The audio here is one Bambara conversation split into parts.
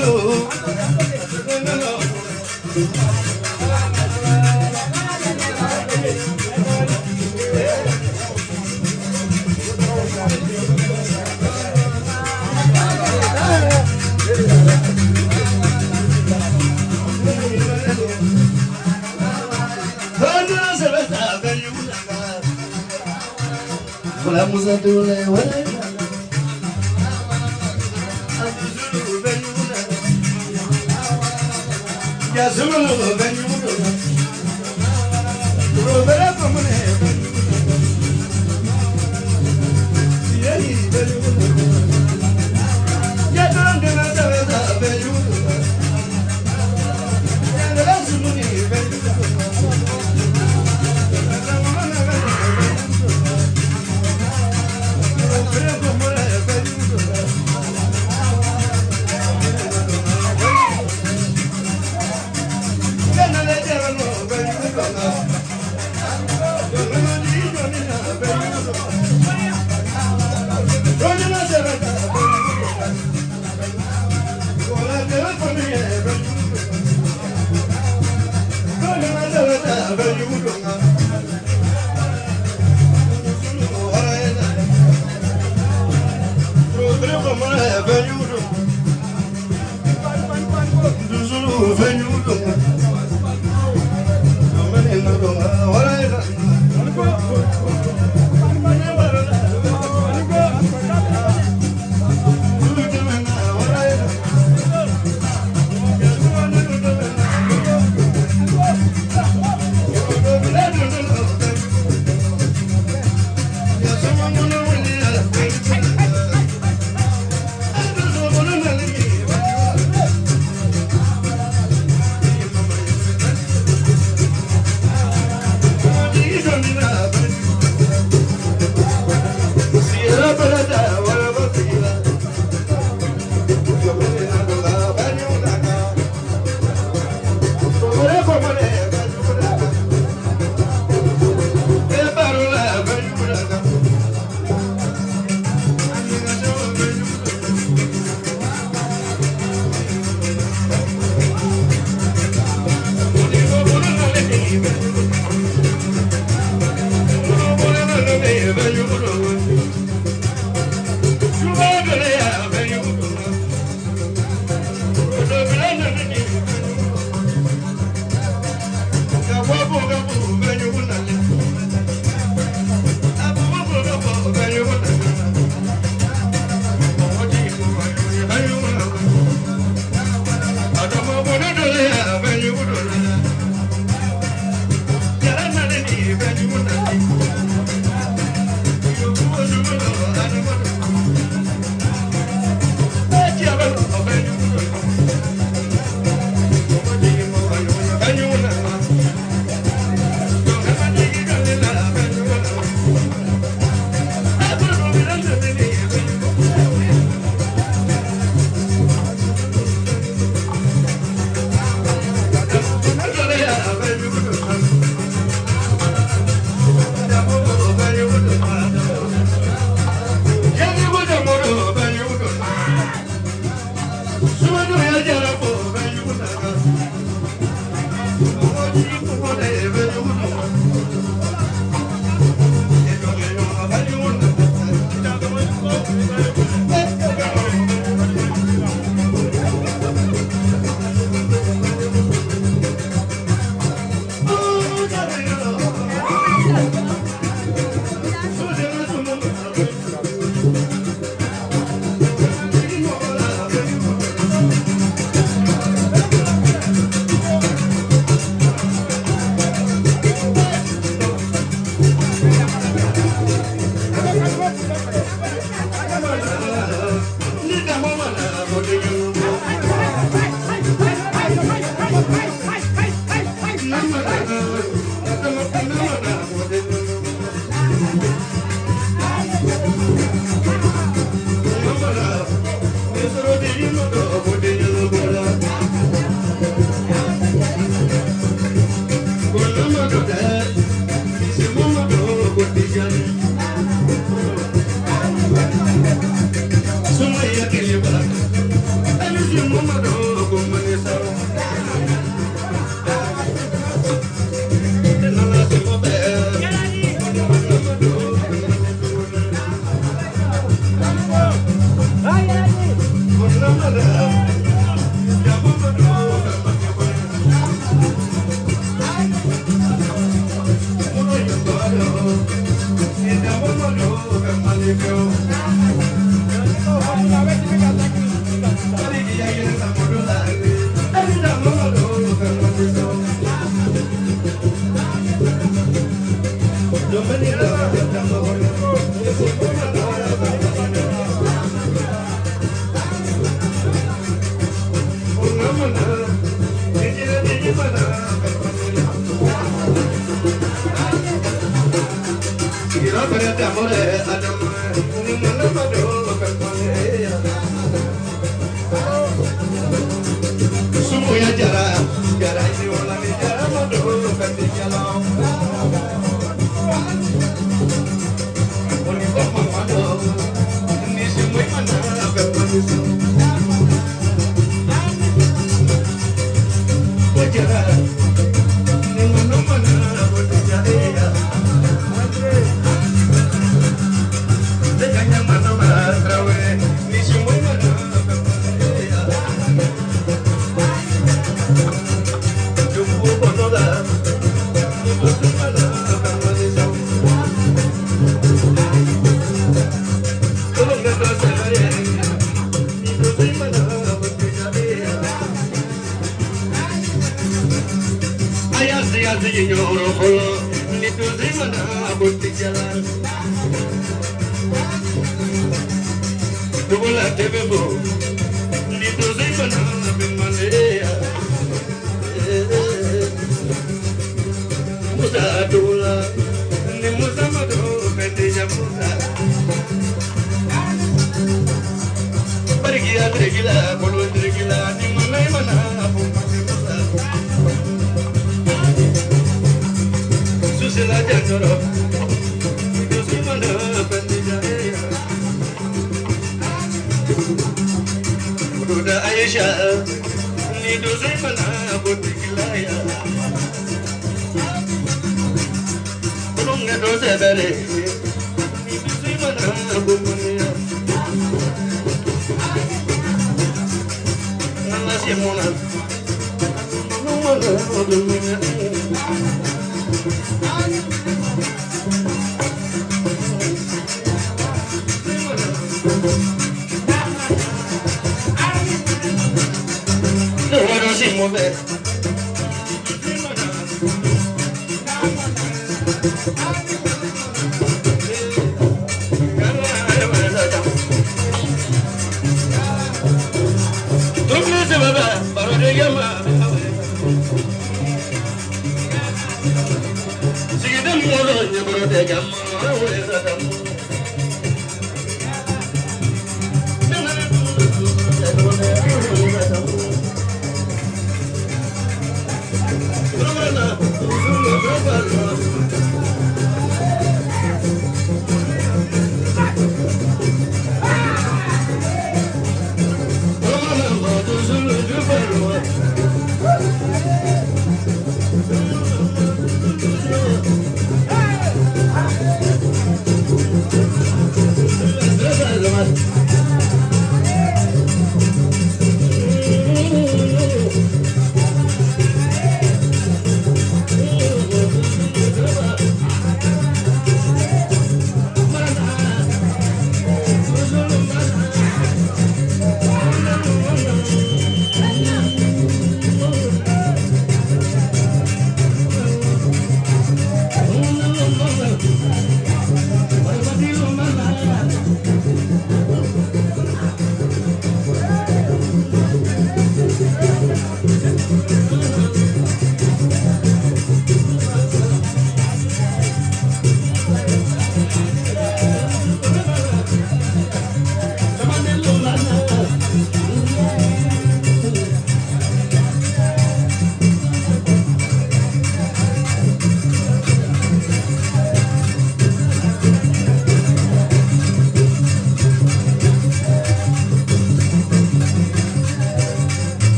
No.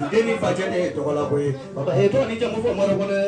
Den ni facɛ de ye tɔgɔ la koyi. Baba e tɔgɔ ni jamu fɔ mara kɔnɔ.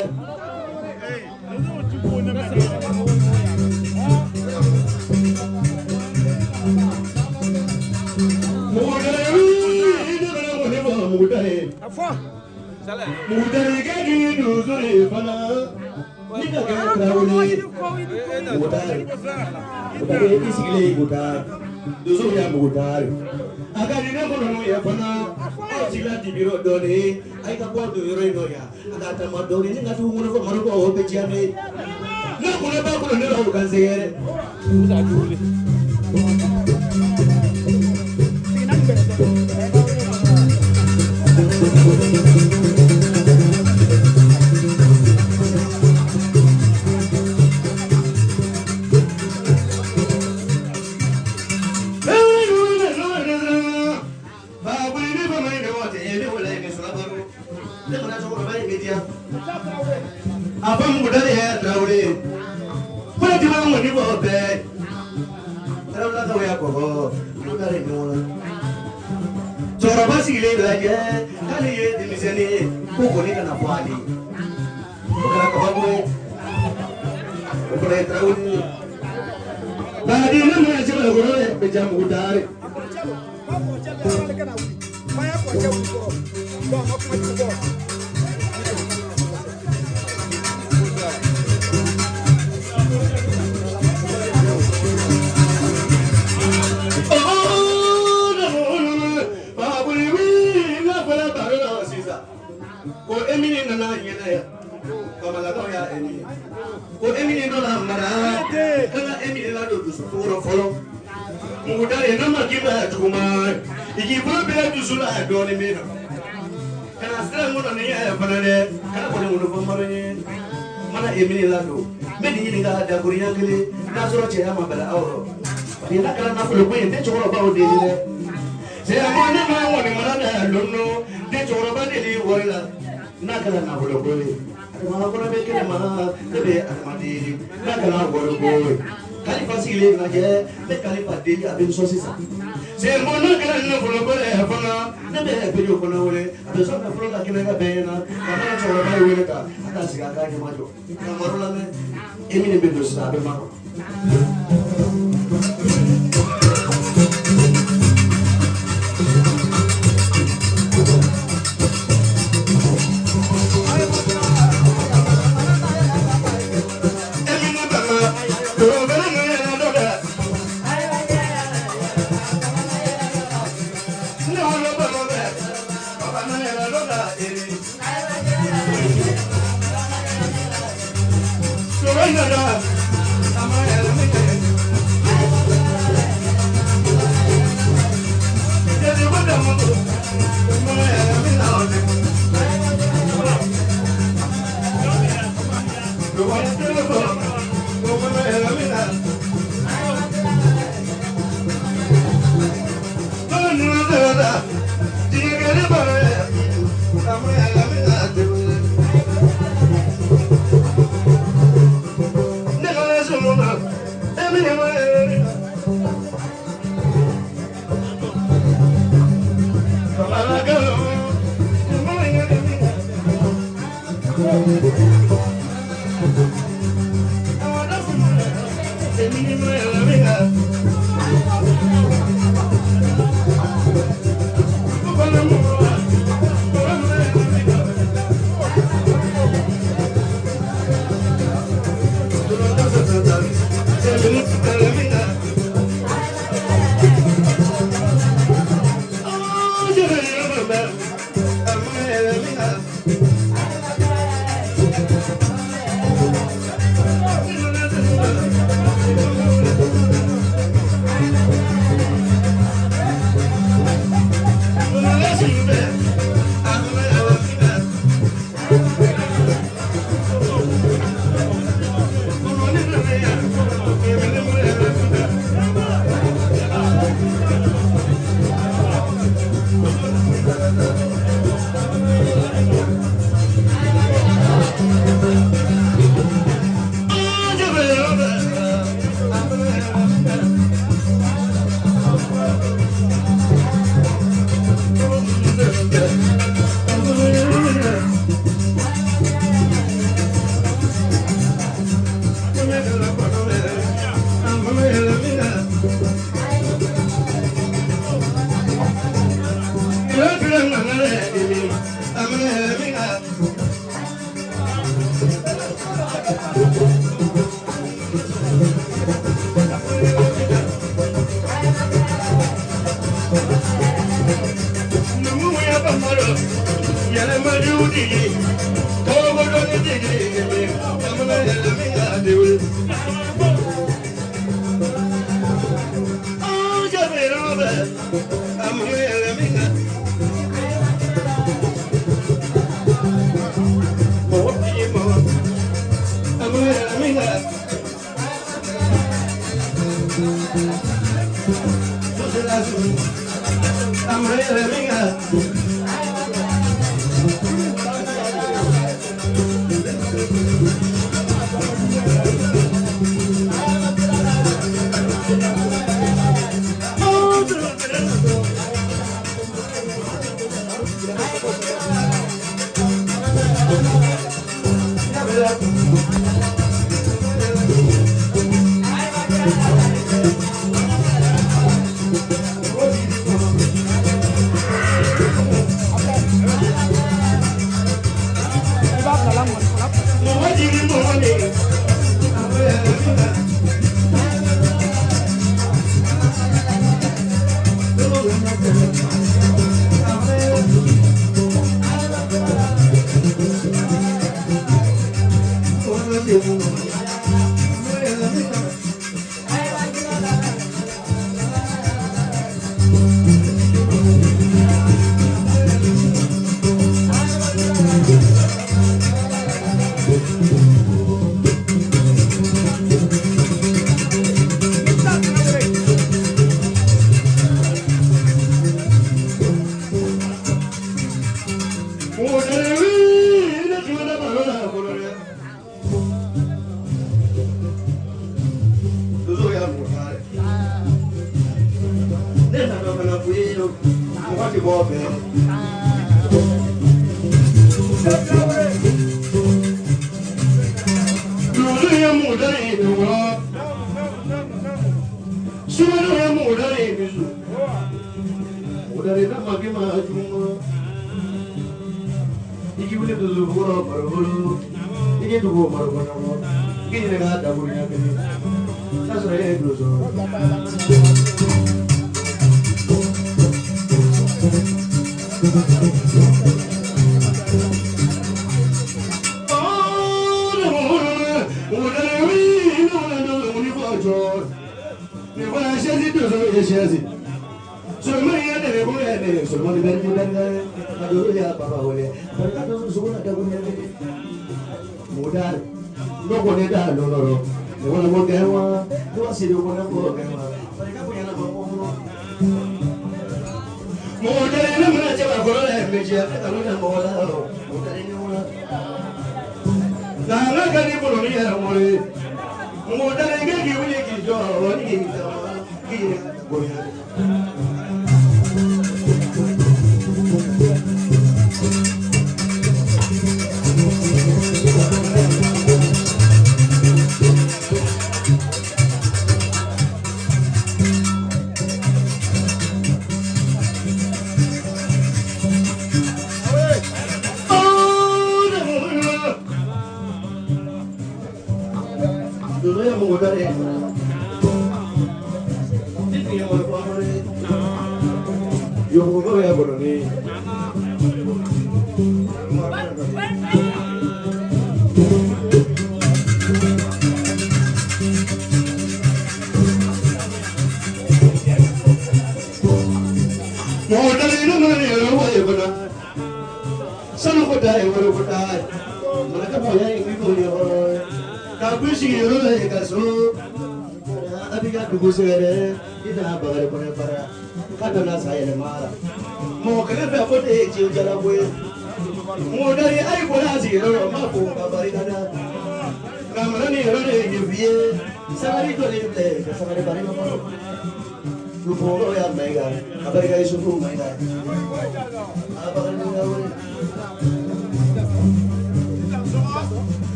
Cɛkɔrɔba sigilen lajɛ k'ale ye denmisɛnnin ye ko kɔni kana bɔ ale o kɛra kabako ye o fana ye Tarawele ye baadi ne mana se kɔrɔ ye bɛ ja mugu taari. Ko e min nana ɲɛna yan bamalakaw y'a emi ko e min nana mara kana e min ladon dusukɔrɔ fɔlɔ muguda ye n'a ma k'i ba juguman i k'i bolo bila dusu la dɔɔnin min na kana sira in kɔnɔ ni y'a fana dɛ kana kɔni wolo fɔ maro ye mana e min ladon n bɛ nin ɲininka dakuruɲɛ kelen n'a sɔrɔ cɛya ma bala aw rɔ parce que n'a kɛra nafolo ko ye n tɛ cɛkɔrɔbaw deli dɛ. Sɛ ne ma ŋɔni mana da lono ne cɛkɔrɔba deli wari la n'a kɛra nafolo ko ye adama kɔnɔ bɛ kɛnɛ ma ne bɛ adamaden n'a kɛra wari ko ye kalifa sigilen lajɛ ne kalifa deli a bɛ n sɔn sisan sɛ n'a kɛra nafolo ko ye fana ne bɛ pejo fana wele a bɛ sɔn nafolo ka kɛnɛ ka bɛn ɲɛna ka fana cɛkɔrɔba ye wele ka a ka sigi a k'a ɲɛmajɔ ka maro lamɛn e min bɛ don sisan a bɛ makɔnɔ.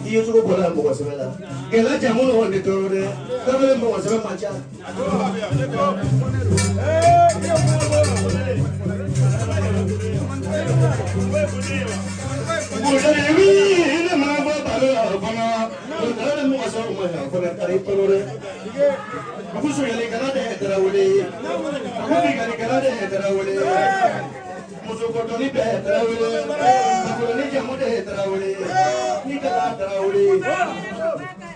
I ye cogo bɔra mɔgɔ sɛbɛ la. Gɛlɛya jamu nɔgɔ de tɔɔrɔ dɛ. Tarawele mɔgɔ sɛbɛ man ca. Ne ma bɔ baro la fana. Tarawele mɔgɔ sɛbɛ ma yan fana taara i tɔɔrɔ dɛ. A ko sonyalikɛla de ye Tarawele ye. A ko binkannikɛla de ye Tarawele ye. Muso kɔtɔni bɛɛ ye Tarawele ye. Nafoloni jamu de ye Tarawele ye. Ni kɛra Tarawele ye.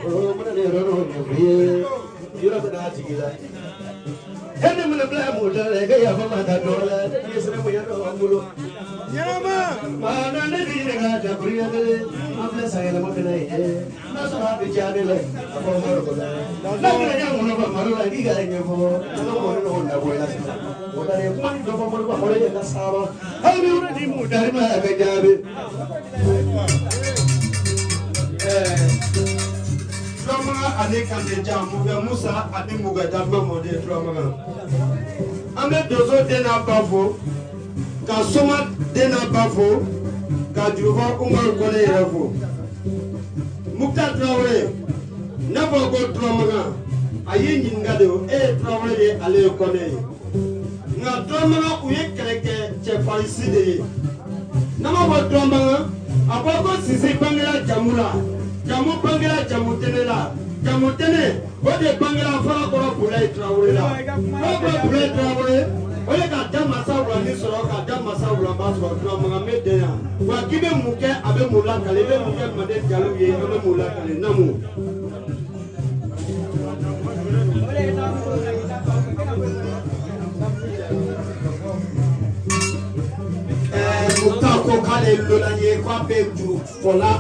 O mana ne yɔrɔ dɔ ɲɛfɔ i ye. Yɔrɔ bɛ n'a tigi la. E ne mana bila mun da la, e ka yafa ma ka dɔ la. Ne ye sɛbɛn dɔ an bolo. Maana ne b'i ɲininka jakuriya kelen. An filɛ san yɛlɛma min na yen ye. N'a sɔrɔ a bɛ diya ne la a fɔ maro ko la. N'a kɛra ɲɛ kɔnɔ ka maro la k'i ka ɲɛfɔ. An ka mɔni nɔgɔ dabɔ i la sisan. O da ye kuma ni dɔ fɔ moriba mori ye ka saba. Hali bi wuli ni mun dari ma a ka jaabi. Turamaga ani Kantejan, Mugɛ Musa ani Mugɛ Dakuba mɔden Turamaga. An bɛ Donso den n'a ba fo, ka Soma den n'a ba fo, ka Jurufa Umaru Kɔnɛ yɛrɛ fo. Mukta Tarawele, n'a fɔra ko Turamaga, a y'i ɲininka de o, e ye Tarawele ye, ale ye Kɔnɛ ye. Nka Turamaga u ye kɛlɛ kɛ cɛfarinsi de ye. N'a ma fɔ Turamaga, a fɔ ko Sisi bangera jamu la, jamu bangera jamu tɛnɛ la, jamu tɛnɛ o de bangera Farakɔrɔ Bulayi Tarawele la. Farakɔrɔ Bulayi Tarawele o de ka da masa wulani sɔrɔ ka da masa wulaba sɔrɔ. Turamaga bɛ den yan wa k'i bɛ mun kɛ, a bɛ mun lakale, i bɛ mun kɛ Manden jaliw ye, an bɛ mun lakale namu. Mukta ko k'ale ye lolan ye, k'a bɛ juru fɔla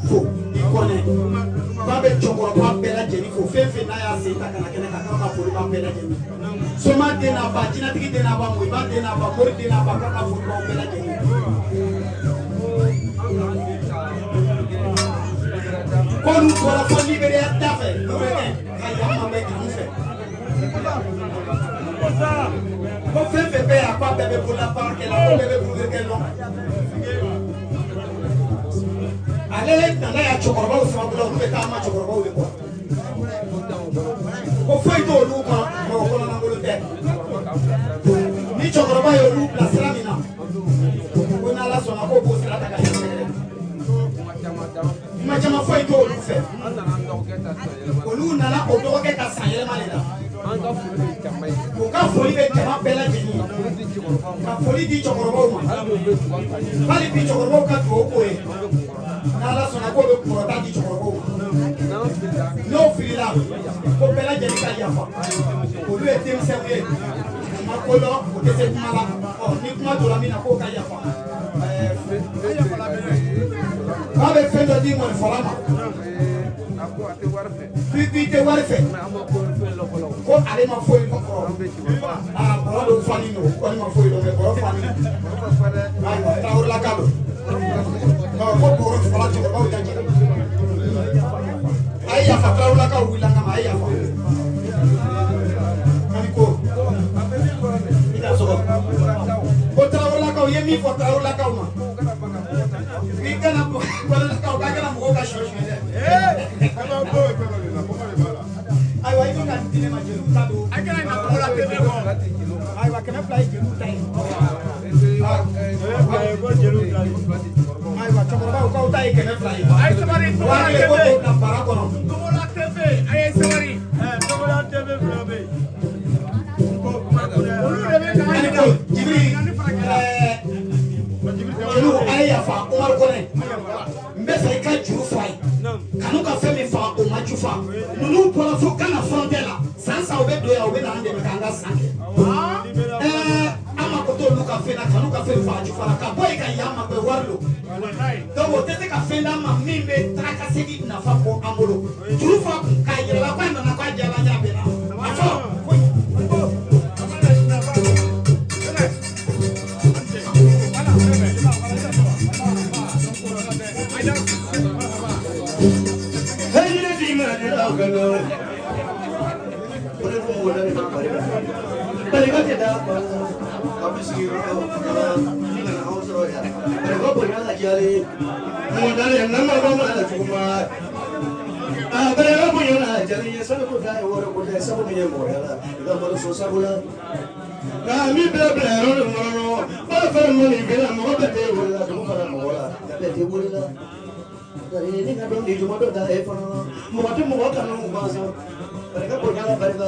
fo i Kɔnɛ, k'a bɛ cɛkɔrɔba bɛɛ lajɛlen fo, fɛn fɛn n'a y'a sen ta ka na kɛnɛ kan, k'a ka foli b'a bɛɛ lajɛlen. Soma den n'a ba, jinɛtigi den n'a ba, Moyiba den n'a ba, Mori den n'a ba, k'a ka foli b'aw bɛɛ lajɛlen. K'olu bɔra fo Liberiya da fɛ, ka yan ma bɛ kanu fɛ. Ko fɛn fɛn bɛ yan, k'a bɛɛ bɛ bolola baara kɛ la, ko bɛɛ bɛ burukɛ lɔn. Ale nana yan cɛkɔrɔbaw sababu la, olu bɛ taa ma cɛkɔrɔbaw de kɔ. Ko foyi t'olu kan, mɔgɔ kɔnɔnankolon tɛ. Ni cɛkɔrɔba ye olu bila sira min na, ko n'Ala sɔnna k'o b'o sira ta ka yan sɛgɛrɛ. Kuma caman foyi t'olu fɛ. Olu nana o dɔgɔkɛ ka san yɛlɛma de la. U ka foli bɛ jama bɛɛ lajɛlen ye. Ka foli di cɛkɔrɔbaw ma. Hali bi cɛkɔrɔbaw ka dugawu k'o ye. N'Ala sɔnna k'o bɛ kunkɔrɔta di cɛkɔrɔbaw ma. N'o filila, ko bɛɛ lajɛlen ka yafa. Olu ye denmisɛnw ye. U ma ko dɔn, u tɛ se kuma la. Ɔ ni kuma donna min na, k'o ka yafa. K'a bɛ fɛn dɔ di ŋɔnifɔla ma. K'i tɛ wari fɛ. Ko ale ma foyi dɔn kɔrɔ. Aa bɔrɔ dɔ falen don, ko ale ma foyi dɔn mɛ bɔrɔ falen don. Ayiwa Tarawelelaka don. Ko bɔrɔ fɔla cɛkɔrɔbaw da jɛ. A ye yafa, Tarawelelakaw wulila an kama, a ye yafa. Ani ko i ka sɔgɔ. Ko Tarawelelakaw ye min fɔ Tarawelelakaw ma. K'i kana Tarawelelakaw k'a kana mɔgɔw ka sɔ suɲɛ dɛ. Ayiwa i bɛ ka di ne ma, jeliw ta don. Ayiwa 200 ye jeliw ta ye. Ayiwa cɛkɔrɔbaw k'aw ta ye 200 ye. Wari ye ko k'o bila bara kɔnɔ. Ani ko Jibiri, jeliw a ye yafa Umaru Kɔnɛ. N bɛ fɛ i ka juru fɔ a ye. Kanu ka fɛn min fa o ma ju fa. Ninnu bɔra fo Gana frontière la. San san u bɛ don yan, u bɛ na an dɛmɛ k'an ka san kɛ. An mako t'olu ka fɛn na, kanu ka fɛn fa ju fa la. Ka bɔ yen ka yan ma bɛ wari don. Donc o tɛ se ka fɛn d'an ma min bɛ tarakasegin nafa bɔ an bolo. Juru fa kun k'a yɛrɛ la k'a nana k'a jala n y'a bɛɛ la. A fɔ ko Barika tɛ da ka bɛ sigi yɔrɔ ni nana aw sɔrɔ. ya barika bonya la jalen mɔgɔ dalen n'a ma bɔ ma la juguman a barika bonya la jalen ye sanu ko ta ye wari ko ta ye sabu min ye mɔgɔya la i ka malo so sabu la nka min bila bila yɔrɔ de kɔnɔ bala fɛn mɔni bɛ la mɔgɔ bɛɛ tɛ wele la dugu fana mɔgɔ la bɛɛ tɛ wele la ni ka dɔn k'i juma dɔ ta e fana mɔgɔ tɛ mɔgɔ kanu gansan barika bonya la barika.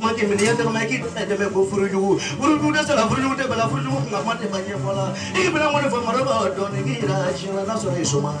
Kuma k'i minɛ i tɛgɛ ma k'i dɛmɛ ko furujugu furujugu tɛ sara furujugu tɛ bala furujugu kun ka kuma tɛ ba ɲɛfɔ la i k'i bɛna ŋɔni fɔ mara b'a dɔn k'i yira siɲɛ la n'a sɔrɔ i soma.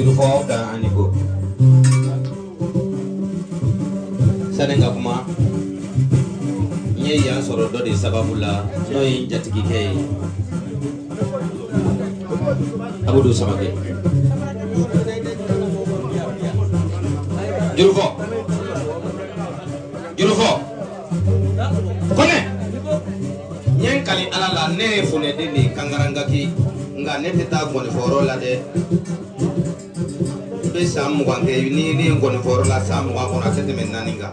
Jurufɔ dan ani ko sani ka kuma n N ye yan sɔrɔ dɔ de sababu la, n'o ye n jatigikɛ ye, Abudu Samakɛ. Jurufɔ, Jurufɔ Kɔnɛ, n ye n kali Ala la, ne ye funɛden de ye, kankarangaki, nka ne tɛ taa gɔnifɔyɔrɔ la dɛ. N bɛ san 20 kɛ ni ne ye gɔnifɔyɔrɔ la, san 20 kɔnɔ, a tɛ tɛmɛ 4 kan.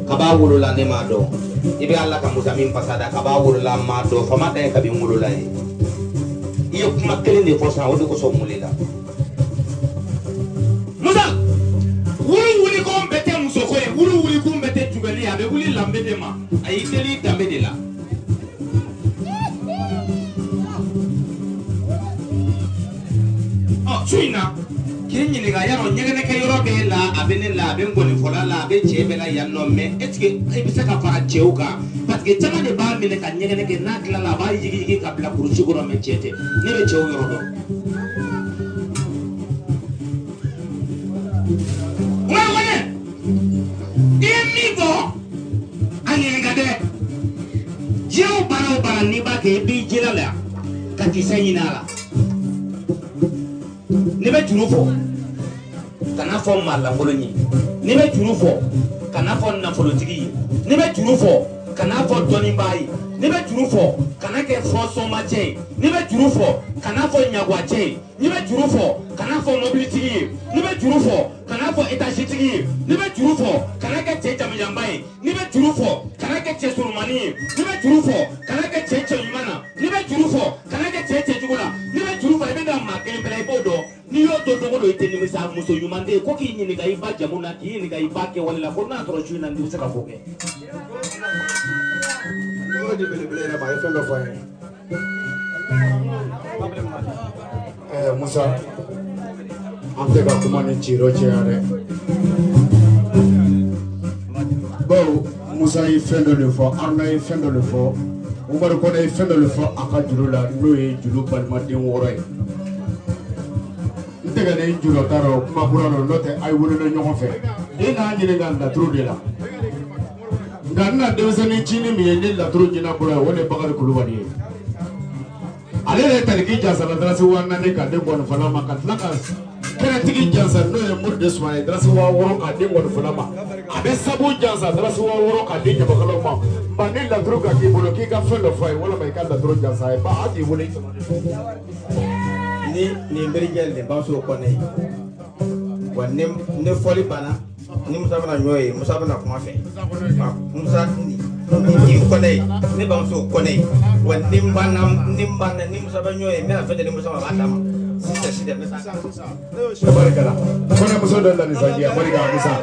Kaba wolola, ne m'a dɔn. I bɛ Ala ka Musa min fasa da, kaba wolola, n m'a dɔn. Fama dan ye kabi n wolola ye. I ye kuma kelen de fɔ sisan, o de kosɔn n welela. Musa, wulu wuli ko bɛɛ tɛ musoko ye, wulu wuli kun bɛɛ tɛ jugɛli ye, a bɛ wuli lanbe de ma. A y'i teli danbe de la. Ɔ, su in na, k'i ɲininka, yarɔ ɲɛgɛnɛkɛ yɔrɔ bɛ e la, a bɛ ne la, a bɛ ngɔnifɔla la, a bɛ cɛ bɛɛ la yan nɔ, mais est ce que i bɛ se ka fara cɛw kan? Parce que caman de b'a minɛ ka ɲɛgɛnɛ kɛ, n'a tilala, a b'a yigiyigi ka bila kurusi kɔnɔ, mais cɛ tɛ. Ne bɛ cɛw yɔrɔ dɔn. Umaru Kɔnɛ, i ye min fɔ, a ɲininka dɛ. Diɲɛ o baara o baara n'i b'a kɛ, i b'i jila ka kisɛ ɲini a la. N'i bɛ juru fɔ, kana fɔ maa lankolon ye. N'i bɛ juru fɔ, kana fɔ nafolotigi ye. N'i bɛ juru fɔ, kana fɔ dɔnnibaa ye. N'i bɛ juru fɔ, kana kɛ fɔsɔnmacɛ ye. N'i bɛ juru fɔ, kana fɔ ɲaguwacɛ ye. N'i bɛ juru fɔ, kana fɔ mobilitigi ye. N'i bɛ juru fɔ, kana fɔ etazitigi ye. N'i bɛ juru fɔ, kana kɛ cɛ jamujanba ye. N'i bɛ juru fɔ, kana kɛ cɛ surumani ye. N'i bɛ juru fɔ, kana kɛ cɛ cɛ ɲuman na. N'i bɛ juru fɔ, kana kɛ cɛ cɛjugu la. N'i bɛ juru fɔ, i bɛ na maa kelen bɛɛ la, i b'o dɔn. N'i y'o dɔn don o don, i tɛ nimisa. Muso ɲuman den ko k'i ɲininka i ba jamu na, k'i ɲininka i ba kɛwale la, ko n'a sɔrɔ su in na n'i bɛ se ka ko kɛ. Yɔrɔ di belebele yɛrɛ ma, a ye fɛn dɔ fɔ an ye. Musa, an tɛ ka kuma ni ciyɔrɔ cɛ yan dɛ. Bawo Musa ye fɛn dɔ de fɔ, Aruna ye fɛn dɔ de fɔ, Umaru Kɔnɛ ye fɛn dɔ de fɔ a ka juru la, n'o ye juru balimaden 6 ye. N tɛ ka ne juru ta dɔn, kuma kura don, n'o tɛ a ye wele ɲɔgɔn fɛ. E n'a ɲininka laturu de la. Nka n na denmisɛnnin cinin min ye ni laturu ɲin'a bolo ye, o de ye Bakari Kulubali ye. Ale yɛrɛ tariki jansa la dalasi 4000 k'a di gɔnifɔla ma, ka tila ka kɛnɛtigi jansa, n'o ye Mori de Suma ye, dalasi 6000 k'a di gɔnifɔla ma. A bɛ sabu jansa dalasi 6000 k'a di ɲamakalaw ma. Nka ni laturu ka k'i bolo, k'i ka fɛn dɔ fɔ a ye, walima i ka laturu jansa a ye, ba a t'i wele. Ni nin berejɛ nin bamuso Kɔnɛ ye wa, ni fɔli banna, ni Musa bɛna ɲɔ ye, Musa bɛna kuma fɛ. Musa ni Kɔnɛ ye, ne bamuso Kɔnɛ ye wa, ni n banna, ni n banna, ni Musa bɛ ɲɔ ye, n bɛna fɛn di Musa ma, a b'a d'a ma sisan sisan, n bɛ taa. Barikala Kɔnɛ muso dɔ la nisɔndiya, barika Musa.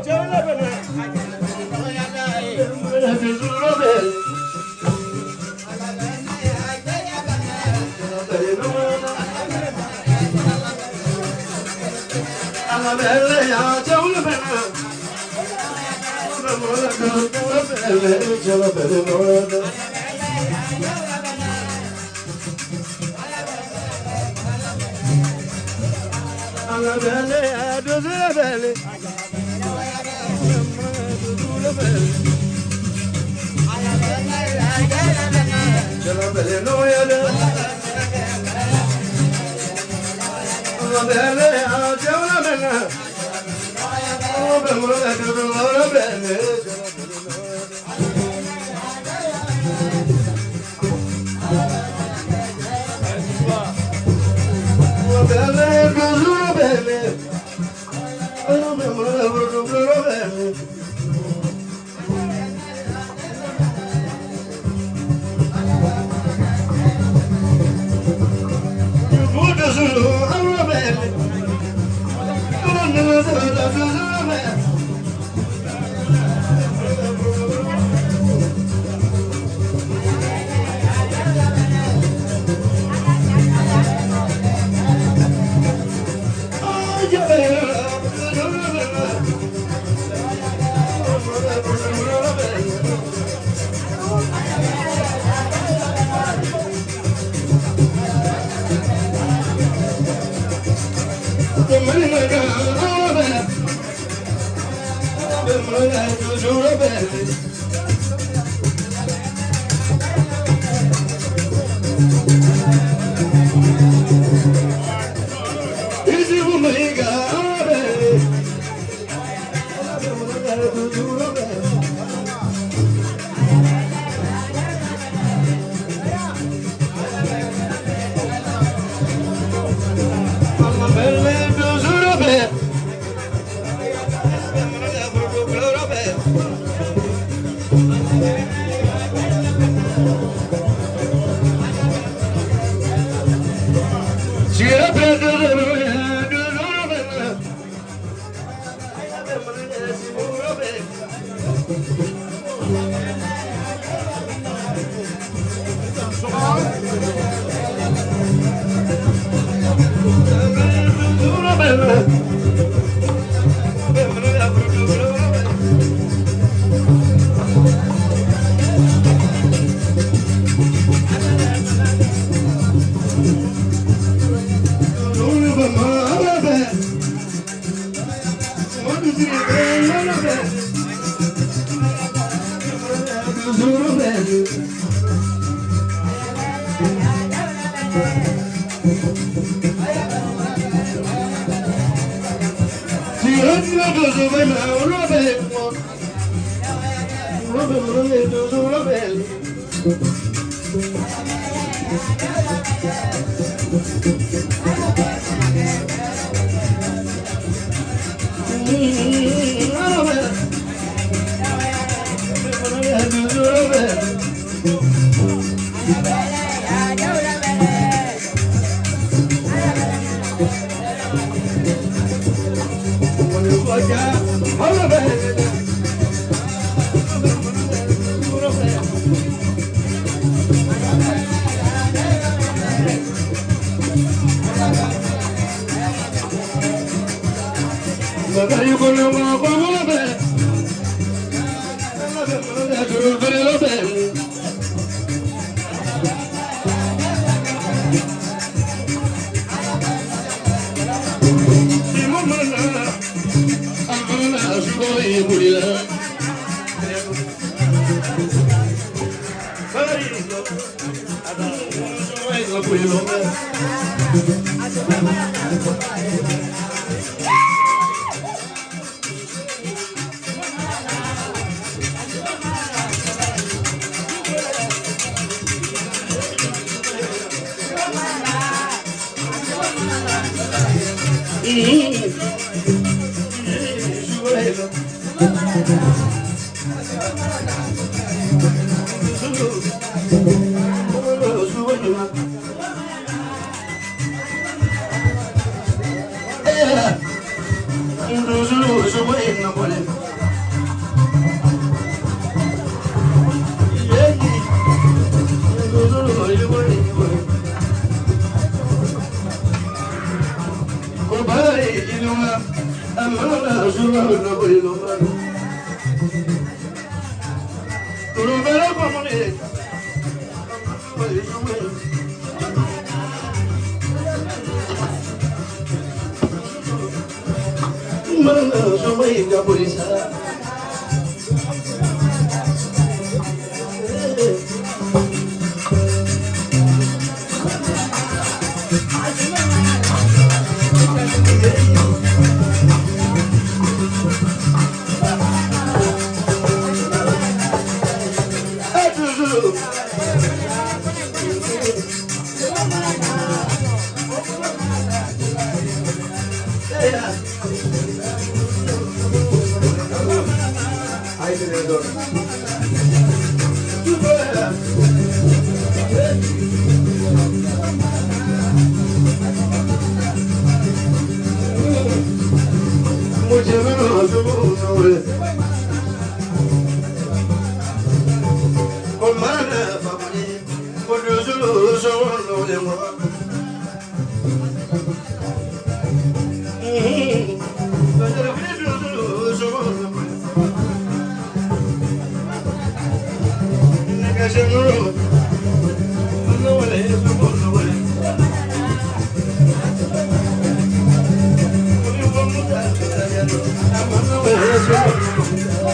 Thank you.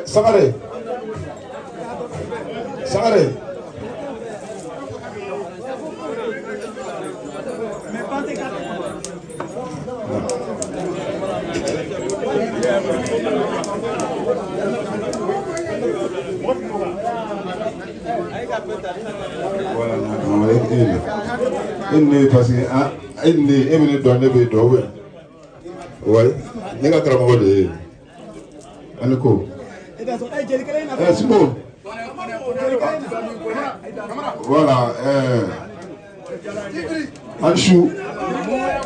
Sangare. Sangare. Voilà, non, parce que ouais, voilà, Anchou.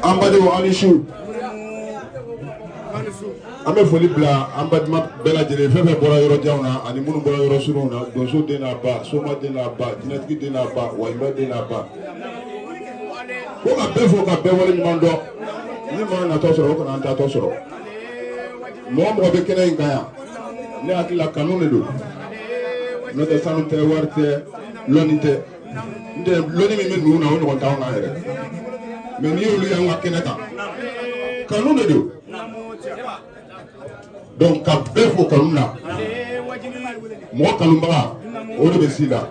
An badenw, aw ni su. An bɛ foli bila an balima bɛɛ lajɛlen, fɛn fɛn bɔra yɔrɔ janw na ani minnu bɔra yɔrɔ surunw na. Donso den n'a ba, soma den n'a ba, jinɛtigi den n'a ba, wayiba den n'a ba, ko ka bɛɛ fo ka bɛɛ wale ɲuman dɔn. Ni maa natɔ sɔrɔ, o kana an taatɔ sɔrɔ. Mɔgɔ mɔgɔ bɛ kɛnɛ in kan yan, ne hakili la kanu de don, n'o tɛ sanu tɛ, wari tɛ, lɔnni tɛ. N tɛ lɔnni min bɛ ninnu na, o ɲɔgɔn t'anw na yɛrɛ. Mɛ n'i y'olu y'an ka kɛnɛ kan, kanu de don. Donc ka bɛɛ fo kanu na. Mɔgɔ kanubaga, o de bɛ s'i la.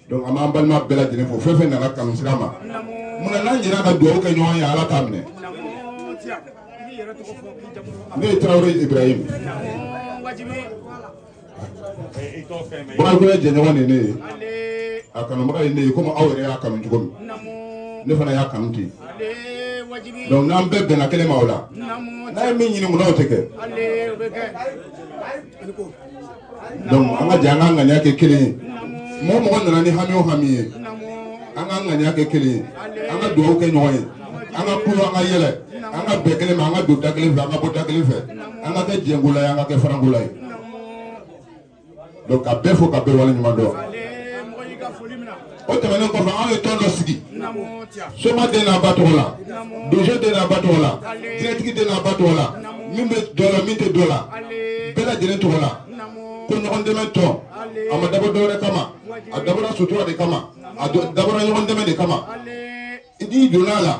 Donc an b'an balima bɛɛ lajɛlen fo, fɛn fɛn nana kanu sira ma. Munna n'an jɛra ka dugawu kɛ ɲɔgɔn ye, Ala t'a minɛ? Ne ye Tarawele Ibrahim, Bakari Kɔnɛ jɛɲɔgɔn de ye ne ye, a kanubaga ye ne ye. Komi aw yɛrɛ y'a kanu cogo min, ne fana y'a kanu ten. Donc n'an bɛɛ bɛnna kelen ma o la, n'a ye min ɲini, munna o tɛ kɛ? Donc an ka jɛ an ka ŋaniya kɛ kelen ye. Mɔgɔ mɔgɔ nana ni hami o hami ye, an ka ŋaniya kɛ kelen ye, an ka dugawu kɛ ɲɔgɔn ye, an ka kulu, an ka yɛlɛ, an ka bɛn kelen ma, an ka don da kelen fɛ, an ka bɔ da kelen fɛ, an ka kɛ jɛnkola ye, an ka kɛ farankola ye. Donc ka bɛɛ fo ka bɛɛ waleɲuman dɔn. O tɛmɛnen kɔfɛ, anw ye tɔn dɔ sigi soma den n'a ba tɔgɔ la, donso den n'a ba tɔgɔ la, jinɛtigi den n'a ba tɔgɔ la, min bɛ dɔ la, min tɛ dɔ la, bɛɛ lajɛlen tɔgɔ la, ko ɲɔgɔn dɛmɛ tɔn. A ma dabɔ dɔwɛrɛ kama, a dabɔra sutura de kama, a dabɔra ɲɔgɔn dɛmɛ de kama. N'i donna a la,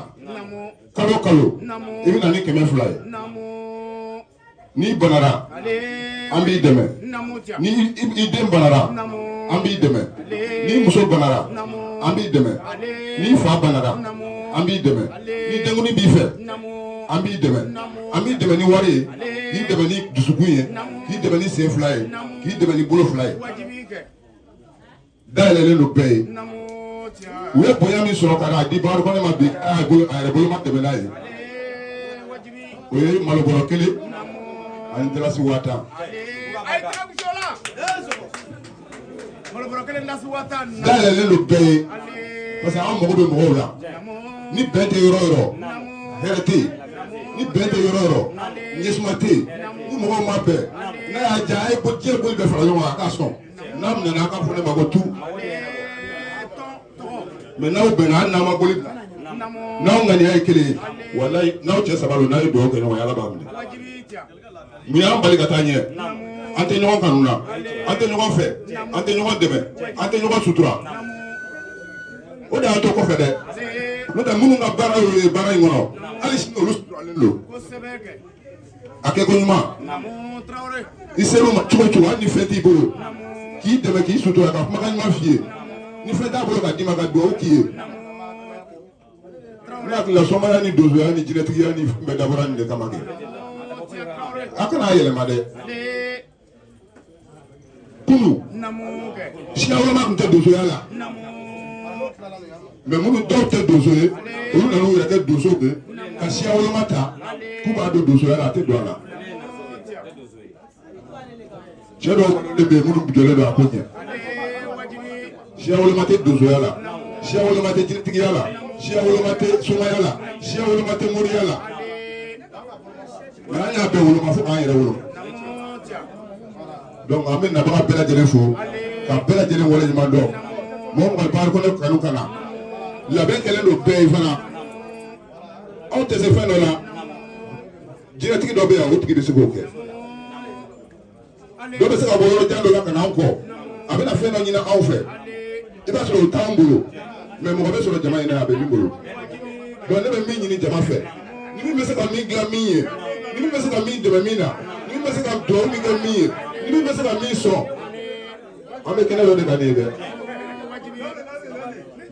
kalo kalo i bɛ na ni 200 ye. N'i banara, an b'i dɛmɛ. Ni i den banara, an b'i dɛmɛ. N'i muso banara, an b'i dɛmɛ. N'i fa banara, an b'i dɛmɛ. Ni denkundi b'i fɛ, an b'i dɛmɛ. An b'i dɛmɛ ni wari ye, k'i dɛmɛ ni dusukun ye, k'i dɛmɛ ni sen fila ye, k'i dɛmɛ ni bolo fila ye. Dayɛlɛlen don bɛɛ ye. U ye bonya min sɔrɔ ka n'a di Bakari Kɔnɛ ma bi, a yɛrɛ bolo ma dɛmɛ n'a ye, o ye malobɔrɔ kelen ani dalasi 50 000. Dayɛlɛlen don bɛɛ ye, parce que an mago bɛ mɔgɔw la. Ni bɛn tɛ yɔrɔ o yɔrɔ, hɛrɛ tɛ yen. Ni bɛn tɛ yɔrɔ o yɔrɔ, ɲɛsuma tɛ yen. Ni mɔgɔw ma bɛn, n'a y'a diya, a ye diɲɛ boli bɛɛ fara ɲɔgɔn kan, a k'a sɔn. N'a minɛna, a ka fɔ ne ma ko tu. Mɛ n'aw bɛnna, hali n'aw ma boli bila, n'aw ŋaniya ye kelen ye, walayi, n'aw cɛ saba don, n'a ye dugawu kɛ ɲɔgɔn ye, Ala b'a minɛ. Mun y'an bali ka taa ɲɛ? An tɛ ɲɔgɔn kanu na, an tɛ ɲɔgɔn fɛ, an tɛ ɲɔgɔn dɛmɛ, an tɛ ɲɔgɔn sutura. O de y'an to kɔfɛ dɛ. N'o tɛ, minnu ka baara y'o ye baara in kɔnɔ, hali sini olu suturalen don. A kɛ ko ɲuman, i ser'u ma cogo o cogo, hali ni fɛn t'i bolo, k'i dɛmɛ, k'i sutura, ka kumakan ɲuman f'i ye, ni fɛn t'a bolo ka d'i ma, ka dugawu k'i ye. Ne hakili la, somaya ni donsoya ni jinɛtigiya ni fɛn bɛɛ dabɔra nin de kama kɛ. A kana a yɛlɛma dɛ. Kunu, siya woloma tun tɛ donsoya la, mɛ minnu dɔw tɛ donso ye, olu nana u yɛrɛ kɛ donso ye ka siya woloma ta k'u b'a don donsoya la. A tɛ don a la. Cɛ dɔw de bɛ yen minnu jɔlen don a ko ɲɛ. Siya woloma tɛ donsoya la, siya woloma tɛ jinɛtigiya la, siya woloma tɛ somaya la, siya woloma tɛ moriya la. Mɛ an y'a bɛɛ woloma fo k'an yɛrɛ woloma. Donc an bɛ nabaga bɛɛ lajɛlen fo ka bɛɛ lajɛlen waleɲuman dɔn. Mɔgɔ mɔgɔ ye Bakari Kɔnɛ kanu ka na, labɛn kɛlen don bɛɛ ye fana. Aw tɛ se fɛn dɔ la, jinɛtigi dɔ bɛ yan, o tigi bɛ se k'o kɛ. Dɔ bɛ se ka bɔ yɔrɔ jan dɔ la ka na an kɔ, a bɛna fɛn dɔ ɲini aw fɛ, i b'a sɔrɔ o t'anw bolo, mɛ mɔgɔ bɛ sɔrɔ jama in na, a bɛ min bolo. Donc ne bɛ min ɲini jama fɛ, ni min bɛ se ka min dilan min ye, ni min bɛ se ka min dɛmɛ min na, ni min bɛ se ka dugawu min kɛ min ye, ni min bɛ se ka min sɔn, an bɛ kɛnɛ dɔ de ka nin ye dɛ.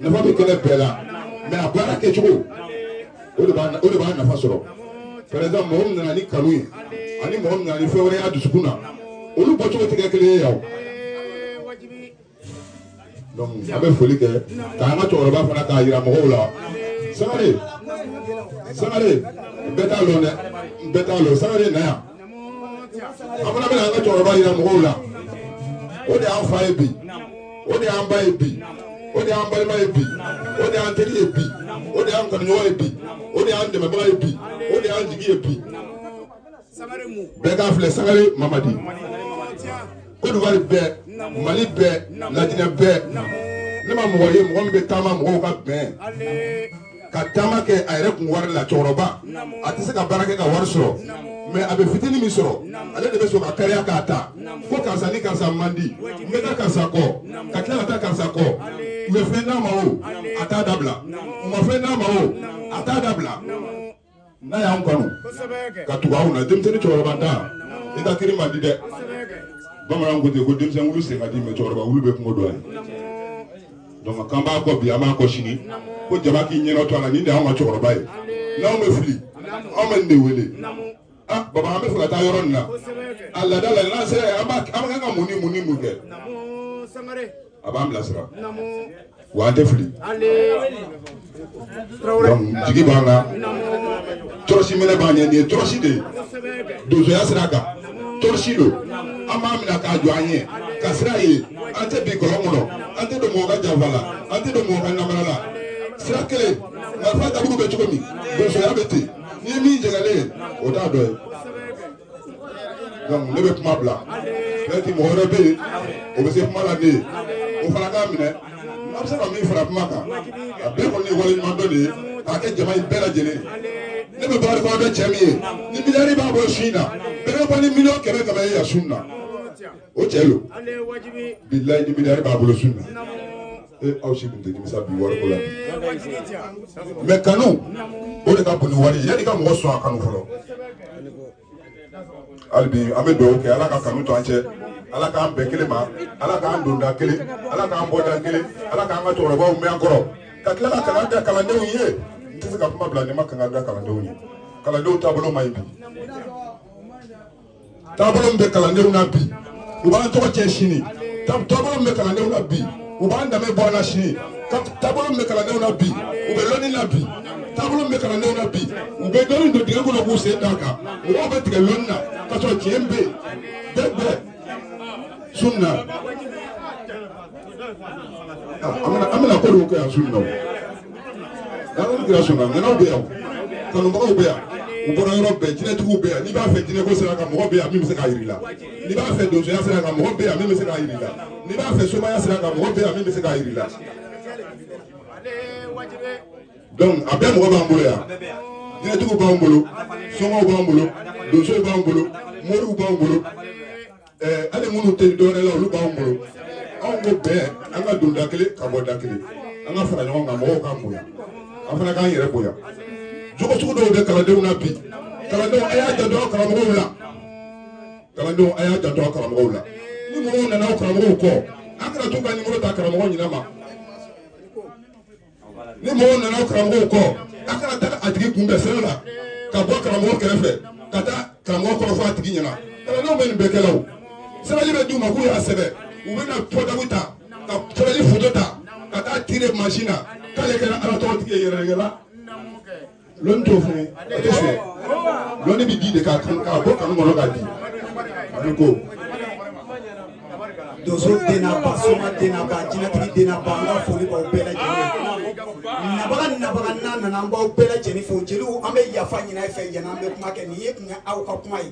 Nafa bɛ kɛnɛ bɛɛ la, mɛ a baara kɛcogo, o de b'a nafa sɔrɔ. Par exemple, mɔgɔ min nana ni kanu ye ani mɔgɔ min nana ni fɛn wɛrɛ y'a dusukun na, olu bɔcogo tɛ kɛ kelen ye yan. Donc an bɛ foli kɛ k'an ka cɛkɔrɔba fana k'a yira mɔgɔw la. Sangare, Sangare, bɛɛ t'a lɔn dɛ, bɛɛ t'a lɔn. Sangare na yan. An fana bɛna an ka cɛkɔrɔba yira mɔgɔw la. O de y'an fa ye bi, o de y'an ba ye bi. O de y'an balima ye bi, o de y'an teri ye bi, o de y'an kanuɲɔgɔn ye bi, o de y'an dɛmɛbaga ye bi, o de y'an jigi ye bi. Bɛɛ k'a filɛ Sangare Mamadi. Côte d'Ivoire bɛɛ, Mali bɛɛ, Lajinɛ bɛɛ, ne ma mɔgɔ ye mɔgɔ min bɛ taama mɔgɔw ka bɛn ka taama kɛ a yɛrɛ kun wari la. Cɛkɔrɔba a tɛ se ka baara kɛ ka wari sɔrɔ, mais a bɛ fitinin min sɔrɔ, ale de bɛ sɔn ka kariya k'a ta ko karisa ni karisa man di, n bɛ taa karisa kɔ, ka tila ka taa karisa kɔ. U ye fɛn d'a ma o, a t'a dabila. U ma fɛn d'a ma o, a t'a dabila. N'a y'an kanu ka tugu anw na, denmisɛnnin cɛkɔrɔba ta i ka kiri man di dɛ. Bamananw ko ten ko denmisɛn wulu sen ka di, mais cɛkɔrɔba wulu bɛ kungo dɔn a ye. Donc k'an b'a kɔ bi, an b'a kɔ sini, ko jama k'i ɲɛnɔ to a la. Nin de y'anw ka cɛkɔrɔba ye. N'anw bɛ fili, anw bɛ nin de wele: ah baba, an bɛ fɛ ka taa yɔrɔ nin na, a laada la, n'an sera yen, an b'a an kan ka mun ni mun ni mun kɛ. A b'an bilasira wa an tɛ fili. Donc jigi b'an kan, tɔrɔsi minɛ b'an ɲɛ. Nin ye tɔrɔsi de ye donsoya sira kan, tɔrɔsi don. An b'a minɛ k'a jɔ an ɲɛ ka sira ye. An tɛ bin kɔlɔn kɔnɔ, an tɛ don mɔgɔ ka janfa la, an tɛ don mɔgɔ ka namara la. Sira kelen, marifa daburu bɛ cogo min, donsoya bɛ ten. N'i ye min jɛgɛlen ye, o t'a dɔ ye. Donc ne bɛ kuma bila. Peut-être mɔgɔ wɛrɛ bɛ yen, o bɛ se kuma la ne ye, o fana k'a minɛ. N'a bɛ se ka min fara kuma kan, a bɛɛ kɔni ye waleɲumandɔn de ye k'a kɛ jama in bɛɛ lajɛlen ye. Ne bɛ Bakari Kɔnɔ cɛ min ye, ni miliyari b'a bɔ su in na, bɛɛ bɛ bɔ ni miliyɔn 100 100 ye yan su in na. O cɛ lo bilayi, ni miliyari b'a bolo su in na, e aw si tun tɛ nimisa bi wariko la bi. Mais kanu, o de ka bon ni wari ye. Yanni ka mɔgɔ sɔn a kanu fɔlɔ. Hali bi an bɛ dugawu kɛ, Ala ka kanu to an cɛ, Ala k'an bɛn kelen ma, Ala k'an don da kelen, Ala k'an bɔ da kelen, Ala k'an ka cɛkɔrɔbaw mɛn an kɔrɔ, ka tila ka kalan da kalandenw ye. N tɛ se ka kuma bila ni ma kalan da kalandenw ye. Kalandenw taabolo man ɲi bi. Taabolo min bɛ kalandenw na bi, u b'an tɔgɔ tiɲɛ sini. Taabolo min bɛ kalandenw na bi, u b'an danbe bɔ an na sini. Taabolo min bɛ kalandenw na bi, u bɛ lɔnni na bi. Taabolo min bɛ kalandenw na bi, u bɛ dɔnni don dingɛ kɔnɔ k'u sen d'a kan. Mɔgɔw bɛ tigɛ lɔnni na k'a sɔrɔ tiɲɛ bɛ yen bɛɛ bɛɛ sun na. An bɛna ko dɔw kɛ yan sun na. O n'an kɛra sun na, ŋanaw bɛ yan, kanubagaw bɛ yan, u bɔra yɔrɔ bɛɛ. Jinɛtigiw bɛ yan. N'i b'a fɛ jinɛko sira kan, mɔgɔ bɛ yan min bɛ se k'a yir'i la. N'i b'a fɛ donsoya sira kan, mɔgɔ bɛ yan min bɛ se k'a yir'i la. N'i b'a fɛ somaya sira kan, mɔgɔ bɛ yan min bɛ se k'a yir'i la. Donc a bɛɛ mɔgɔ b'an bolo yan. Jinɛtigiw b'an bolo, somaw b'an bolo, donsow b'an bolo, moriw b'an bolo, hali minnu tɛ dɔwɛrɛ la, olu b'an bolo. Anw ko bɛn, an ka don da kelen ka bɔ da kelen, an ka fara ɲɔgɔn kan, mɔgɔw k'an bonya, an fana k'an yɛrɛ bonya. Jogo sugu dɔw bɛ kalandenw na bi. Kalandenw, a y'a janto aw karamɔgɔw la. Kalandenw, a y'a janto aw karamɔgɔw la. Ni mɔgɔw nana aw karamɔgɔw kɔ, an kana t'u ka nimoro ta karamɔgɔ ɲinɛ ma. Ni mɔgɔw nana aw karamɔgɔw kɔ, a kana taa a tigi kunbɛn sira la ka bɔ karamɔgɔ kɛrɛfɛ ka taa karamɔgɔ kɔrɔ fɔ a tigi ɲɛna. Kalandenw bɛ nin bɛɛ kɛla. O sɛbɛnni bɛ d'u ma k'u y'a sɛbɛn, u bɛ na portable ta ka sɛbɛnni foto ta ka taa tirer mansin na k'ale kɛra Ala tɔgɔtigi ye yɛrɛ la. Lɔnni t'o fɛn ye, a tɛ suɲɛ. Lɔnni bɛ di de k'a k'a bɔ kanu kɔnɔ k'a di ani ko. Donso den n'a ba, soma den n'a ba, jinɛtigi den n'a ba, an ka foli b'aw bɛɛ lajɛlen ye. Nabaga nabaga n'a nana, an b'aw bɛɛ lajɛlen fo. Jeliw, an bɛ yafa ɲini a fɛ yanni an bɛ kuma kɛ. Nin ye tun ye aw ka kuma ye,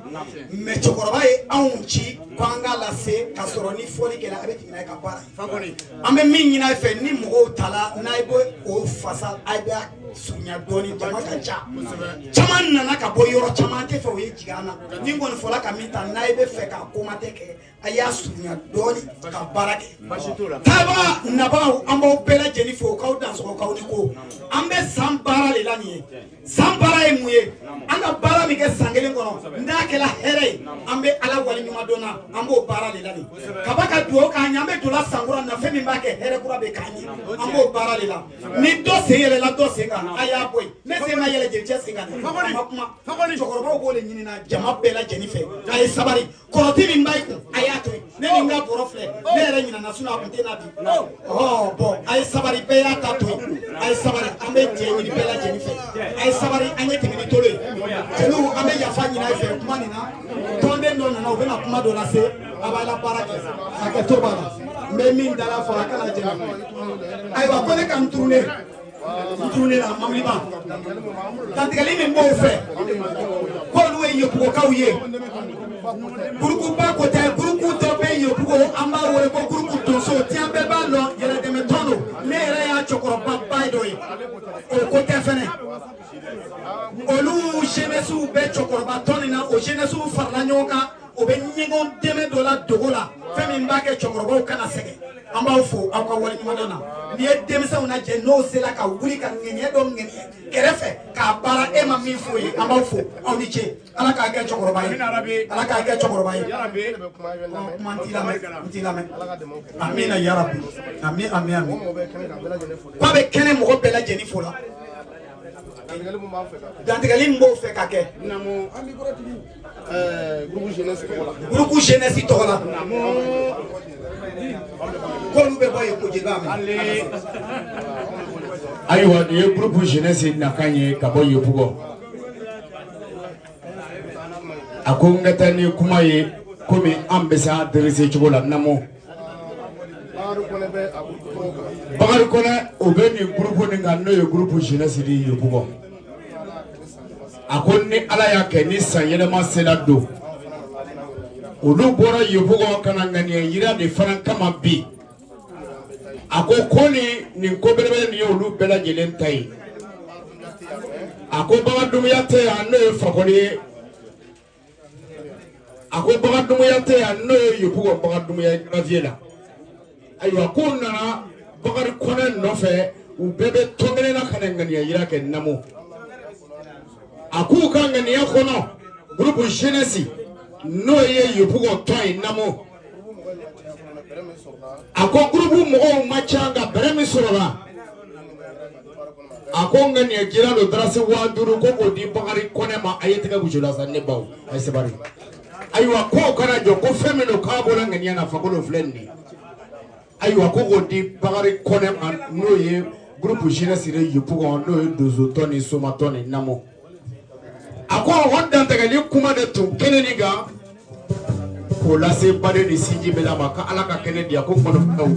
mais cɛkɔrɔba ye anw ci ko an k'a lase ka sɔrɔ ni fɔli kɛra, a bɛ tɛmɛ n'a ye ka baara ye. An bɛ min ɲini a fɛ, ni mɔgɔw tala n'a bɛ o fasa, a bɛ surunya dɔɔni. Jama ka ca, caman nana ka bɔ yɔrɔ caman, an tɛ fɛ o ye jigin an na. Ni kɔni fɔla ka min ta, n'a bɛ fɛ k'a commenter kɛ, a y'a surunya dɔɔni ka baara kɛ. Taaba nabagaw, an b'aw bɛɛ lajɛlen fo k'aw dansɔgɔ k'aw ni ko. An bɛ san baara de la. Nin ye san baara ye mun ye? An ka baara min kɛ san kelen kɔnɔ, n'a kɛra hɛrɛ ye, an bɛ Ala waleɲuman dɔn na. An b'o baara de la nin kaba ka dugawu k'an ye. An bɛ don san kura na, fɛn min b'a kɛ hɛrɛ kura bɛ k'an ye, an b'o baara de la. Ni dɔ sen yɛlɛla dɔ sen kan, a y'a bɔ yen. Ne sen ma yɛlɛ jelicɛ sen kan dɛ, a ma kuma. Cɛkɔrɔbaw b'o de ɲini na jama bɛɛ lajɛlen fɛ. A ye sabali. Kɔrɔti min b'a kun, a y'a to yen. Ne ni n ka bɔrɔ filɛ, ne yɛrɛ ɲinɛna, sinɔn a kun tɛ na bi. Ɔ bɔn, a ye sabali, bɛɛ y'a ta to yen. A ye sabali, an bɛ jɛ ɲini bɛɛ lajɛlen fɛ. A ye sabali, an ye tɛmɛ ni tolo ye. Jeliw, an bɛ yafa ɲini a fɛ kuma nin na. Tɔnden dɔ nana, u bɛna kuma dɔ lase. A b'a la baara kɛ, hakɛto b'a la. N bɛ min dala fɔ a kana jɛn. Ayiwa, ko ne ka n tourner, n tourner la Mamiliba. Dantigɛli min b'o fɛ, k'olu ye Yopougokaw ye. Gurukuba ko tɛ, guruku dɔ bɛ Yopougo, an b'a wele ko guruku donso. Diɲɛ bɛɛ b'a lɔn, yɛrɛdɛmɛtɔn don. Ne yɛrɛ y'a cɛkɔrɔbaba dɔ ye. O ko tɛ fɛnɛ. Olu jeunesse bɛ cɛkɔrɔba tɔn nin na, o jeunesse farala ɲɔgɔn kan, o bɛ ɲɔgɔn dɛmɛ dɔ la dogo la, fɛn min b'a kɛ cɛkɔrɔbaw kana sɛgɛn. An b'aw fo aw ka waleɲumandɔn na. N'i ye denmisɛnw lajɛ, n'o sera ka wuli ka ŋɛniɲɛ dɔ ŋɛniɲɛ kɛrɛfɛ k'a baara, e ma min f'o ye, an b'aw fo, aw ni ce. Ala k'a kɛ cɛkɔrɔba ye, Ala k'a kɛ cɛkɔrɔba ye. Kuma n t'i lamɛn, n t'i lamɛn. Amina yarabi, ami ami ami. K'a bɛ kɛnɛ mɔgɔ bɛɛ lajɛlen fo la. Dantigɛli min b'o fɛ ka kɛ groupe jeunesse tɔgɔ la, k'olu bɛ bɔ yen ko jeliba mɛn. Ayiwa, nin ye groupe jeunesse nakan ye ka bɔ Yopougon. A ko n ka taa ni kuma ye komi an bɛ se adressé cogo la namo. Bakari Kɔnɛ, o bɛ nin groupe nin kan, n'o ye groupe jeunesse de Yopougon. A ko ni Ala y'a kɛ ni san yɛlɛma sera don, olu bɔra Yopougon ka na ŋaniya yira de fana kama bi. A ko ko ni nin ko belebele nin ye olu bɛɛ lajɛlen ta ye. A ko Bagan Dumuya tɛ yan, n'o ye Fakoli ye. A ko Bagan Dumuya tɛ yan, n'o ye Yopougon Bagan Dumuya ye gravier la. Ayiwa, k'u nana Bakari Kɔnɛ nɔfɛ, u bɛɛ bɛ tɔn kelen na ka na ŋaniya yira kɛ namo. A k'u ka ŋaniya kɔnɔ, groupe jeunesse n'o ye Yopougon tɔn ye namo. A ko groupe mɔgɔw ma ca, nka bɛrɛ min sɔrɔla, a ko ŋaniya jira don, darasi 5000 ko k'o di Bakari Kɔnɛ ma. A ye tɛgɛ gosi o la sa, ne baw, a ye sabali. Ayiwa, k'o kana jɔ, ko fɛn min don k'a bɔra ŋaniya na, Fakolo filɛ nin ye. Ayiwa, ko k'o di Bakari Kɔnɛ ma, n'o ye groupe jeunesse de Yopougon, n'o ye donsotɔn ni somatɔn ni namo. A ko o dantigɛli kuma de tun kɛnɛ nin kan k'o lase baden ni sinji bɛɛ la ma, ko Ala ka kɛnɛ di yan ko kɔnɔfɛnw.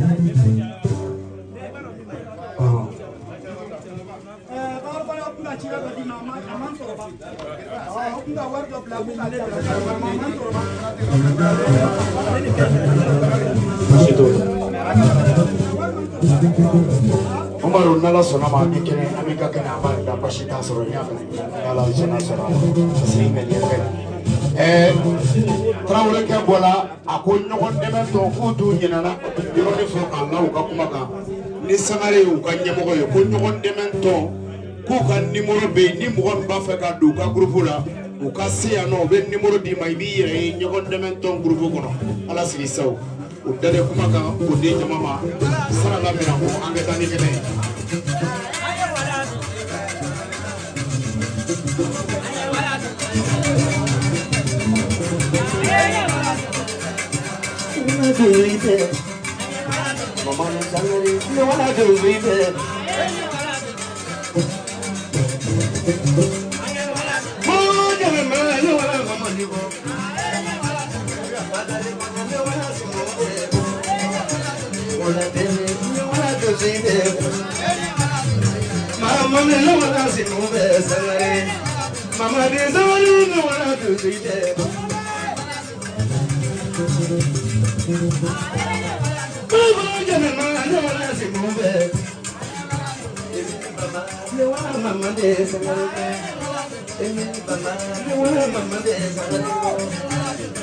Umaru, n'Ala sɔnna ma, an bɛ kɛnɛ, an bɛ ka kɛnɛ, an b'a da, basi t'a sɔrɔ, n y'a mɛn, n'Ala sɔnna sɔrɔ a ma, parce que ŋaniya ka ɲi. Tarawelekɛ bɔra, a ko ɲɔgɔn dɛmɛ tɔ k'u t'u ɲinɛna yɔrɔnin fɔ k'a la u ka kuma kan ni Sangare ye u ka ɲɛmɔgɔ ye, ko ɲɔgɔn dɛmɛ tɔn k'u ka nimoro bɛ yen, ni mɔgɔ min b'a fɛ ka don u ka groupe la, u ka se yan nɔ, u bɛ nimoro d'i ma, i b'i yɛrɛ ye ɲɔgɔn dɛmɛ tɔn groupe kɔnɔ. Ala sigi saw o dalen kuma kan k'o di jama ma sara la minɛ ko an ka taa ni kɛnɛ ye.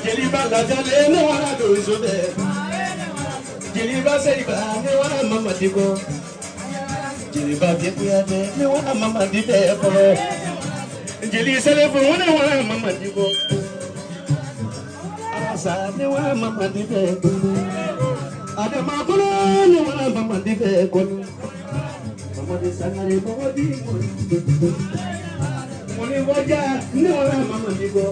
Jeliba lajale ne wara donso bɛ, Jeliba Seriba ne wara Mamadi ko, Jeliba Kuyate ne wara Mamadi bɛ kɔrɔ, Jeli Sɛlɛfo ne wara Mamadi ko, Asa ne wara Mamadi bɛ, Adama kolo ne wara Mamadi bɛ kɔnɔ, Mamadi Sangare Mamadi Mɔni Waja ne wara Mamadi ko.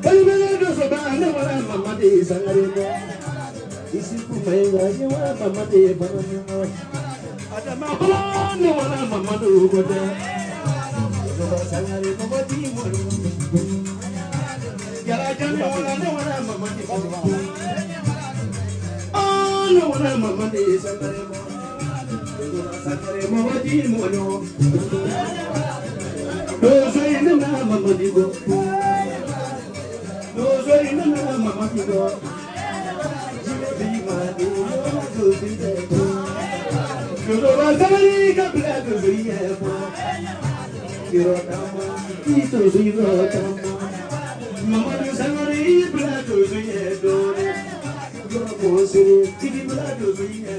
Balibele donsoba ne wara Mamadi Sangare ko. Isiku Mayiga ne wara Mamadi Banaɲɔgɔn. Adama kolo ne wara Mamadu ko tɛ. Donsoba Sangare Mamadi Mɔni. Jaraja ne wara Mamadi ko. ɲɔgɔnna Mamadi Sangare bɔ. Sangare mɔgɔ ji mɔgɔ ɲɔgɔn. Donso in nana Mamadi bɔ. Donso in nana Mamadi bɔ. Jinɛ bi ma di donso in tɛ bɔ. Donsoba sabali ka bila donso in ɲɛ bɔ. Yɔrɔ caman i donso yɔrɔ caman. Mamadu Sangare i bila donso ɲɛ dɔɔnin. Yɔrɔ ko sere i b'i bila donso ɲɛ.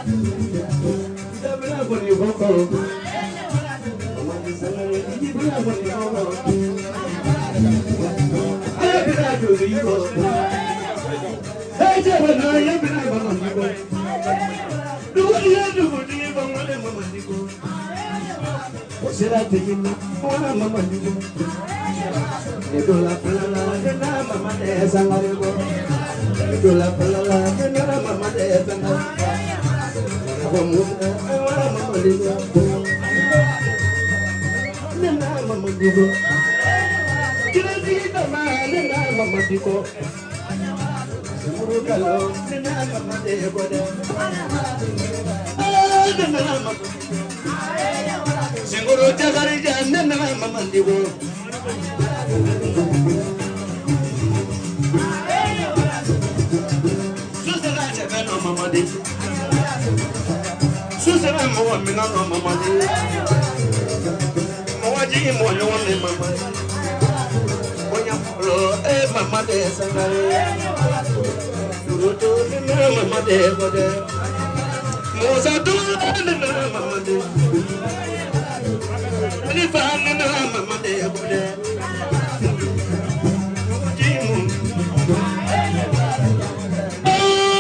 I da bila kɔni fɔ kɔ. Mamadu Sangare i b'i bila kɔni fɔ kɔ. A ye bila donso kɔ. E cɛ bɛ na ye bila Mamadu kɔ. Dugu ye dugutigi bɔ Mamadu kɔ. O sera tigi ma wala Mamadu kɔ. Ne dola falala ne na Mamadu Sangare bɔ. Ne dola falala ne na Mamadu Sangare. Ko Musa wala Mamadu kɔ. Ne na Mamadu kɔ. Jinɛtigi dama ne na Mamadu kɔ. Sumuru kalo ne na Mamadu kɔ dɛ. Ne na Mamadu kɔ. Sengoro Jakarija ne na Mamadu kɔ. Susera cɛbɛ nɔ Mamadi. Susera mɔgɔ minɛ nɔ Mamadi. Mɔgɔ jigi mɔgɔ ɲɔgɔn ni Mamadi. Bonya fɔlɔ e Mamadi Sangare. Turuto ne na Mamadi kɔ dɛ. Musa Ture ne na Mamadi. Alifa ne na Mamadi kɔ dɛ. Mɔgɔ jigi mɔgɔ.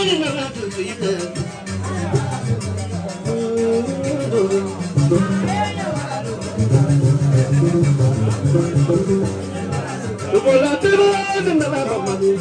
Ne na tutu yi dɛ. Dugola tere ne na Mamadi.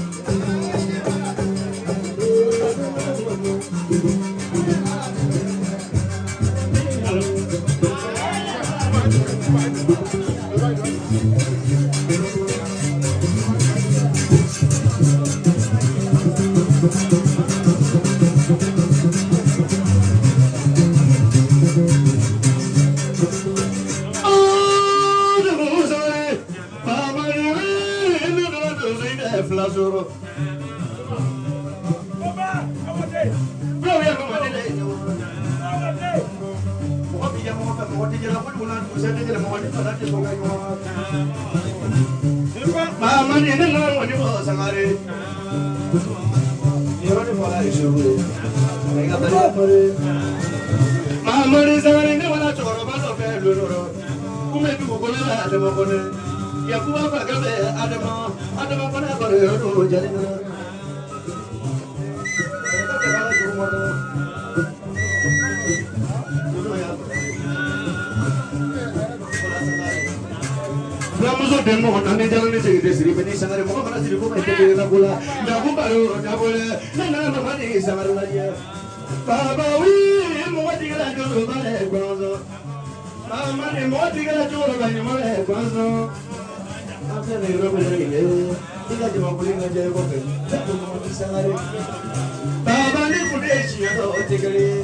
Mamadi Sangare ne wala cɛkɔrɔba dɔ fɛ lolorɔ. Kun bɛ dugukolo la Adama kɔnɔ. Yakuba fakɛ bɛ Adama. Adama fana kɔrɔ yɔrɔ don jali la. Fulamuso den mɔgɔ naani jala ni segin tɛ siri bɛ ni Sangare mɔgɔ mana siri ko ma tɛ kelen na ko la. Nka ko baro dabɔ dɛ. Ne nana Mamadi Sangare lajɛ. Baba wi mɔgɔ tigɛla jɔyɔrɔ lɛ gbɔnsɔn. Mamadi mɔgɔ tigɛla jɔyɔrɔ la ɲuman lɛ gbɔnsɔn. An filɛ nin yɔrɔ min na nin ye i ka jamakulu in lajɛ i kɔfɛ. Ko Mamadi Sangare. Baba ni kun ye siɲɛ dɔ o tɛ kelen ye.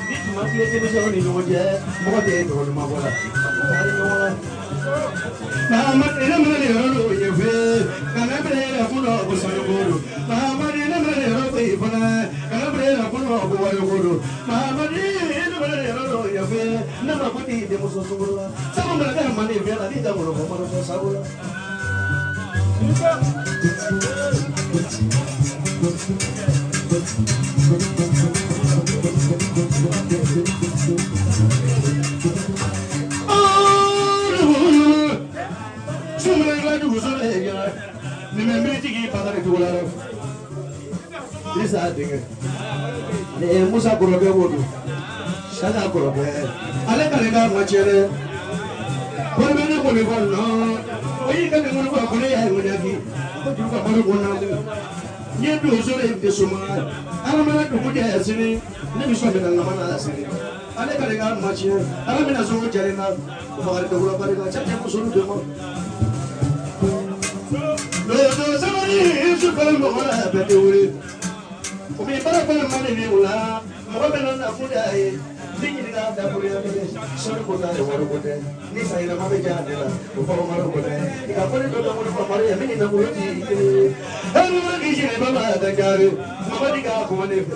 Ni tun ma tilen denmisɛnninw ni ɲɔgɔn cɛ mɔgɔ tɛ tɔgɔ ɲuman bɔ la. Taari ɲɔgɔn na. Mamadi ne mana nin yɔrɔ dɔ ɲɛfɛ kana bila yɛrɛ kun dɔ ko sanu ko don. Mamadi ne mana nin yɔrɔ dɔ yen fana kana bila yɛrɛ kun dɔ ko wari ko don. Mamadi ne mana nin yɔrɔ dɔ ɲɛfɛ ne ma ko t'i denmuso sunguru la. Sabu mana kɛ mali fɛ la n'i da kɔnɔ ko malo sɔn sago la. Sumala dugu la dɛ. Dirisa denkɛ. Ale Musa kɔrɔkɛ b'o don. Saka kɔrɔkɛ. Ale k'ale ka ma tiɲɛ dɛ. Kɔni bɛ ne kɔni fɔ nɔ. O y'i ka nin fɔ ko ne y'a ye ŋɔni ko juru ka balo ko na ko. N ye donso de de suma. Ala mana dugu jɛ sini. Ne bɛ sɔn minɛ lamana la sini. Ale k'ale ka ma tiɲɛ. Ala bɛna sɔn jalen na. O fakari dɔgɔla barika. Cɛ cɛ muso de ma. Dodo sabali sufɛ mɔgɔ la bɛɛ tɛ wuli. O bɛ baara fana ma de o la mɔgɔ bɛ na nafolo y'a ye ni ɲininka dakuruya kelen sɔnni ko t'a ye wari ko tɛ ni san yɛlɛma bɛ diya ale la o fɔ maro ko tɛ nka fɔ ni dɔ dɔnkili fɔ maro ye min ni nafolo ti kelen ye e ni ma k'i jɛnɛ ba ma ka jaabi mamadi ka kuma ne fɛ.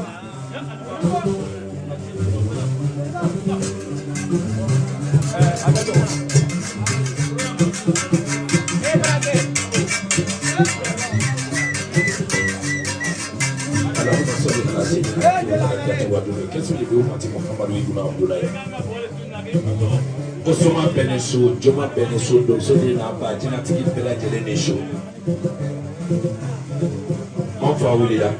Allahumma salli ala sayyidina Muhammad kɛsu de bɛ umati Muhammadu ibn Abdullahi ko soma bɛɛ ni su joma bɛɛ ni su donso den n'a ba jinɛtigi bɛɛ lajɛlen ni su an fa wulila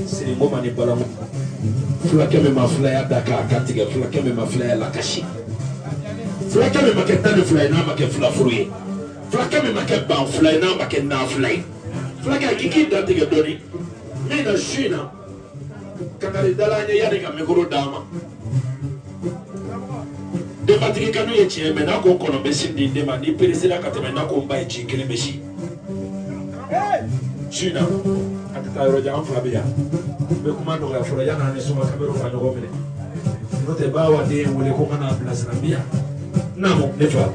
sirikoma ni balamu fulakɛ min ma filaya da k'a kan tigɛ fulakɛ min ma filaya lakasi fulakɛ min ma kɛ 12 ye n'a ma kɛ filafuru ye fulakɛ min ma kɛ ban fila ye n'a ma kɛ na fila ye fulakɛ k'i k'i dantigɛ dɔɔni min na su in na kankari dala an ye yanni ka mikoro d'a ma denbatigi kanu ye tiɲɛ mɛ n'a ko kɔnɔ bɛ sin di den ma n'i peresera ka tɛmɛ n'a ko n ba ye ci kelen bɛ si su in na a tɛ taa yɔrɔ jan an fa bɛ yan n bɛ kuma nɔgɔya fɔlɔ yanni an ni soma kamero ka ɲɔgɔn minɛ n'o tɛ ba wa den ye wele ko n ka n'a bilasira n bɛ yan naamu ne fa.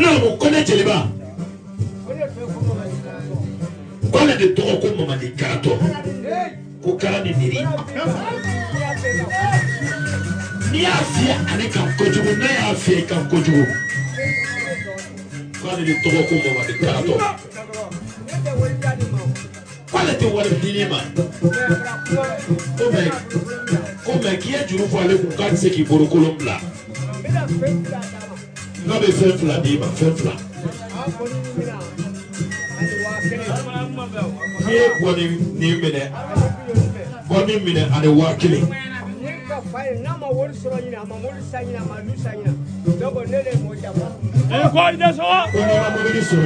Naamu ko ne jeliba k'ale de tɔgɔ ko Mamadi Karatɔ ko kara ni niri n'i y'a fiyɛ ale kan kojugu n'a y'a fiyɛ i kan kojugu k'ale de tɔgɔ ko Mamadi Karatɔ k'ale tɛ wari di ne ma ko mɛ ko mɛ k'i ye juru fɔ ale kun k'a tɛ se k'i bolokolon bila n'a bɛ fɛn fila d'i ma fɛn fila n'i ye bɔnni nin minɛ bɔnni minɛ ani 1000. Ko n'i ma mobili sɔrɔ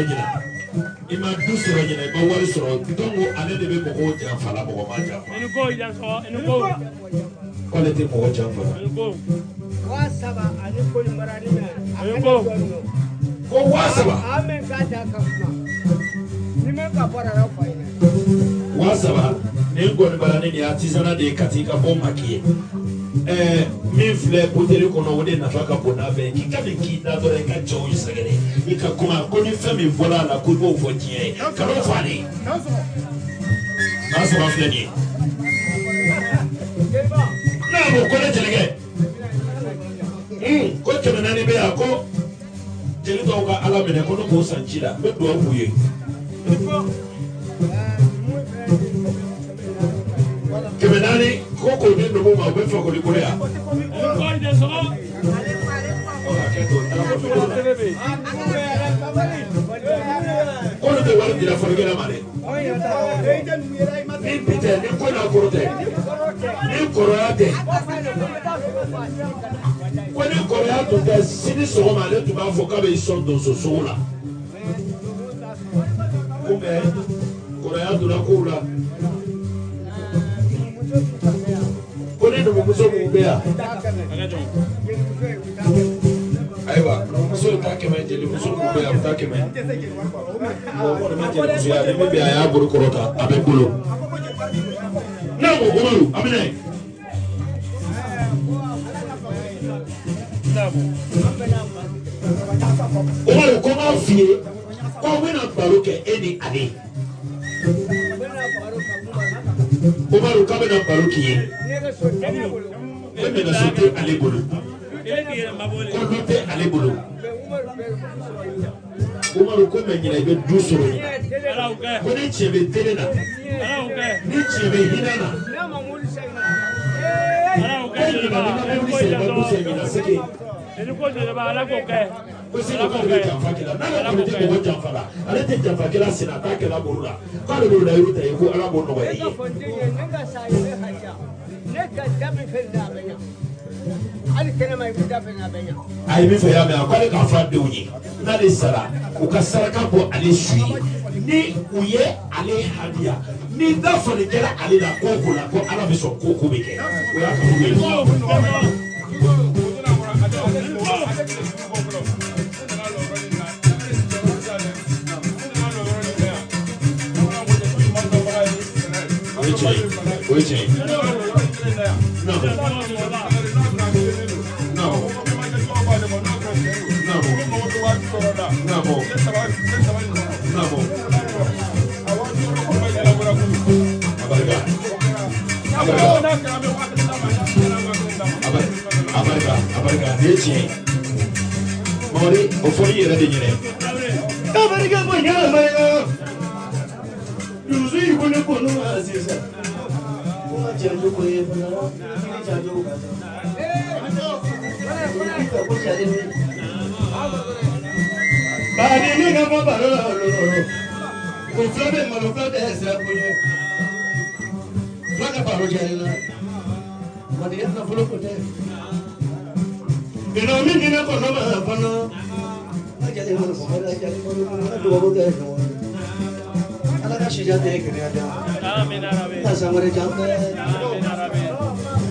ɲinan i ma du sɔrɔ ɲinan i ma wari sɔrɔ donc ale de bɛ mɔgɔw janfa la mɔgɔ ma janfa. K'ale tɛ mɔgɔ janfa la. Ko 3000. 3000 nin gɔnibaranin nin ye artisanat de ye Kati ka bɔ Maki ye. Ɛɛ min filɛ buteli kɔnɔ o de nafa ka bon n'a bɛɛ ye k'i ka nin k'i da dɔrɔn i ka cɛw sɛgɛrɛ i ka kuma ko ni fɛn min bɔra a la ko i b'o fɔ diɲɛ ye kan'o fɔ ale ye. N'a sɔrɔ filɛ nin ye. N'a ko ko ne jelikɛ ko 400 bɛ yan ko jeli tɔw ka Ala minɛ ko ne k'o san ji la n bɛ dugawu k'u ye. 400 ko k'o di numu ma u bɛ fakoli bolo yan. K'olu tɛ wari dira fɔlikɛla ma dɛ. Ni bi tɛ ni ko n'a kɔrɔ tɛ ni kɔrɔya tɛ ko ni kɔrɔya tun tɛ sini sɔgɔma ale tun b'a fɔ k'a bɛ sɔn donso sogo la. Ko mɛ kɔrɔya donna kow la. Ko ni numumuso minnu bɛ yan. Ayiwa numumuso bɛ taa 100 jelimuso minnu bɛ yan a bɛ taa 100. Mɔgɔ kɔni ma jelimusoya ni min bɛ yan a y'a bolo kɔrɔta a bɛ bolo. N'a ko Umaru a bɛ na ye. Umaru ko n k'a f'i ye k'aw bɛna baro kɛ e ni ale. Umaru k'a bɛna baro k'i ye. E bɛna so tɛ ale bolo. Ko du tɛ ale bolo. Umaru ko mɛ ɲinɛ i bɛ du sɔrɔ ɲinɛ. Ko ni tiɲɛ bɛ tele la. Ni tiɲɛ bɛ hinɛ na. Ko ɲinɛ n'i ma mobili san i ma du san ɲinɛ seke. Ko sini k'ale bɛ janfa kɛ la n'ale kɔni tɛ mɔgɔ janfa la ale tɛ janfa kɛla sen na a t'a kɛla bolo la k'ale b'o layiru ta i ye ko Ala b'o nɔgɔya i ye. A ye min fɔ i y'a mɛn a k'ale k'a fɔ a denw ye n'ale sara u ka saraka bɔ ale su ye ni u ye ale hadiya ni da falen kɛra ale la ko o ko la ko Ala bɛ sɔn ko o ko bɛ kɛ o y'a kanu ye. O ye tiɲɛ ye, o ye tiɲɛ ye. Naamu. Naamu. Naamu. Naamu. Naamu. Abarika. Abarika. Abarika, abarika, nin ye tiɲɛ ye. Mamadi, o fɔli i yɛrɛ de ɲɛnɛ. Abarika bonya abarika. Dusu yi ko ne ko n'o ma sisan. Ko ka janjo ko ye fana, k'i janjo ka taa. Ko jalen bɛ. Bani ne ka bɔ baro la lɔrɔ. Ko fila bɛ malo fila tɛ sira ko ɲɛ. Fila ka baro jalen na. Madiya nafolo ko tɛ. Ina min di ne kɔnɔ ma fana. A jalen malo fana, a jalen malo fana, a dugawu kɛ ɲɔgɔn ye. Ala ka sija tɛ kɛnɛya d'an ma. Ka san wɛrɛ jan dɛ.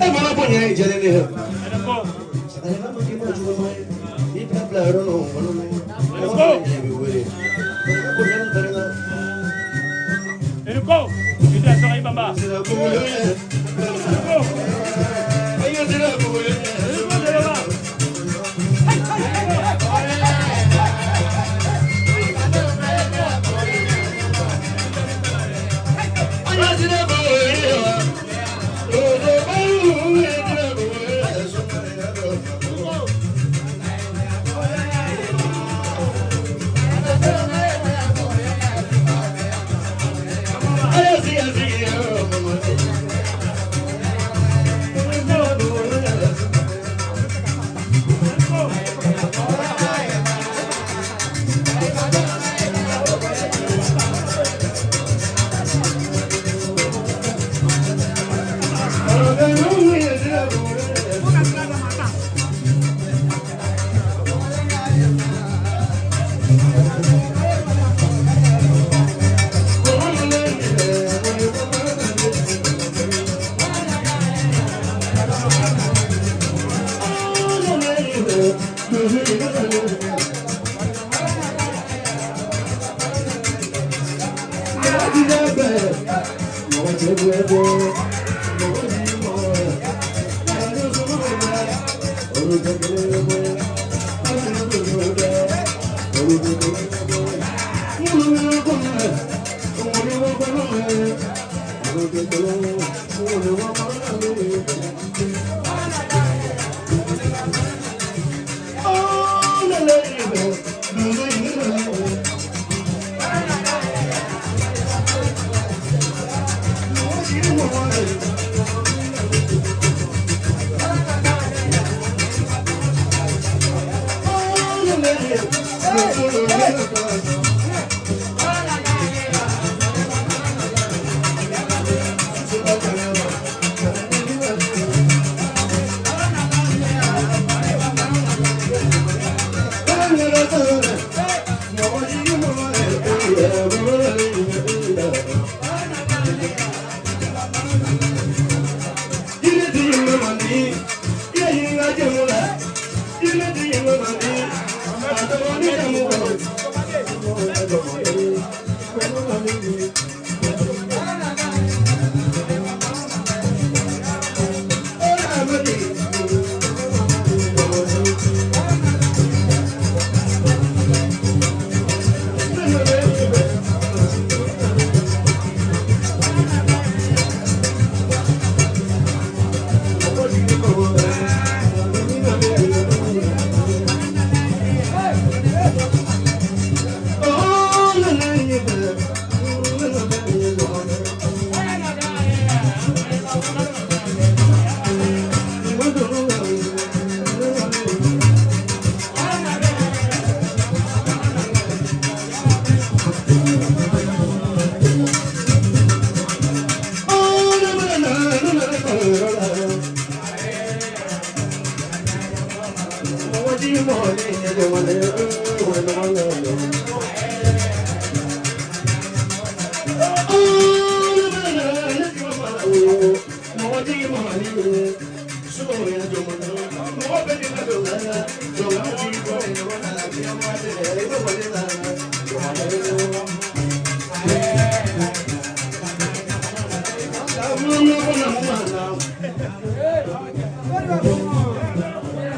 E mana bonya i jɛlen de. Sagalema ma k'i ma cogo ma ye. I bila bila yɔrɔ nɔ kɔnɔ na. Mɔgɔ fana i bɛ wele. Bonya ni barika. Sira kunkolo ye. Ayi sira kunkolo ye. Ayi sira kunkolo ye.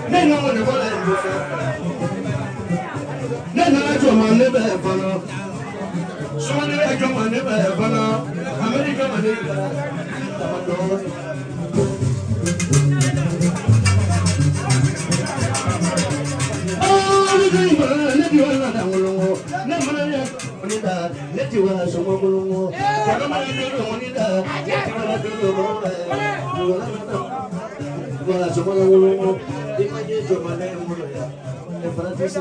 Ne nana ne bɔra yen fɛ. Ne nana jɔ ma ne bɛ fana. Sumani bɛ jɔ ma ne bɛ fana. Amadi jɔ ma ne bɛ dɔn. Ne ti wala dangolongo. Ne mana ya ni da. Ne ti wala songolongo. Kɔnɔ mana dolo ni da. Ne ti wala dolo wala songolongo. I ma ye jɔ ma ne bolo ya. Ne fana tɛ se.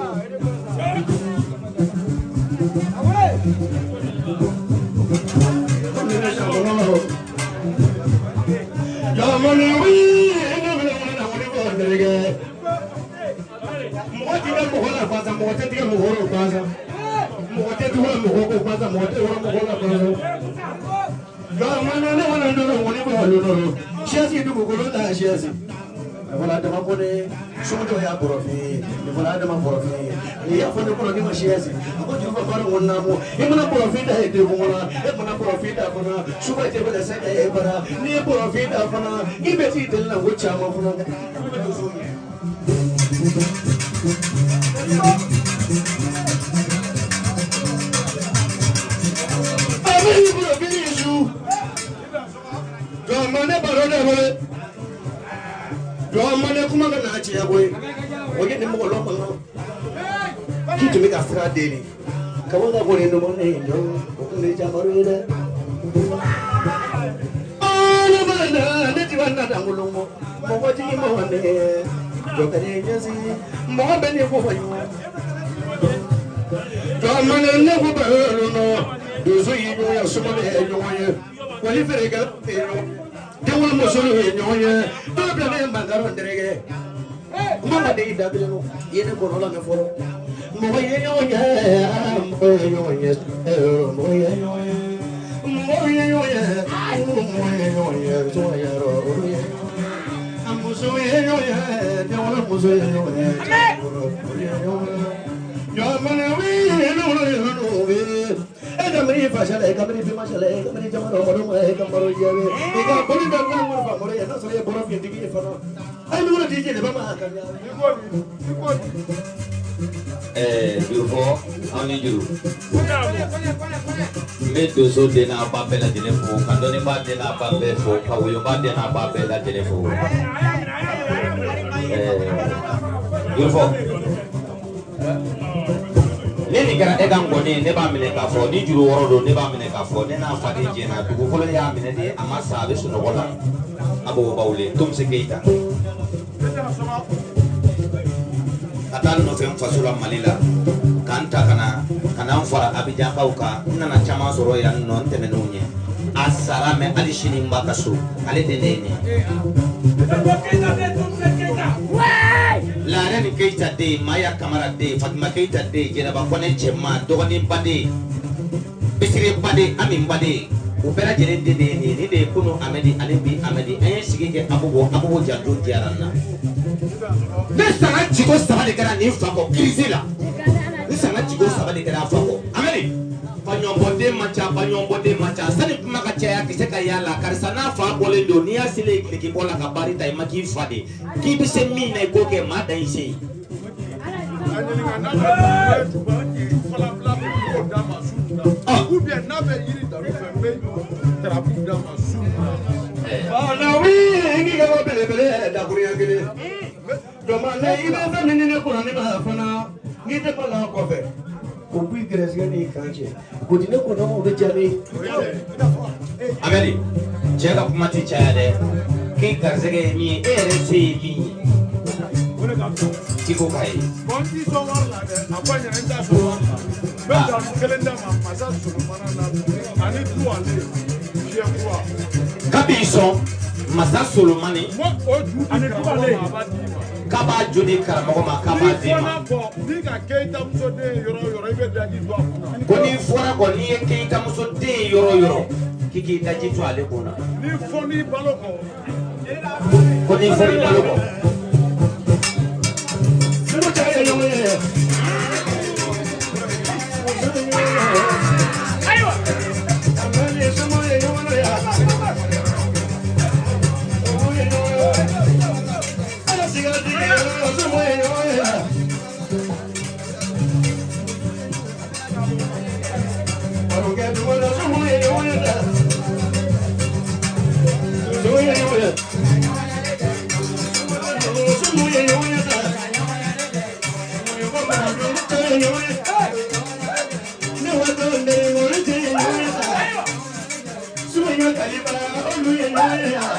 Mɔgɔ tɛ mɔgɔ la gansan, mɔgɔ tɛ tigɛ mɔgɔ la gansan, mɔgɔ tɛ tugu mɔgɔ ko gansan, mɔgɔ tɛ wɔrɔ mɔgɔ la gansan. Jamana ne wala nɔrɔ wani bɔ nɔrɔ siyasi dugukolo la siyasi. Ne fana dama ko ne somɔgɔw y'a bɔrɔ f'i ye, ne fana dama bɔrɔ f'i ye. N'i y'a fɔ ne kɔrɔ ne ma siyasi, a ko juru fa ko naamu. I mana bɔrɔ f'i da ye degun kɔnɔ, e mana bɔrɔ f'i da fana, suba tɛ bɛ se ka e bara. N'i ye bɔrɔ f'i da fana, i bɛ t'i deli la ko caman fana. I bɛ don so ɲɛ. Ne baro ne bolo jɔn ne kuma ka n'a cɛ koyi o ye ni mɔgɔ lɔ kɔnɔ k'i tun bɛ ka sira deli ka bɔ ka bɔ ni nɔgɔ ne jɔ o kun ye jamaru ye dɛ. Ne b'a la ne ti b'a na dangolo mɔ mɔgɔ jigi mɔgɔ ne jɔ ka di ɲɛsin mɔgɔ bɛ ne ko fɔ ɲɔgɔn jɔn ne ko baro nɔ donso y'i ɲɔgɔn ye sumalen ye ɲɔgɔn ye wali feere kɛ denwolo muso ye ɲɔgɔn ye dɔw bila ne ye mankaro ntereke kuma ma dege da kelen i ye ne kɔnɔ lamɛn fɔlɔ mɔgɔ ye ɲɔgɔn ye mɔgɔ ye ɲɔgɔn ye mɔgɔ ye ɲɔgɔn ye mɔgɔ ye ɲɔgɔn ye mɔgɔ ye ɲɔgɔn ye olu ye a muso ye ɲɔgɔn ye denwolo muso ye ɲɔgɔn ye olu ye ɲɔgɔn ye jamana wi e ka miiri fa la e ka miiri fima la e ka miiri jamana maro ma e ka maro jaabi i ka boli da la maro fa maro ye n'a sɔrɔ e bɔra fintigi ye fana a ye numéro di jeliba ma ka ɲa. Jurufɔ aw ni juru n bɛ donso den n'a ba bɛɛ lajɛlen fo ka dɔnnibaa den n'a ba bɛɛ fo ka woyoba den n'a ba bɛɛ lajɛlen fo. Jurufɔ ne nin kɛra e ka ngɔni ye ne b'a minɛ k'a fɔ ni juru wɔɔrɔ don ne b'a minɛ k'a fɔ ne n'a faden jɛna dugukolo y'a minɛ de a ma sa a bɛ sunɔgɔ la a b'o bawule Tomse Keyita ka taa nɔfɛ n faso la Mali la k'an ta ka na n fara Abijankaw kan n nana caman sɔrɔ yan nɔ n tɛmɛn'o ɲɛ a sara mɛ hali sini n b'a ka so ale den de ye nin ye. Laare ni Keyita den Maya Kamara den Fatima Keyita den Jɛnɛba Kɔnɛ cɛman dɔgɔnin ba den Bisire ba den Ami ba den u bɛɛ lajɛlen den de ye nin ye nin de ye kunu Amedi ani bi Amedi an ye sigi kɛ Abobo Abobo janto diyara n na. Ne sanga jiko saba de kɛra nin fa kɔ kirisi la ne sanga jiko saba de kɛra a fa kɔ Amedi baɲɔnbɔden man ca baɲɔnbɔden man ca sani kuma ka caya kisɛ ka yaala karisa n'a fa bɔlen don n'i y'a selen kileki bɔ la ka baari ta i ma k'i fa de k'i bɛ se min na i k'o kɛ maa dan y'i se ye. I bɛ fɛn min ne kɔnɔ ne b'a fana n'i tɛ bala kɔfɛ o b'i gɛrɛsɛgɛ n'i kan cɛ o di ne kɔnɔ o bɛ jaabi. Amedi cɛ ka kuma tɛ caya dɛ k'e gɛrɛsɛgɛ ye min ye e yɛrɛ se ye min ye k'i ko k'a ye. Bon n t'i sɔn wari la dɛ a ko a ɲɛna n t'a sɔn wari la n bɛ dalu kelen d'a ma masa Solomana la ani du ale fiɲɛ kura. Kabi sɔn masa Solomani. O ju di karamɔgɔ ma a b'a d'i ma. K'a b'a jo di karamɔgɔ ma k'a b'a d'i ma. N'i ka Keyitamuso den ye yɔrɔ o yɔrɔ i bɛ daji to a kun na. Ko n'i fɔra kɔ n'i ye Keyitamuso den ye yɔrɔ o yɔrɔ k'i k'i daji to ale kun na. N'i fɔn'i balo kɔ. Ko n'i fɔn'i balo kɔ. Ayiwa. Olu ye ɲɔgɔn ye yan.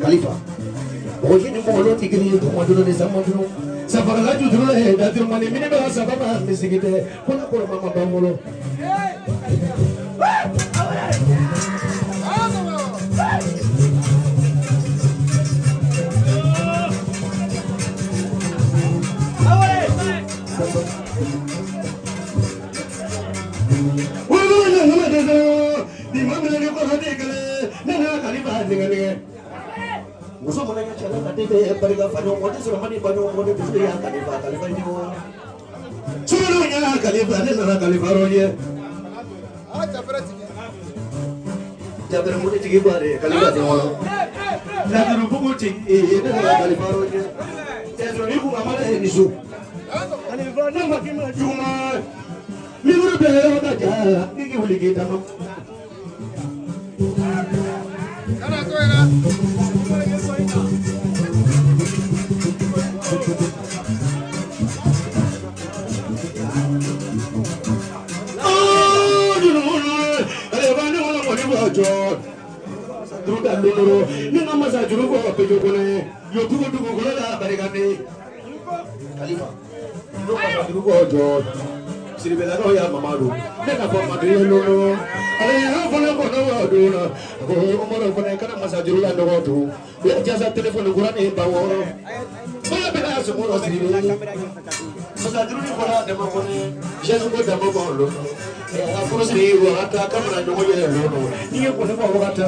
Khalifa Muso mana kɛ cɛla ka den bɛ barika fa ɲɔgɔn tɛ sɔrɔ man ni ba ɲɔgɔn kɔni muso y'a kalifa kalifa ɲɔgɔn sumaworo y'a kalifa ne nana kalifa yɔrɔ ye jabɛrɛ mori tigi ba de kalifa den wɔlɔ laduru bugu tigi ne nana kalifa yɔrɔ ye tɛsɔrɔ kun a ma da ni so kalifa ne ma k'i ma juma miburu bɛɛ yɔrɔ ka ja k'i k'i wuli k'i taama. Kana to yɛrɛ. Khalifa, Siribelakaw ya Mamadu, ne ka fɔ Madu ye lolo, ale y'a fana kɔnɔ wa don na, ko Umaru fana kana masajuru la nɔgɔ dun, u ye jasa telefɔni kura ni ba wɔɔrɔ, bɛɛ bɛ na sɔgɔrɔ Siribe, masajuru ni fɔra dama kɔnɔ, jeune ko dama kɔnɔ lolo, a furu siri wagata kamana ɲɔgɔn ye lolo, n'i ye kɔni fɔ wagata.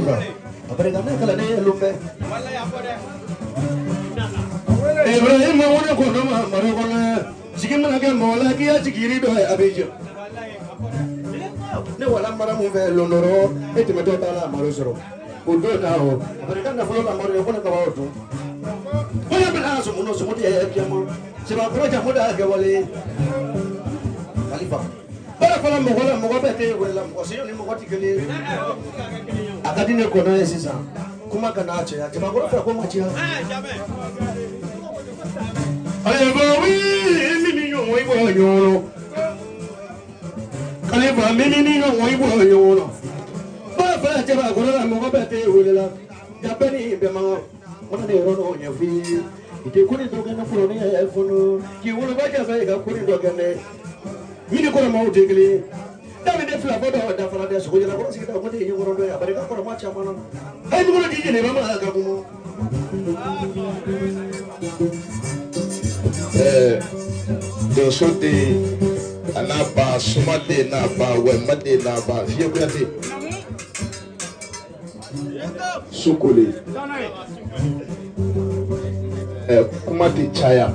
Khalifa, Ibrahim wone kono ma maro kono jigi mana kɛ mɔgɔ la k'i y'a jigi yiri dɔ ye a bɛ jɔ ne wala mara mun fɛ londɔrɔ e tɛmɛtɔ t'a la maro sɔrɔ o don na o a ka nafolo ka maro ye ko ne kaba o dun ko ne bɛna sɔmɔnɔ sɔmɔ tɛ jama sɛbɛkɔrɔ jamu da kɛwale Khalifa Baara fana mɔgɔ la mɔgɔ bɛɛ tɛ wele la mɔgɔ si ni mɔgɔ tɛ kelen ye. A ka di ne kɔnɔ ye sisan kuma kana caya jamakɔrɔ fɛ ko ma caya. Ayiwa wii min ɲɔgɔn i bɔ ɲɔgɔn na. Kalifa min ni ɲɔgɔn i bɔ ɲɔgɔn na. Baara fana jamakɔrɔ la mɔgɔ bɛɛ tɛ wele la. Ja bɛɛ ni bɛɛ man kan. Mana ne yɔrɔ dɔ ɲɛf'i ye. I tɛ ko ni dɔ kɛ ne fɔlɔ ne yɛrɛ fɔlɔ. K'i woloba jɛ i ka ko ni dɔ kɛ ne. Min ni kɔrɔmaw tɛ kelen ye. Daminɛ fila bɔ dɔ dafara dɛ sogo jalakɔrɔ sigida ko ne ye ɲɛkɔrɔ dɔ ye a barika kɔrɔma caman na. A ye dumuni di jeliba ma ka kuma. Donso den a n'a ba soma den n'a ba wɛma den n'a ba fiye kuyate sukole kuma tɛ caya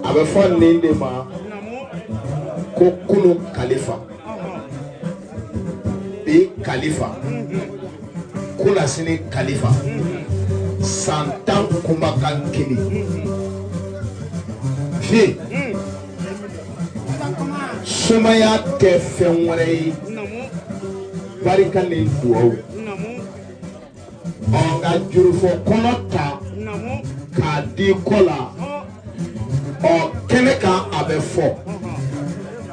a bɛ fɔ nin de ma ko kunu kalifa bi kalifa kunasini kalifa san 10 kumakan kelen fiye sumaya tɛ fɛn wɛrɛ ye barika ni duwawu ɔ nka jurufɔ kɔnɔ ta k'a di kɔ la ɔ kɛnɛ kan a bɛ fɔ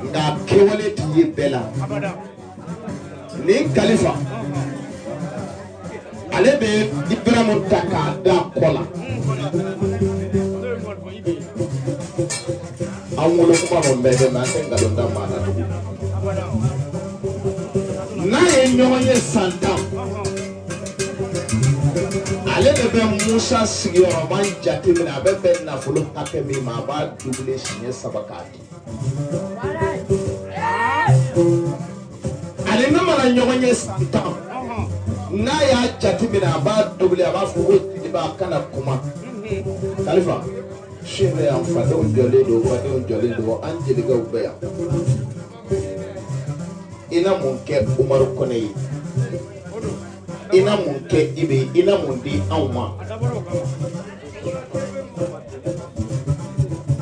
nka kɛwale ti ye bɛɛ la nin kalifa ale bɛ Ibaramu ta k'a da kɔ la an wolo kuma ma mɛn dɛ mɛ an tɛ nkalon da maa la tugun n'a ye ɲɔgɔn ye san 10 ale de bɛ Musa sigiyɔrɔma jateminɛ a bɛ bɛn nafolo hakɛ min ma a b'a dubile siɲɛ 3 k'a di ale ne mana ɲɔgɔn ye san 10 n'a y'a jateminɛ a b'a dubile a b'a fɔ ko jeliba kana kuma kalifa su in bɛ yan fadenw jɔlen don badenw jɔlen don an jelikɛw bɛ yan i na mun kɛ Umaru Kɔnɛ ye i na mun kɛ Ibe i na mun di anw ma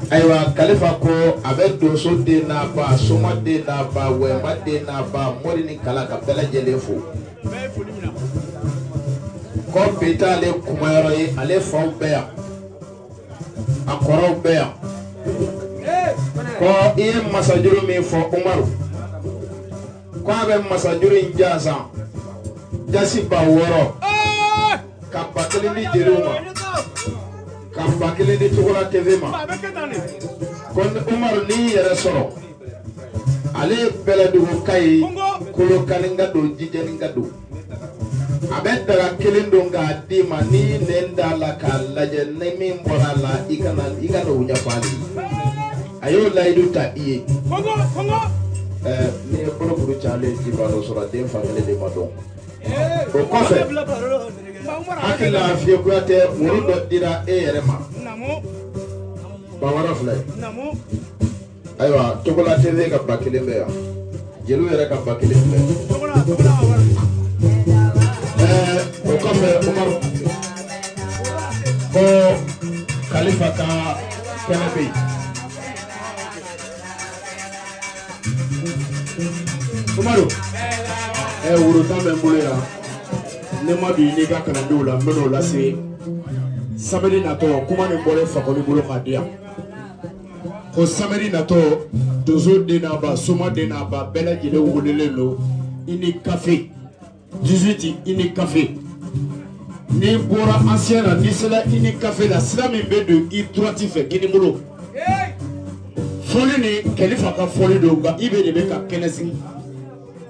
ayiwa kalifa ko a bɛ donso den n'a ba soma den n'a ba wɛma den n'a ba mori ni kala ka bɛɛ lajɛlen fo ko bi t'ale kumayɔrɔ ye ale faw bɛ yan a kɔrɔw bɛ yan ko i ye masajuru min fɔ Umaru ko a bɛ masajuru in jansan jasi 6000 ka 1000 di jeliw ma ka 1000 di Togola TV ma ko Umaru n'i y'i yɛrɛ sɔrɔ ale ye bɛlɛdugu ka ye kolokani ka don jijɛni ka don a bɛ daga kelen don k'a d'i ma n'i y'i nɛn d'a la k'a lajɛ ni min bɔra a la i kana o ɲɛfɔ ale ye a y'o layidu ta i ye n'i ye bolokuru calen ji b'a dɔ sɔrɔ den fan kelen de ma dɔn o kɔfɛ hakili la Fiye Kuyatɛ woro dɔ dira e yɛrɛ ma 6000 filɛ ayiwa Togola TV ka 1000 bɛ yan jeliw yɛrɛ ka 1000 filɛ o kɔfɛ Umaru ko Kalifa ka kɛnɛ bɛ yen Umaru woro 10 bɛ n bolo yan ne ma don i n'i ka kalandenw la n bɛ n'o lase samedi natɔ kuma nin bɔlen Fakoli bolo k'a di yan ko samedi natɔ donso den n'a ba soma den n'a ba bɛɛ lajɛlen welelen don i ni kafe 18 i ni kafe n'i bɔra ancien na n'i sera i ni kafe la sira min bɛ don i droite fɛ kini bolo fɔli ni Kalifa ka fɔli don nka i bɛ de bɛ ka kɛnɛ sigi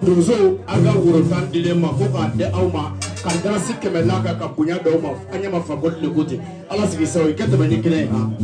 donso a ka woro 10 dilen ma ko k'a di aw ma ka dalasi 100 la kan ka bonya d'aw ma an ɲɛ ma Fakoli de ko ten ala sigi sago i ka tɛmɛ ni kɛnɛ ye han.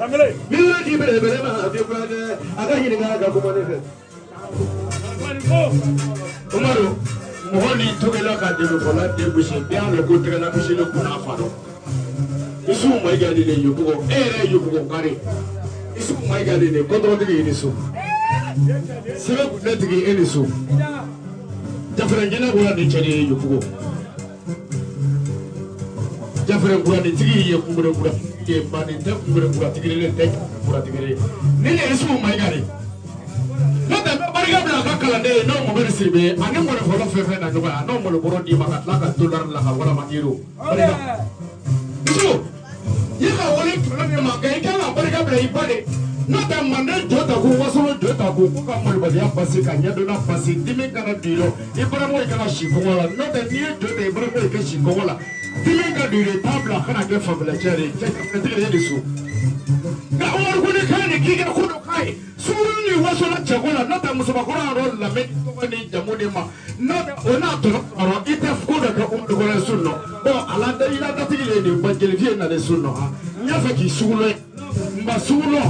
Min ci belebele ma fi furakɛ a ka ɲininka a ka kuma ne fɛ. Umaru mɔgɔ ni togela ka dɛmɛfɔla den gosi bɛɛ y'a lɔn ko tɛgɛla gosili kunna fa dɔn. Isufu Mayiga de yobugo e yɛrɛ ye yobugo kari. Isufu Mayiga de kɔntɔrɔtigi ye ni so. Sɛbɛn kunnatigi e ni so. Jafɛrɛ jɛnɛ bɔra ni cɛ de ye yobugo. Jafɛrɛ kuranitigi ye kunbere kura ye baden tɛ kunbere kuratigi ne tɛ kuratigi ye. Ni ne ye Isufu Mayiga de. N'o tɛ n bɛ barika bila a ka kalanden ye n'o Mohamed Sidibe ye ani mɔnifɔla fɛn fɛn na ɲɔgɔn ye a n'o malobɔrɔ d'i ma ka tila ka dolari la ka walama euro. Barika. Isufu i ka wele tɔnɔ min ma nka i kan ka barika bila i ba de. N'o tɛ manden jɔ ta ko wasolon jɔ ta ko ko ka malobaliya basi ka ɲɛdɔnna basi dimi kana don i la i baramɔgɔ i kana si kɔngɔ la n'o tɛ n'i ye jɔ ta i baramɔgɔ i ka si kɔngɔ la dimi ka don i la i t'a bila a kana kɛ fanfɛla cɛ de ye cɛ tigi de ye nin so. Nka Umaru ko ne kan nin k'i ka ko dɔ k'a ye sungurun ni wasola cɛko la n'o tɛ musobakɔrɔ yɛrɛ lamɛn tɔgɔ ni jamu de ma n'o tɛ o n'a tɔnɔ sɔrɔ i tɛ ko dɔ kɛ Umaru kɔnɔ sun nɔ bɔn a la i la datigi de ye nin ba jelifiye nalen sun nɔ han n y'a fɛ k'i sugulɔ ye n ba sugulɔ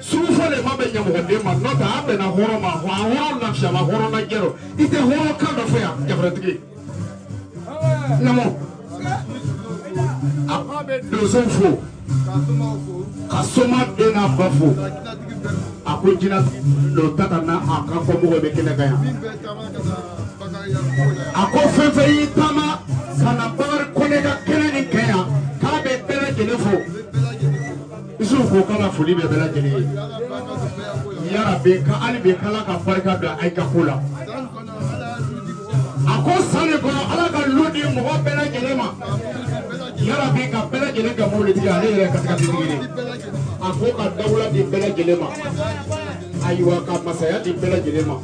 sugufɔ de ma bɛn ɲɛmɔgɔden ma n'o tɛ a bɛnna hɔrɔn ma wa hɔrɔn lafiyama hɔrɔn lajɛrɔ i tɛ hɔrɔn kan dɔ fɔ yan jafaratigi namo a ko a bɛ donso fo ka soma den n'a ba fo a ko jinɛtigi don ta ka na a ka kɔmɔgɔw bɛ kɛnɛ kan yan a ko fɛn fɛn y'i taama ka na Bakari Kɔnɛ ka kɛnɛ nin kɛ yan k'a bɛ bɛɛ lajɛlen fo Isufu ko k'a ka foli bɛ bɛɛ lajɛlen ye yarabi ka hali bi k'Ala ka barika don a ka ko la a ko san nin kɔnɔ Ala ka lu di mɔgɔ bɛɛ lajɛlen ma yarabi ka bɛɛ lajɛlen kɛ mobilitigi ale yɛrɛ katikatitigi de a ko ka dawula di bɛɛ lajɛlen ma ayiwa ka masaya di bɛɛ lajɛlen ma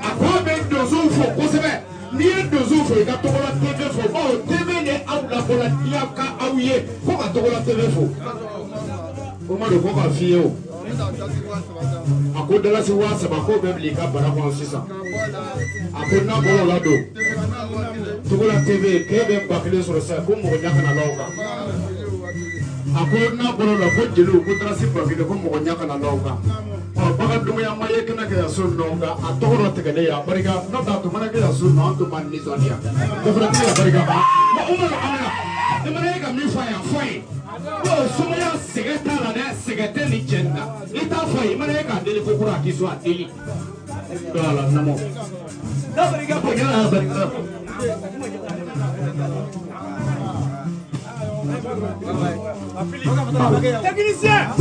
a ko a bɛ donsow fo kosɛbɛ n'i ye donsow fo i ka Togola TV fo bawo TV de aw labɔla diɲɛ ka aw ye ko ka Togola TV fo Umaru ko k'a f'i ye o a ko dalasi 3000 k'o bɛ bila i ka bara kɔnɔ sisan a ko n'a bɔra o la don Togola TV k'e bɛ 1000 sɔrɔ sisan ko mɔgɔ ɲɛ kana la o kan a ko n'a bɔra o la ko jeliw ko dalasi 1000 ko mɔgɔ ɲɛ kana la o kan ɔ bagan dumuya ma ye kɛnɛ kɛ yan so nɔ nka a tɔgɔ dɔ tigɛlen ye a barika n'o tɛ a tun mana kɛ yan so nɔ an tun b'an nisɔndiya jafaratigi a barika ba Umaru amina i mana ye ka min fɔ a ye a fɔ a ye n'o somaya sɛgɛn t'a la dɛ sɛgɛn tɛ nin cɛ nin na i t'a fɔ a ye i mana ye k'a deli ko kura a k'i sɔn a deli voilà namo Barika bonya la barika. Technicien.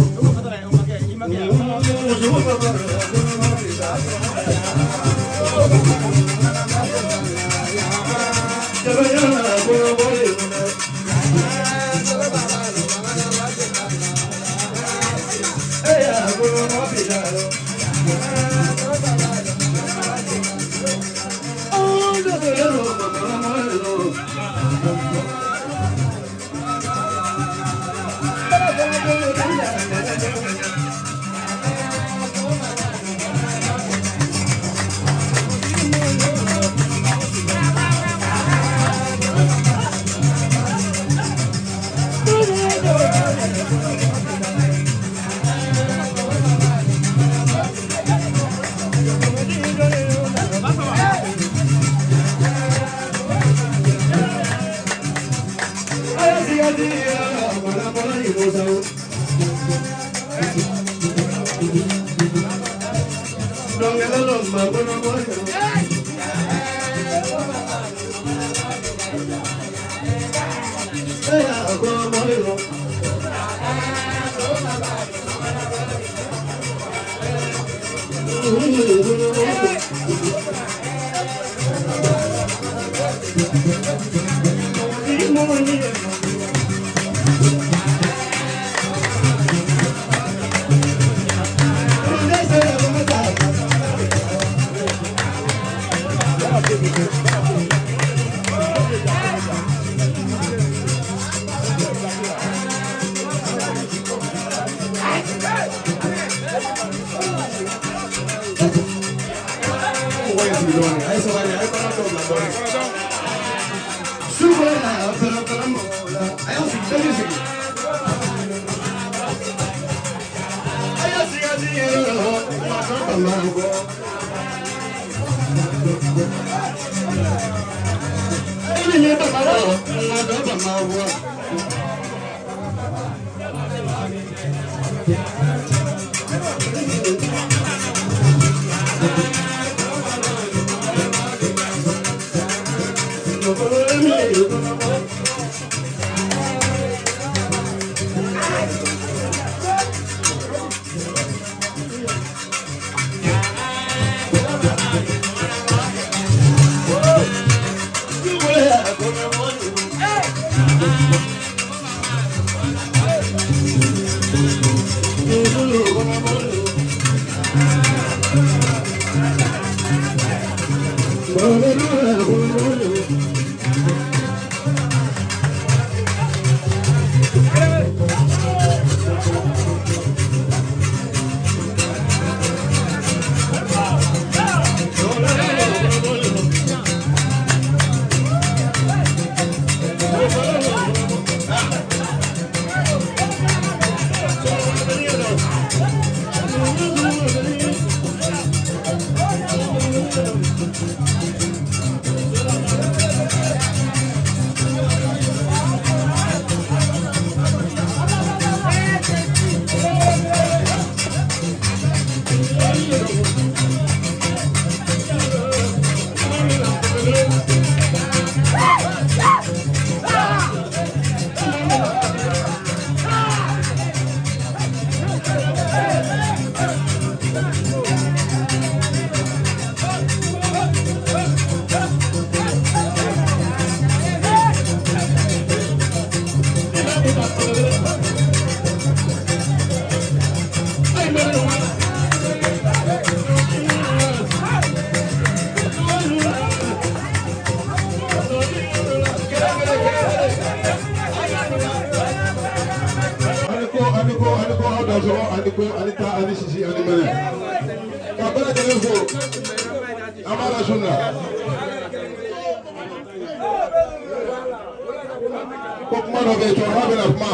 Ko kuma dɔ bɛ yen, cɛkɔrɔba bɛna kuma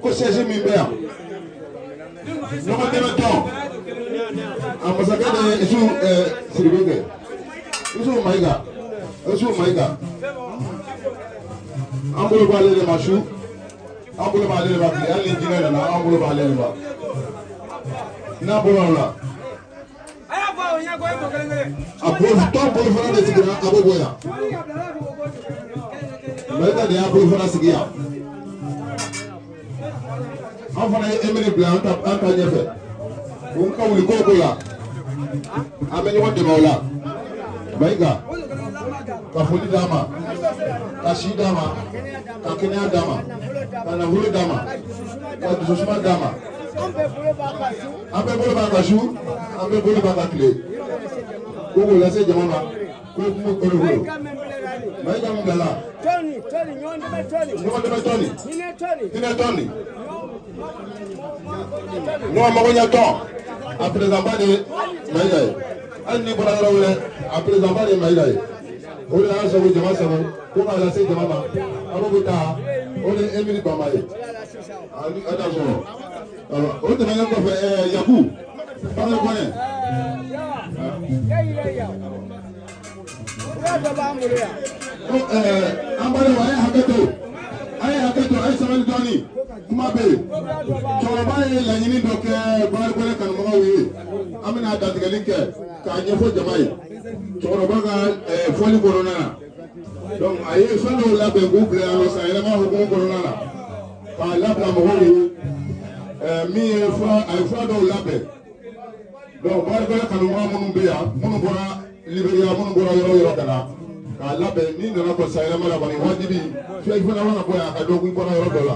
ko siège min bɛ yan, ɲɔgɔn dɛmɛ tɔn, a masakɛ de ye Isu Sidibe kɛ, Isu Mayiga, Isu Mayiga, an bolo b'ale de ma su, an bolo b'ale de ma tile, hali ni jinɛ nana an bolo b'ale de ma, n'a bɔra o la. A tɔn bolofara de sigira a bɛ bɔ yan. Mayiga de y'a bolofara sigi yan. An fana ye Emili bila an ta ɲɛfɛ. U ka wuli ko ko la. An bɛ ɲɔgɔn dɛmɛ o la. Mayiga ka foli d'a ma, ka si d'a ma, ka kɛnɛya d'a ma, ka nafolo d'a ma, ka dususuma d'a ma. An bɛɛ bolo b'a ka su, an bɛɛ bolo b'a ka tile. Ko k'o lase jama ma, ko kuma kolo kolo. Mayiga min bilala. Tɔni, tɔni, ɲɔgɔn dɛmɛ tɔni. Ɲɔgɔn dɛmɛ tɔni. Hinɛ tɔni. Hinɛ tɔni. Ɲɔgɔn magoɲɛ tɔn. A président ba de ye Mayiga ye. Hali n'i bɔra yɔrɔ wɛrɛ, a président ba de ye Mayiga ye. O de y'an sago jama sago, ko k'a lase jama ma. Aw bɛ taa, o de ye Emili Bama ye. A t'a sɔrɔ. O tɛmɛnen kɔfɛ, Yaku, Bakari Kɔnɛ. Ko an balimaw, a ye hakɛ to, a ye hakɛ to, a ye sabali dɔɔni. Kuma bɛ yen. Cɛkɔrɔba ye laɲini dɔ kɛ Bakari Kɔnɛ kanubagaw ye. An bɛna dantigɛli kɛ k'a ɲɛfɔ jama ye. Cɛkɔrɔba ka fɔli kɔnɔna na. Donc a ye fɛn dɔw labɛn k'u bila yan nɔ san yɛlɛma hukumu kɔnɔna na. K'a labila mɔgɔw ye. Min ye fura, a ye fura dɔw labɛn. Donc Bakari Kɔnɛ kanubaga minnu bɛ yan, minnu bɔra Liberia, minnu bɔra yɔrɔ o yɔrɔ ka na, k'a labɛn n'i nana kɔ san yɛlɛma la kɔni wajibi fiyɛ fana mana bɔ yan a ka dɔn k'i bɔra yɔrɔ dɔ la.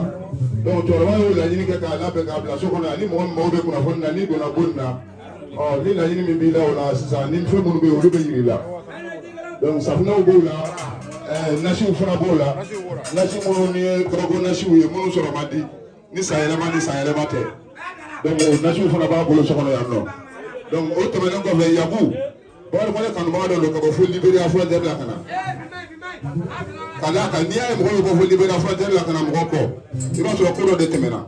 Donc cɛkɔrɔba y'o laɲini kɛ k'a labɛn k'a bila so kɔnɔ yan, ni mɔgɔ min mago bɛ kunnafoni na, n'i donna bon na, ɔ ni laɲini min b'i la o la sisan, ni fɛn minnu bɛ yen olu bɛ yir'i la. Donc safunɛw b'o la, nasiw fana b'o la, nasi minnu ni ye kabako nasiw ye minnu sɔrɔ man di ni san yɛlɛma ni san yɛlɛma tɛ. Donc o nasiw fana b'a bolo so kɔnɔ yan nɔ. Donc o tɛmɛnen kɔfɛ, Yaku Bakari Kɔnɛ kanubaga dɔ don ka bɔ fo Liberia frontière la ka na. Ka d'a kan n'i y'a ye mɔgɔ bɛ bɔ fo Liberia frontière la ka na mɔgɔ kɔ, i b'a sɔrɔ ko dɔ de tɛmɛna.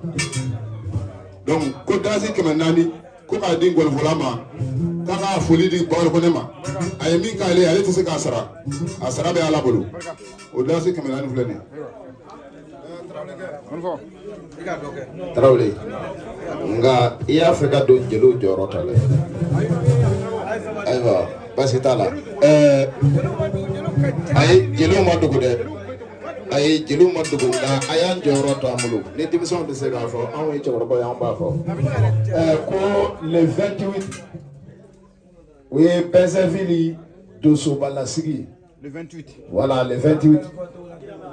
Donc ko dalasi 400 ko k'a di ngɔnifɔla ma k'a ka foli di Bakari Kɔnɛ ma. A ye min k'ale ye, ale tɛ se k'a sara, a sara bɛ Ala bolo. O dalasi 400 filɛ nin ye. Tarawele, nka i y'a fɛ ka don jeliw jɔyɔrɔ ta dɛ. Ayiwa, baasi t'a la. Ayi, jeliw ma dogo dɛ. Ayi, jeliw ma dogo, nka a y'an jɔyɔrɔ to an bolo. Ni denmisɛnw tɛ se k'a fɔ, anw ye cɛkɔrɔbaw ye, anw b'a fɔ. Ko le 28, o ye Bɛnsɛnvili donsobalasigi. Le 28. Voilà, le 28.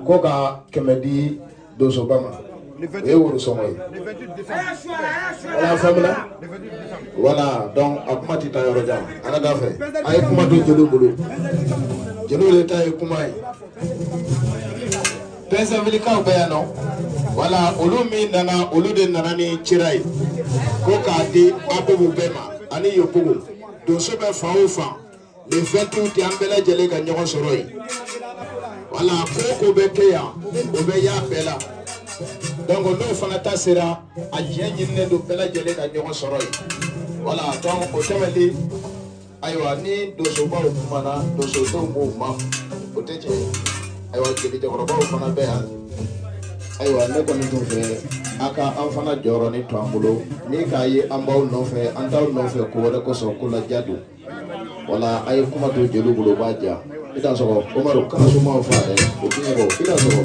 Ko ka 100 di donsoba ma. O ye worosɔngɔ ye. Le 28 décembre. Voilà, faamuna. Le 28 décembre. Voilà, donc a kuma tɛ taa yɔrɔ jan. Ala k'a fɛ. A ye kuma to jeliw bolo. Jeliw de ta ye kuma ye. Bɛnsɛnvilikaw bɛ yan nɔ. Voilà, olu min nana, olu de nana ni cira ye. Ko k'a di Abobo bɛɛ ma ani Yobogo. Donso bɛ fan o fan. Le 28, an bɛɛ lajɛlen ka ɲɔgɔn sɔrɔ yen. Voilà, ko o ko bɛ kɛ yan, o bɛ y'a bɛɛ la. Donc n'o fana ta sera, a diɲɛ ɲininen don bɛɛ lajɛlen ka ɲɔgɔn sɔrɔ yen. Voilà, donc o tɛmɛnen, ayiwa, ni donsobaw kumana, donsodenw b'o ma, o tɛ tiɲɛ ye. Ayiwa, jeli cɛkɔrɔbaw fana bɛ yan. Ayiwa, ne kɔni tun fɛ a ka an fana jɔyɔrɔnin to an bolo. Ni k'a ye an b'aw nɔfɛ, an t'aw nɔfɛ ko wɛrɛ kosɔn, ko ladiya don. Wala, a ye kuma to jeliw bolo, o b'a diya. I dan sɔgɔ Umaru, kana somaw fa dɛ, o tɛ ɲɛbɔ. I dan sɔgɔ.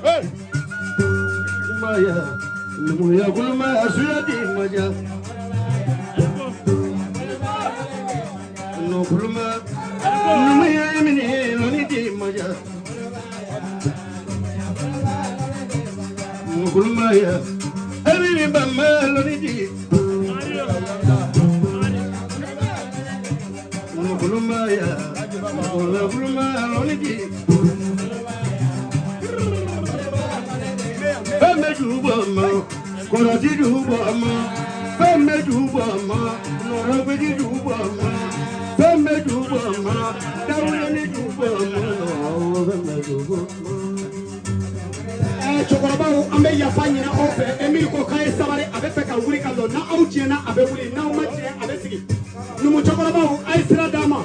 Hey! Kulumaya numuya kulumaya suya di maja no kuluma numuya emini loni di maja no kulumaya emini bama loni di no kulumaya no kulumaya loni di. Kọ̀rọ̀tí dùbọ̀ mọ́, fẹ́mi dùbọ̀ mọ́, nọ̀rọ̀gbẹ́jì dùbọ̀ mọ́, fẹ́mi dùbọ̀ mọ́, dáwọ́lẹ́ni dùbọ̀ mọ́, fẹ́mi dùbọ̀ mọ́. Ɛ cɛkɔrɔbaw an bɛ yafa ɲini aw fɛ Emile ko k'a ye sabali a bɛ fɛ ka wuli ka lɔ n'aw tiɲɛna a bɛ wuli n'aw ma tiɲɛ a bɛ sigi numu cɛkɔrɔbaw a ye sira d'an ma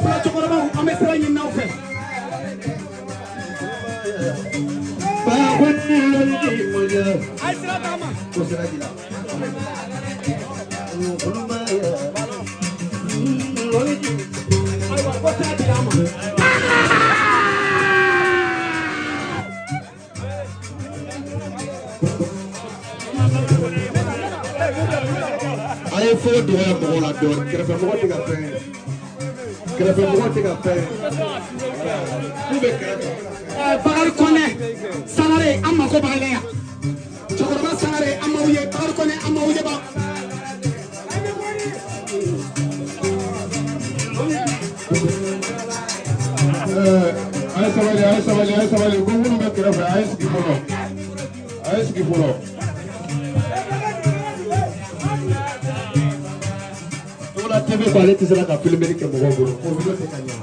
fula cɛkɔrɔbaw an bɛ sira ɲini aw fɛ. A ye sira d'an ma. Ko sira di la. Ayiwa ko sira di l'an ma. A ye fɛn dɔgɔya mɔgɔw la dɔɔnin kɛrɛfɛmɔgɔ tɛ ka fɛn ye kɛrɛfɛmɔgɔ tɛ ka fɛn ye k'u bɛ kɛrɛfɛ. Bakari Kɔnɛ Sangare an mako b'a la yan cɛkɔrɔba Sangare an m'aw ye Bakari Kɔnɛ an m'aw ye ban. A ye sabali a ye sabali a ye sabali ko minnu bɛ kɛrɛfɛ a ye sigi fɔlɔ a ye sigi fɔlɔ. Togoda TV ko ale tɛ se ka filmeli kɛ mɔgɔw bolo ko video tɛ ka ɲa.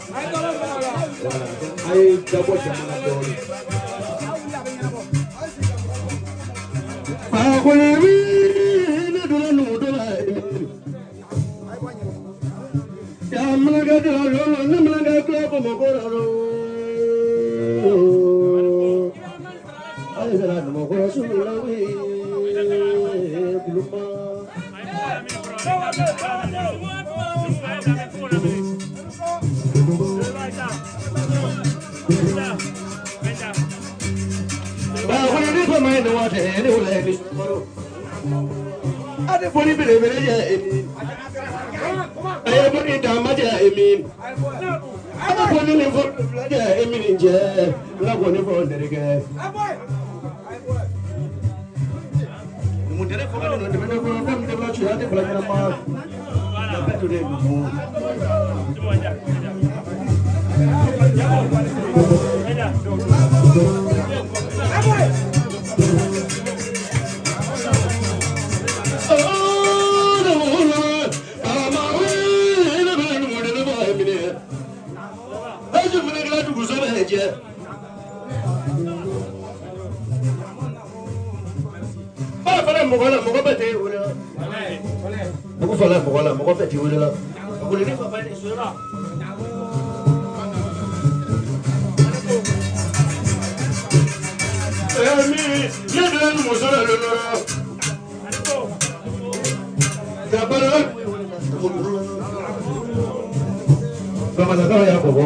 Voilà a ye dabɔ jama la dɔɔnin. Fakoli ne donna numu dɔ la ya malaka de la lolo ne malaka kila bamakɔ la lo ayi sera numu kɔrɔ sulu la we kuluma. Ade boli belebele jɛ emi a ye boli dama jɛ emi a bɛ boli ni fɔ fila jɛ emi ni jɛ n ka kɔni fɔ n terikɛ. Numudere fɔ ka nɔ tɛmɛ ne kɔnɔ fɛn min tɛ bila suya tɛ bila ɲɛnama na bɛɛ to de ye numu. Mɔgɔ la mɔgɔ bɛɛ tɛ wele la mɔgɔ fala mɔgɔ la mɔgɔ bɛɛ tɛ wele la wele ne fa ba de sera. Mi ne donna numuso la lolo ka bala bamanankan y'a fɔ bɔ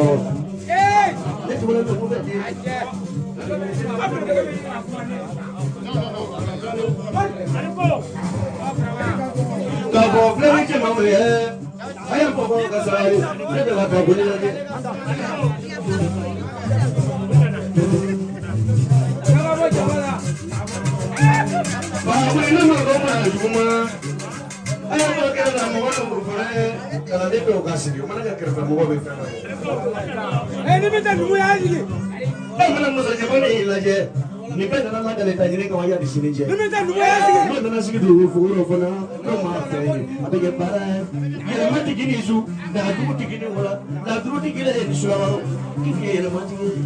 ne tɛ wele mɔgɔ bɛɛ tɛ. Ka bɔ filɛli cɛmanw ye a ye bɔ ka sabali ne bɛ ka taa boli la dɛ. Bawo ne ma ko ma juguman a ye bɔ kɛrɛ la mɔgɔ dɔ fana ye kalanden bɛ o ka sigi o mana kɛ kɛrɛfɛ mɔgɔ bɛ fɛn dɔ ye. Ni bɛ taa numu y'a jigin. E mana muso jɛman de y'i lajɛ. Nin bɛɛ nana lakale ta ɲini kama yanni sini cɛ. N'o nana sigi dugu fogo dɔ fana n'o ma fɛ ye a bɛ kɛ baara ye. Yɛlɛma tɛ k'i ni su, laduru tɛ k'i ni wala, laduru tɛ k'i la ni sulabaro, k'i ye yɛlɛma tigi ye.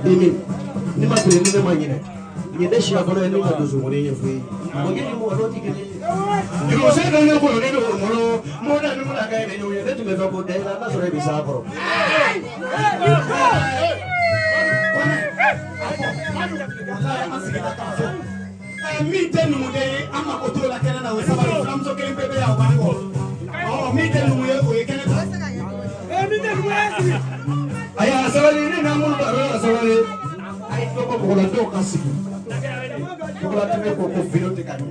Emi, ne ma tigɛ ni ne ma ɲinɛ. Nin ye ne siya fɔlɔ ye ne ka dusukun ɲɛfɔ ye. O k'i ni mɔgɔ dɔ tɛ kelen ye. Jurusɛn dɔ ne kɔnɔ ne bɛ o bolo, mɔgɔ da ni mun ka ye ne ɲɔgɔn ye, ne tun bɛ fɛ k'o da i la n'a sɔrɔ e bɛ s'a kɔrɔ. Min tɛ numuden ye an mako t'o la kɛnɛ na o ye sabali fulamuso kelen pe bɛ yan o b'an kɔ ɔ min tɛ numu ye o ye kɛnɛ ta. Min tɛ numu ye sigi. Ayi a sabali ne n'a minnu baro a sabali a ye dɔ bɔ mɔgɔ la dɔw ka sigi. Jugula TV ko ko video tɛ ka ɲɛ.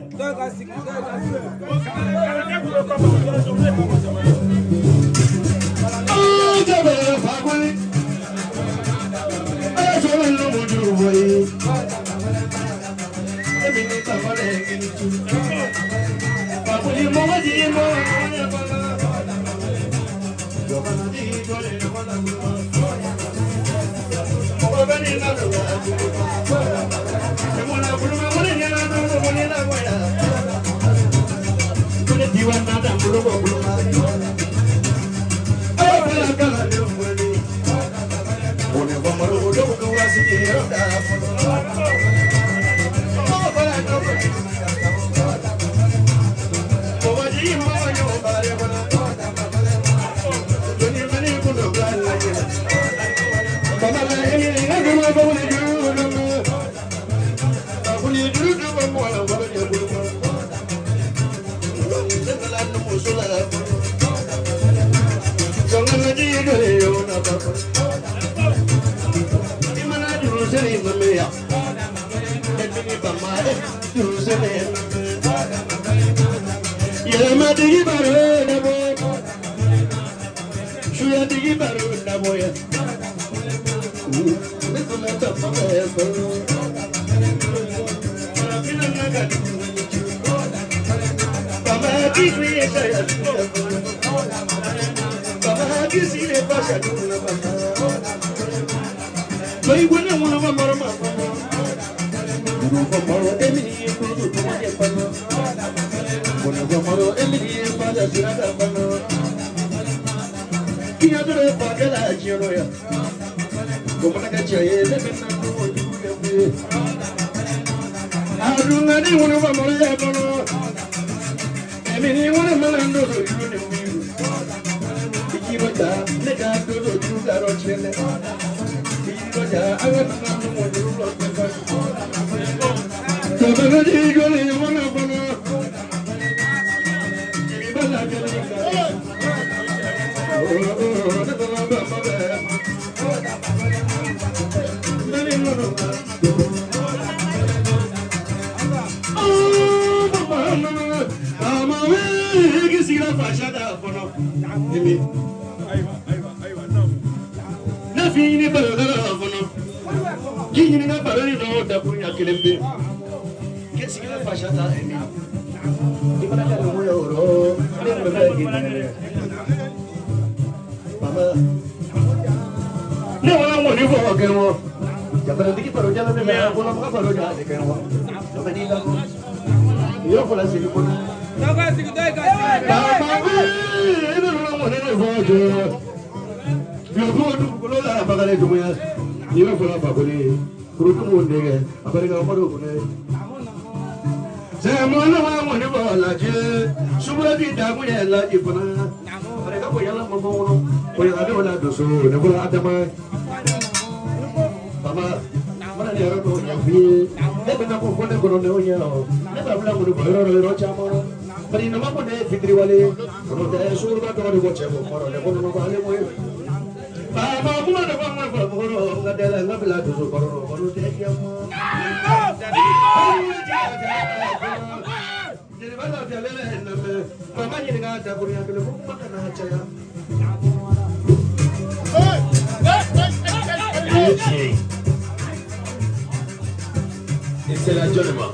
I sera jɔnni ma?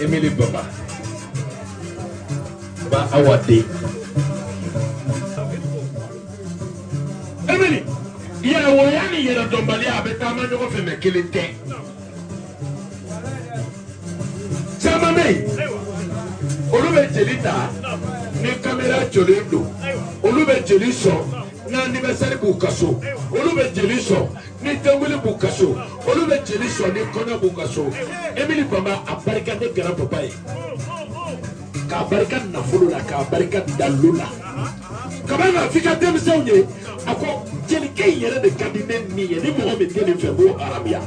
Emily Baba Ba Awa den. Emily, yɛrɛwoloya ni yɛrɛdɔnbaliya a bɛ taama ɲɔgɔn fɛ mɛ kelen tɛ. Caman bɛ yen, olu bɛ jeli ta ni kamera jɔlen don, olu bɛ jeli sɔn n'anniversaire b'u ka so, olu bɛ jeli sɔn ni denkuli b'u ka so, olu bɛ jeli sɔn ni kɔɲɔ b'u ka so. Emily Bamba a barika ne grand papa ye, k'a barika nafolo la, k'a barika dalilu la. Kaba n'a f'i ka denmisɛnw ye, a ko jelikɛ in yɛrɛ de ka di ne ni ye, ni mɔgɔ min tɛ nin fɛ n b'o haramuya.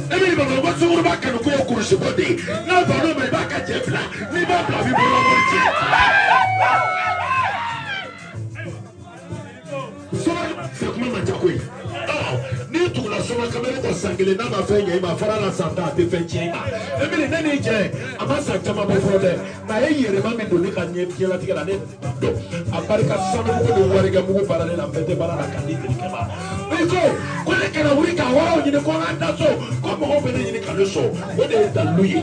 Emily Bamba ko sunkuruba kanu ko ye kurusiko de ye, n'a banna o ma i b'a ka cɛ bila, n'i b'a bila a b'i bolo wari cɛ. Soma fɛ kuma man ca koyi. N'i tugula soma kamalen kɔ san kelen n'a ma fɛn ɲɛ i ma fara la san 10 a tɛ fɛn tiɲɛ i ma. Emili ne n'i cɛ a ma san caman bɔ fɔlɔ dɛ, nka a ye yɛlɛma min don ne ka ɲɛ diɲɛlatigɛ la ne dɔn a barika sanumugu ni warikɛmugu baaralen la n bɛɛ tɛ baara la k'a di jelikɛ ma. I ko ko ne kana wuli ka waraw ɲini ko n ka da so ko mɔgɔw bɛ ne ɲini ka ne sɔn, o de ye dalilu ye.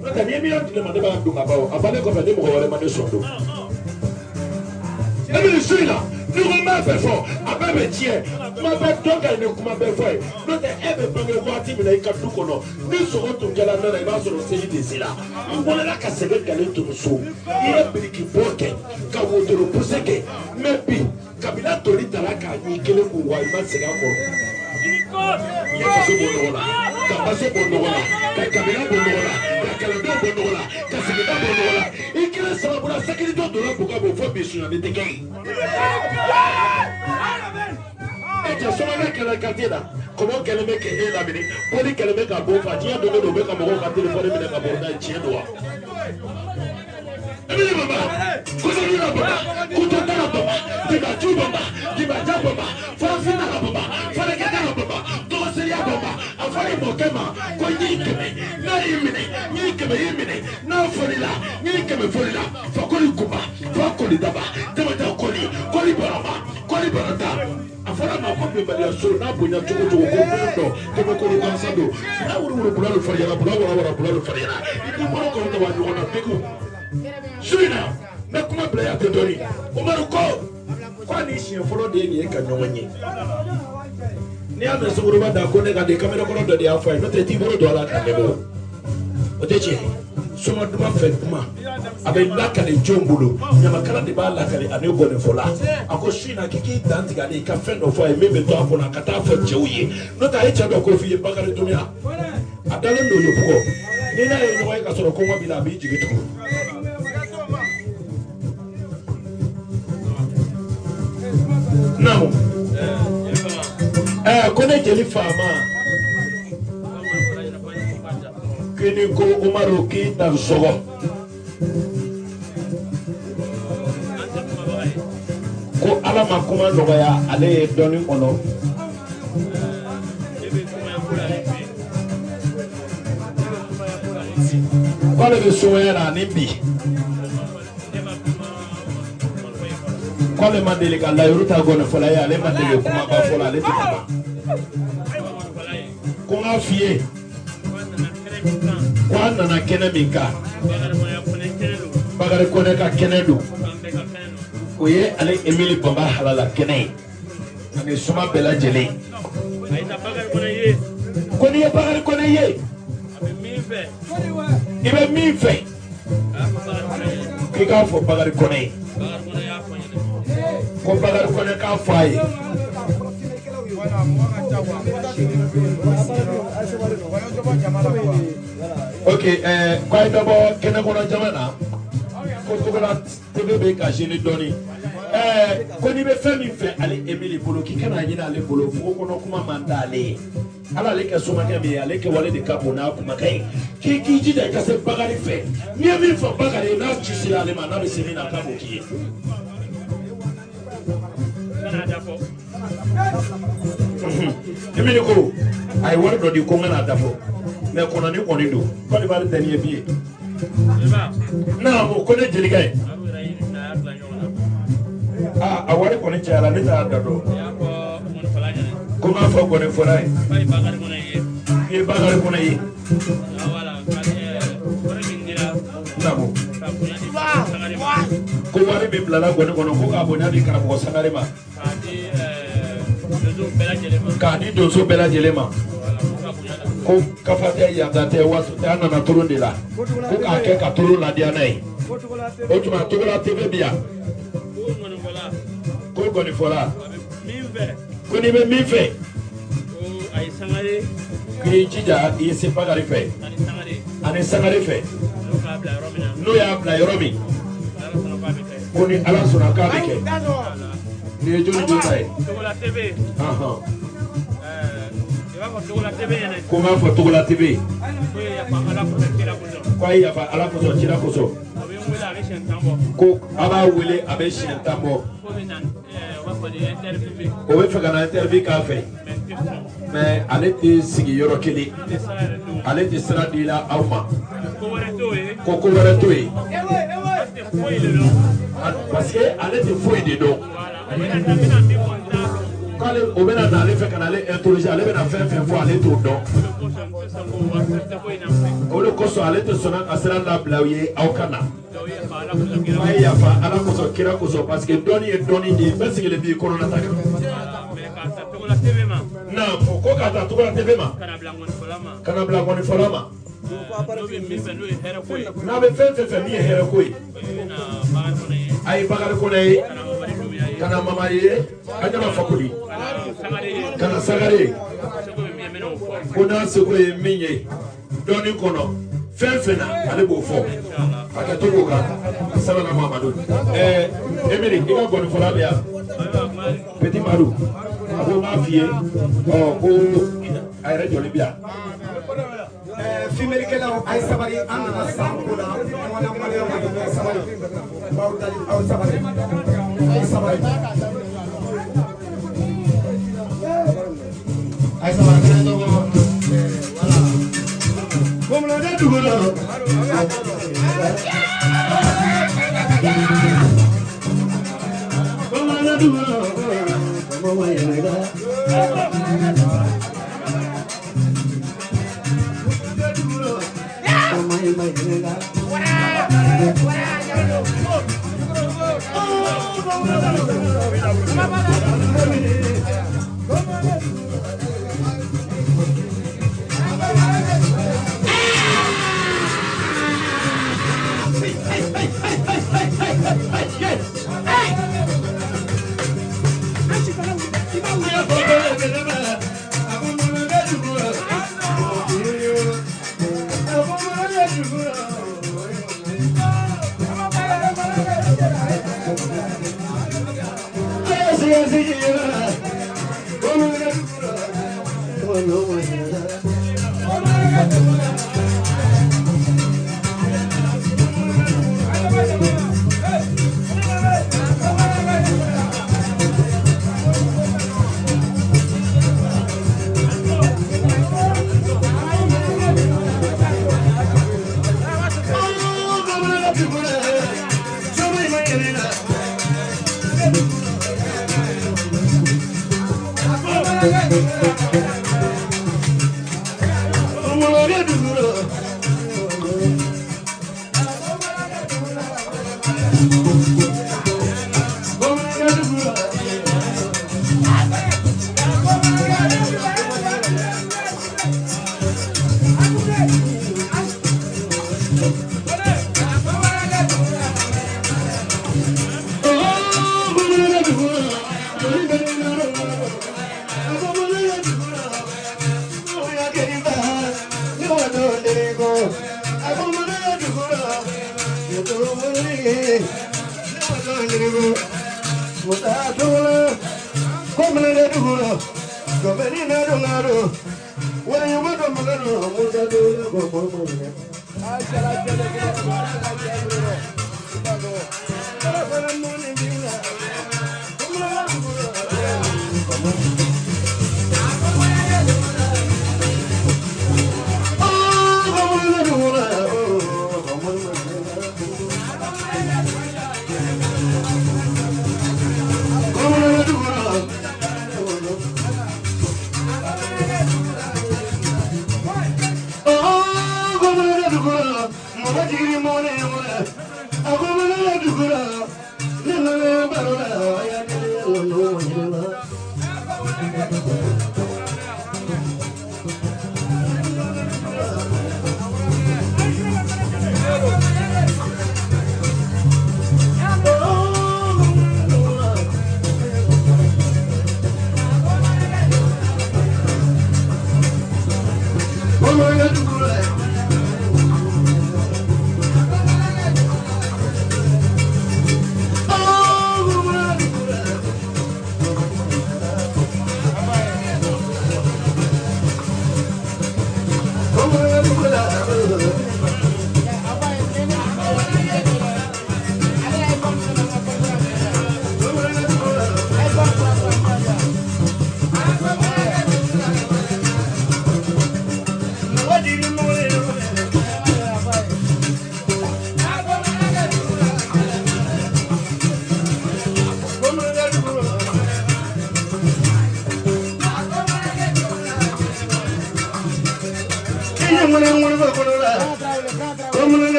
N'o tɛ n'i ye miliyɔn di ne ma ne b'a dun ka ban o, a bannen kɔfɛ ni mɔgɔ wɛrɛ ma ne sɔn don. E bɛ su in na ni ko n b'a bɛɛ fɔ a bɛɛ bɛ tiɲɛ, kuma bɛɛ dɔn ka ɲi ni kuma bɛɛ fɔ ye. N'o tɛ e bɛ bange waati min na i ka du kɔnɔ ni sogo tun kɛra ne la i b'a sɔrɔ seli de sera. I wolola ka sɛgɛn gale turu so, i ye biriki bɔ kɛ ka wotoro puse kɛ, mɛ bi kabila toli tala k'a ɲi kelen kun wa i ma segin a kɔrɔ. I ye faso bɔ nɔgɔ la, ka baso bɔ nɔgɔ la, ka kabila bɔ nɔgɔ la, ka kalandenw bɔ nɔgɔ la, ka sigida bɔ nɔgɔ la. I kelen sababu la sécurité donna Bugabo fo bi sonyali tɛ kɛ yen. E cɛ somakɛ kɛlɛ quartier la, kɔmɔ kɛlen bɛ k'e lamini, poli kɛlen bɛ ka bon fa, diɲɛ don o don u bɛ ka mɔgɔw ka telefɔni minɛ ka bɔ n'a ye, tiɲɛ don wa? Emili baba, kosɛbɛ la baba, kutɔta la baba, dibaju baba, dibaja baba, farafinna la baba, farakɛda la baba, tɔgɔseriya baba. A fɔra i mɔkɛ ma ko ɲi kɛmɛ n'a y'i minɛ, ɲi kɛmɛ y'i minɛ, n'a fɔlila ɲi kɛmɛ fɔlila, fakoli kunba, fakoli daba, jamaja kɔli, kɔli barama, kɔli barata. A fɔra a ma ko bɛnbaliya so n'a bonya cogo cogo ko fɛn dɔ kɛmɛkolo gansan don. N'a wuru wuru bula fariyala, bula wara wara bula fariyala, i k'i bolo kɔrɔta wa ɲɔgɔn na degun. Su in na n bɛ kuma bila yan ten dɔɔni. Umaru ko k'a ni siɲɛ fɔlɔ de ye nin ye ka ɲɔgɔn ye. N'i y'a mɛn sungurunba da ko ne ka di kamalenkɔrɔ dɔ de y'a fɔ a ye, n'o tɛ i t'i bolo don a la k'a nɛmɛ o. O tɛ tiɲɛ ye. Soma duman fɛ kuma a bɛ lakale jɔn bolo, ɲamakala de b'a lakale ani gɔnifɔla. A ko su in na k'i k'i dan tigɛ ale i ka fɛn dɔ fɔ a ye min bɛ to a kɔnɔ a ka taa fɔ cɛw ye, n'o tɛ a ye cɛ dɔ ko f'i ye Bakari Dunbiya a dalen don Yopugɔ, n'i n'a ye ɲɔgɔn ye ka sɔrɔ kɔngɔ b'i la a b'i jigi tugu. Naamu ɛɛ ko ne jeli faama k'i ni ko Umaru k'i dan sɔgɔ. Ko Ala ma kuma nɔgɔya ale ye dɔnni kɔnɔ. K'ale bɛ sumaya la ani bi. K'ale ma deli ka layiru ta gɔnifɔla ye, ale ma deli kumaba fɔ la, ale tɛ kuma. Ko n k'a f'i ye ko a nana kɛnɛ min kan, Bakari Kɔnɛ ka kɛnɛ don, o ye ale Emili Banba halala kɛnɛ ye ani suma bɛɛ lajɛlen. Ko n'i ye Bakari Kɔnɛ ye, i bɛ min fɛ k'i k'a fɔ Bakari Kɔnɛ ye, ko Bakari Kɔnɛ k'a fɔ a ye. Ok, ko a ye dɔ bɔ kɛnɛ kɔnɔ jama na, ko Togola TV bɛ ka gêner dɔɔni. Ko n'i bɛ fɛn min fɛ ale Emili bolo k'i kana ɲini ale bolo, fogo kɔnɔ kuma man d'ale ye. Ala ale kɛ somakɛ min ye, ale kɛwale de ka bon n'a kumakan ye. K'i k'i jija i ka se Bakari fɛ, n'i ye min fɔ Bakari ye n'a ci sera ale ma n'a bɛ se min na k'a b'o k'i ye. Emili ko a ye wari dɔ di ko n kana da fɔ, mɛ kɔnɔni kɔni don. Côte d'Ivoire tɛ nin ye bi ye. Naamu ko ne jelikɛ ye. Aa a wari kɔni cayara ne t'a da dɔn. Ko n k'a fɔ gɔnifɔla ye. K'i ye Bakari Kɔnɛ ye. Naamu. Ko wari min bilala gɔni kɔnɔ ko k'a bonya di karamɔgɔ Sangare ma. K'a di donso bɛɛ lajɛlen ma. Ko kafa tɛ yada tɛ waso tɛ, an nana toro de la. Ko k'a kɛ ka toro ladiya n'a ye. O tuma Togola TV bi yan. Ko gɔnifɔla. Ko n'i bɛ min fɛ. K'i jija i ye se Bakari fɛ. Ani Sangare fɛ. N'o y'a bila yɔrɔ min. Ko ni Ala sɔnna k'a bɛ kɛ. Nin ye joli joli ta ye? Ko n k'a fɔ Togola TV. Ko a ye yafa Ala kosɔn kira kosɔn. Ko a b'a wele a bɛ siɲɛ 10 bɔ. O bɛ fɛ ka na interview k'a fɛ, mais ale tɛ sigi yɔrɔ kelen, ale tɛ sira di la aw ma ko ko wɛrɛ t'o ye, parce que ale tɛ foyi de dɔn. K'ale o bɛna na ale fɛ ka na ale interroger, ale bɛna fɛn fɛn fɔ, ale t'o dɔn. O de kosɔn ale tɛ sɔnna ka sira labila aw ye aw ka na. A ye yafa Ala kosɔn, kira kosɔn, parce que dɔnni ye dɔnni de ye, bɛɛ sigilen b'i kɔnɔna ta kan. Naam, ko k'a ta Togola TV ma, ka na bila ŋɔnifɔla ma. N'a bɛ fɛn fɛn fɛ min ye hɛrɛ ko ye, a ye Bakari Kɔnɛ ye, ka na Mama ye, an ɲama Fakoli, ka na Sangare ye, ko n'a seko ye min ye dɔnni kɔnɔ fɛn fɛn na, ale b'o fɔ. A kɛ to k'o kan sabala Mamadu. Emiri, i ka gɔnifɔla bɛ yan, Petit Madu, a ko n b'a f'i ye, ɔ ko a yɛrɛ jɔlen bɛ yan. Fimelikɛlaw, a ye sabali, an nana san ko la ɲɔgɔn na maliyɛnw ma, a ye sabali, aw dali, aw sabali, a ye sabali, a ye sabali, kɛnɛ dɔ kɔnɔ, voilà. Bamananjɛ dugu la. Bamananjɛ dugu la. Mama yɛlɛla. Bamananjɛ dugu la. Mama yɛlɛla.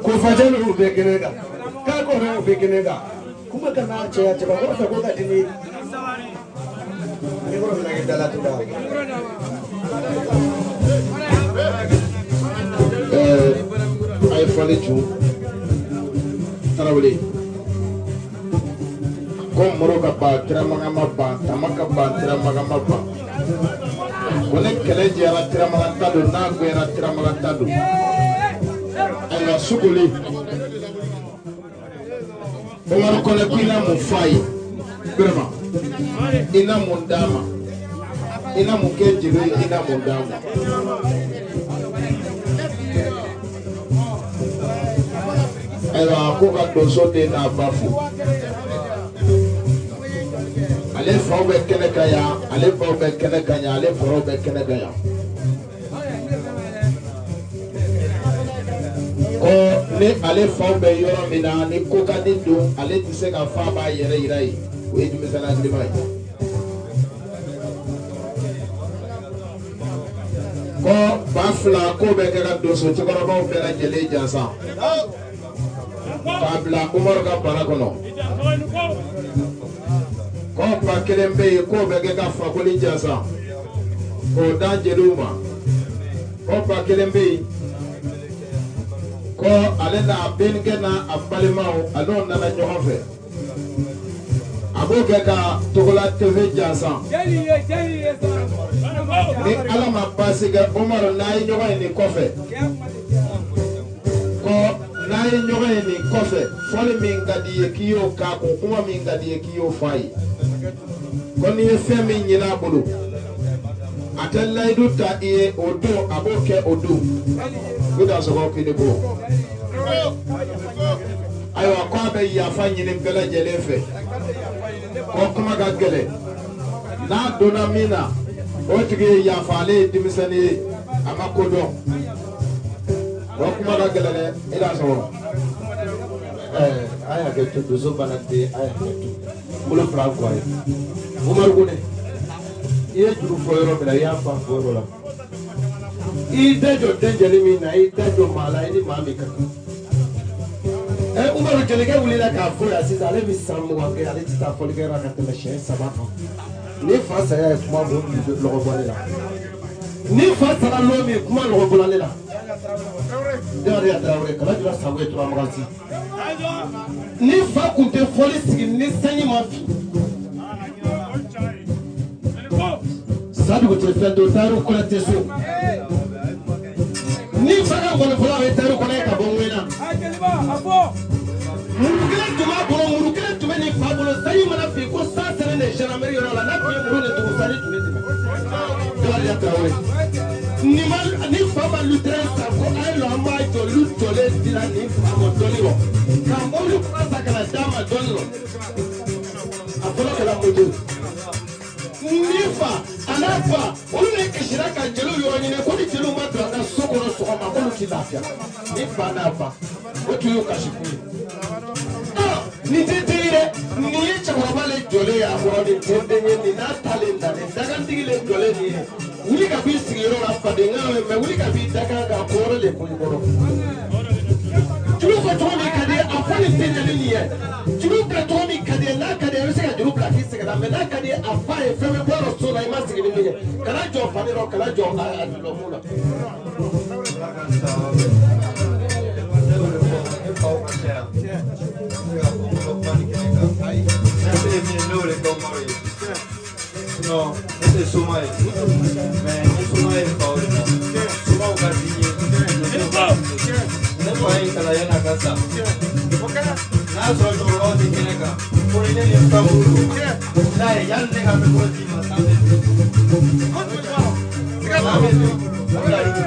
Ko fajɛ ninnu bɛ kɛnɛ kan, k'a kɔrɔw bɛ kɛnɛ kan. Kuma kana cɛya cɛbakɔrɔ fɛ ko ka di ni ni kɔrɔ bɛna kɛ dala to la. A ye fɔli cu Tarawele ko Moro ka ban Turamagan ma ban, Tama ka ban Turamagan ma ban. Ko ni kɛlɛ jɛra Turamagan ta don, n'a gbɛra Turamagan ta don. Ayiwa Sukoli Umaru Kɔnɛ ko i na mun f'a ye Birama, i na mun d'a ma, i na mun kɛ jeli ye, i na mun d'a ma. Ayiwa ko ka donso den n'a ba fo. Ale faw bɛ kɛnɛ kan yan, ale baw bɛ kɛnɛ kan yan, ale kɔrɔw bɛ kɛnɛ kan yan. Ko ni ale faw bɛ yɔrɔ min na ni ko ka di don, ale tɛ se ka fa b'a yɛrɛ yira yen, o ye denmisɛnnin hakilima ye. Ko 2000 ko bɛ kɛ ka donso cɛkɔrɔbaw bɛɛ lajɛlen jansan k'a bila Umaru ka bara kɔnɔ. Ko 1000 bɛ yen k'o bɛ kɛ ka Fakoli jansan k'o da jeliw ma. Ko 1000 bɛ yen ko ale n'a benkɛ n'a balimaw a n'o nana ɲɔgɔn fɛ, a b'o kɛ ka Togola TV jansan. Ni Ala ma baasi kɛ Umaru n'a ye ɲɔgɔn ye nin kɔfɛ, ko n'a ye ɲɔgɔn ye nin kɔfɛ, fɔli min ka di i ye k'i y'o k'a kun, kuma min ka di i ye k'i y'o f'a ye. Ko n'i ye fɛn min ɲini a bolo, a tɛ layidu ta i ye o don, a b'o kɛ o don. Ko dansɔgɔ k'i ni ko. Ayiwa k'a bɛ yafa ɲini bɛɛ lajɛlen fɛ, ko kuma ka gɛlɛn, n'a donna min na o tigi ye yafa, ale ye denmisɛnnin ye, a ma ko dɔn. O kuma ka gɛlɛn dɛ, e dansɔgɔ. A y'a kɛ to donso bana den, a y'a kɛ to bolo fila kɔ ye. Umaru Kone, i ye juru fɔ yɔrɔ min na, i y'a fa fɔ yɔrɔ la. I y'i da jɔ den jeli min na, i y'i da jɔ maa la, i ni maa min ka kan. Umaru jelikɛ wulila k'a fɔ yan sisan, ale bɛ san 20 kɛ, ale tɛ taa fɔlikɛyɔrɔ la ka tɛmɛ siɲɛ 3 kan. Ni fa saya ye kuma bɔ lɔgɔ bɔ ne la. Ni fa sara lon min, kuma lɔgɔ bɔra ne la. Jari Tarawele kala jula sago ye Turamagan si. Ni fa kun tɛ fɔli sigi ni sanji ma fin. Sadugu tɛ fɛn don, Tayiru Kɔnɛ tɛ so. Ni fa ka ngɔnifɔla o ye Tayiru Kɔnɛ ye ka bɔ Ŋwena. Muru kelen tun b'a bolo, muru kelen tun bɛ nin fa bolo. Sanji mana fin ko san selen de gendarmerie yɔrɔ la, n'a tun ye muru de tugu, sanji tun bɛ tɛmɛ. Jari Tarawele. Ni ma ni fa ma lutere san ko a ye lɔ an b'a jɔ, lu jɔlen dira nin fa ma dɔɔni rɔ. Ka mobili kura ta ka na d'a ma dɔɔni rɔ. A fɔlɔ kɛra moto. Ni fa a n'a fa olu de kasira ka jeliw yɔrɔ ɲini ko ni jeliw ma don an ka so kɔnɔ sɔgɔma k'olu ti lafiya. Ni fa n'a ba o tun y'u kasi kun ye. Nin tɛ den ye dɛ, nin ye cɛkɔrɔba le jɔlen ye a kɔrɔ, nin tɛ den ye, nin n'a ta le na, nin dagantigi le jɔlen nin ye. Wuli ka b'i sigiyɔrɔ la fadenkan ye, mɛ wuli ka b'i dakan kan ko wɛrɛ le ko i kɔrɔ. Juru fɔ cogo min ka di ye, a fɔ nin tɛ jeli nin ye. Juru bila cogo min ka di ye, n'a ka di ye i bɛ se ka juru bila k'i sɛgɛnna, mɛ n'a ka di ye a fa ye fɛn bɛ bɔ yɔrɔ so la i ma sigi ni min ye. Kana jɔ fani rɔ, kana jɔ a dulɔmun na. Non, ne tɛ soma ye, mais ni soma ye faw de la, somaw ka di n ye, ne fa ye kalan yan'a ka sa. N'a sɔrɔ cɛkɔrɔbaw tɛ kɛnɛ kan, ko ni ne ni fɛn bolo don, n'a ye yanni ne ka micro d'i ma, san bɛ bin. San bɛ bin, o de bɛ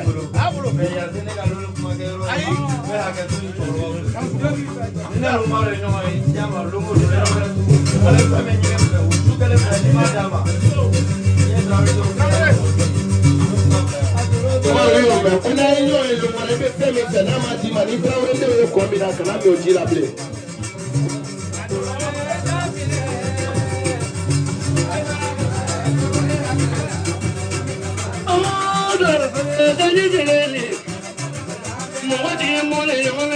bolo, mais yan tɛ ne ka lolo kumakɛyɔrɔ ye, n bɛ hakɛ to ni cɛkɔrɔbaw fɛ. Ni ne ni Umaru ye ɲɔgɔn ye, diɲɛ ma don o don, yɔrɔ wɛrɛ tugun, ale fɛn bɛ ɲini n fɛ, o su kelen fɛ n'i m'a d'a ma. Umaru y'o mɛn ko n'a ye ɲɔgɔn ye lon wɛrɛ i bɛ fɛn min fɛ n'a ma d'i ma, ni Tarawele denw ye kɔ min na, kana min o ji la bilen. Mɔgɔ tigi mɔlen ɲɔgɔn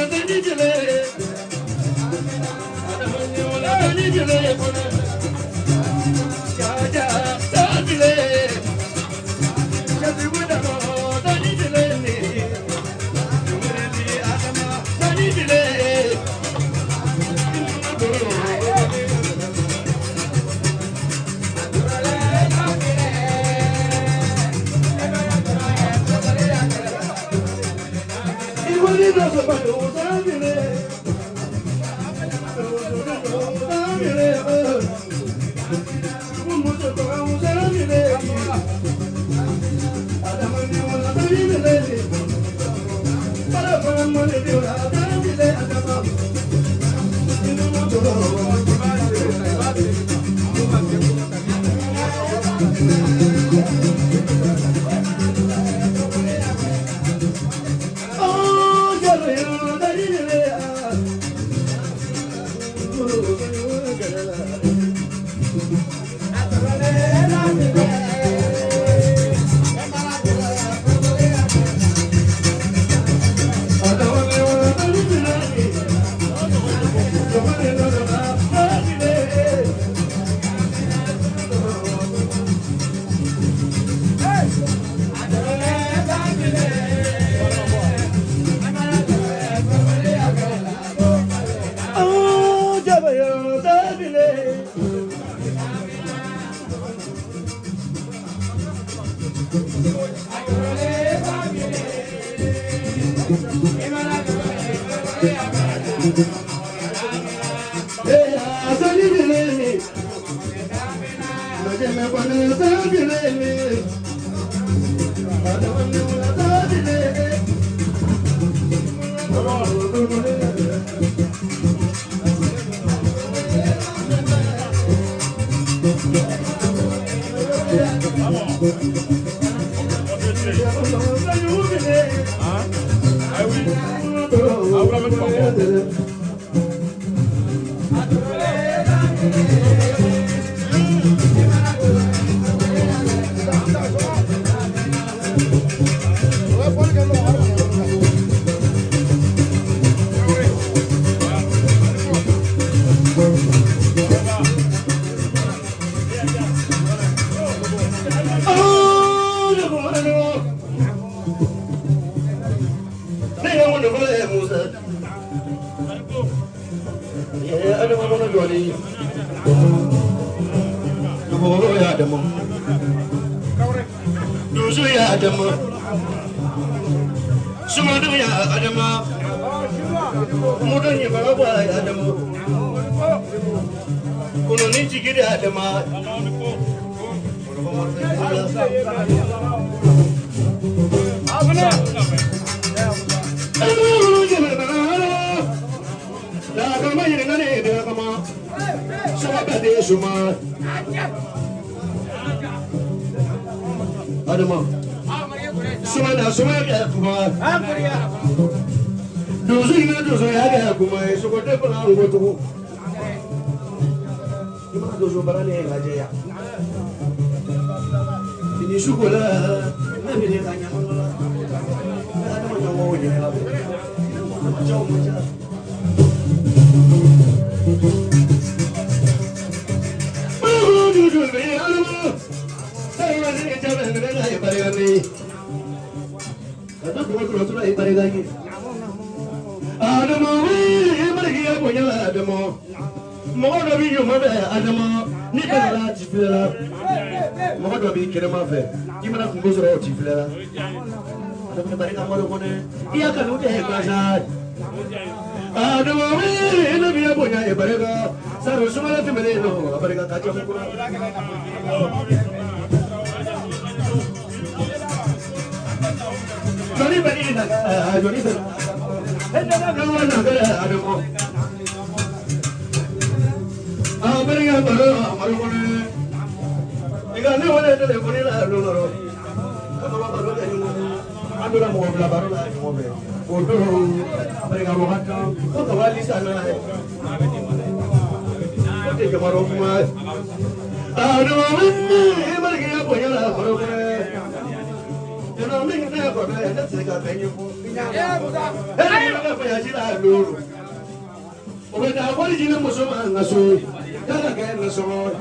K'a ka kɛ nasɔngɔ ye.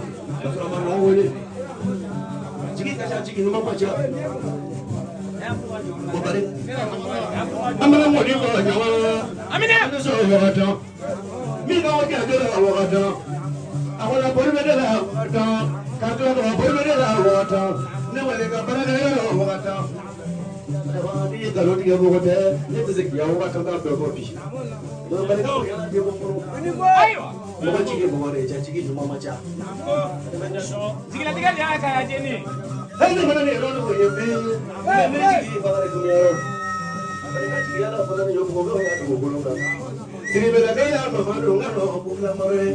Ka sɔrɔ a ma maa wele. Jigi ka ca, jigi ɲuman man ca. O bari. An bɛ mɔdi fɔ ɲɔgɔn. Amina. An bɛ sɔrɔ wagatan. Min ka waati a jɔra wagatan. A ko la boli bɛ ne la wagatan. Ka tila ka boli bɛ ne la wagatan. Ne wale ka baara kɛ yɔrɔ wagatan. N'i ye nkalon tigɛ mɔgɔ tɛ, ne tɛ se k'i ka wagatan ta bɛɛ fɔ bi. Mɔgɔ jigi mɔgɔ de ca, jigi ɲuman man ca. Jigilatigɛ de y'a kaya jeni. Ne fana ne yɛrɛ o ye bɛɛ ne jigi bakari dunyayɔrɔ. Ka jigiya la fana ni mɔgɔ bɛ ya dugukolo kan. Siribelakɛ y'a mama don n ka nɔ ko filamaro ye.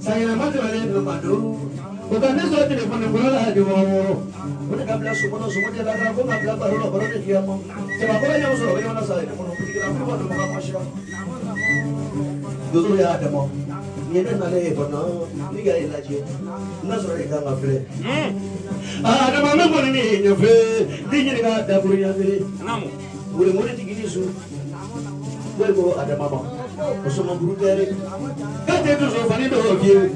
Sanyɛlɛma tɛmɛnen don ma don. O ka ne sɔrɔ telefɔni kɔrɔ la di wɔɔrɔ wɔɔrɔ. O de ka bila so kɔnɔ sogo tɛ lakana ko ka bila baro la baro tɛ diya ma. Cɛbakɔrɔ ɲɛ sɔrɔ o bɛ ɲɔgɔn na sa yɛrɛ kɔnɔ. Bitikila furu ka don ka ma siya. Donso y'a dɛmɛ. Nin ye ne nalen ye fana n'i ka e lajɛ n'a sɔrɔ e kan ka filɛ. Adama bɛ kɔni ni ɲɛfɛ ni ɲininka dakurunya kelen. Wele mori tigi ni su. Wele ko Adama ma. O sɔngɔ buru tɛ dɛ. K'a tɛ donso fani dɔw fiyewu.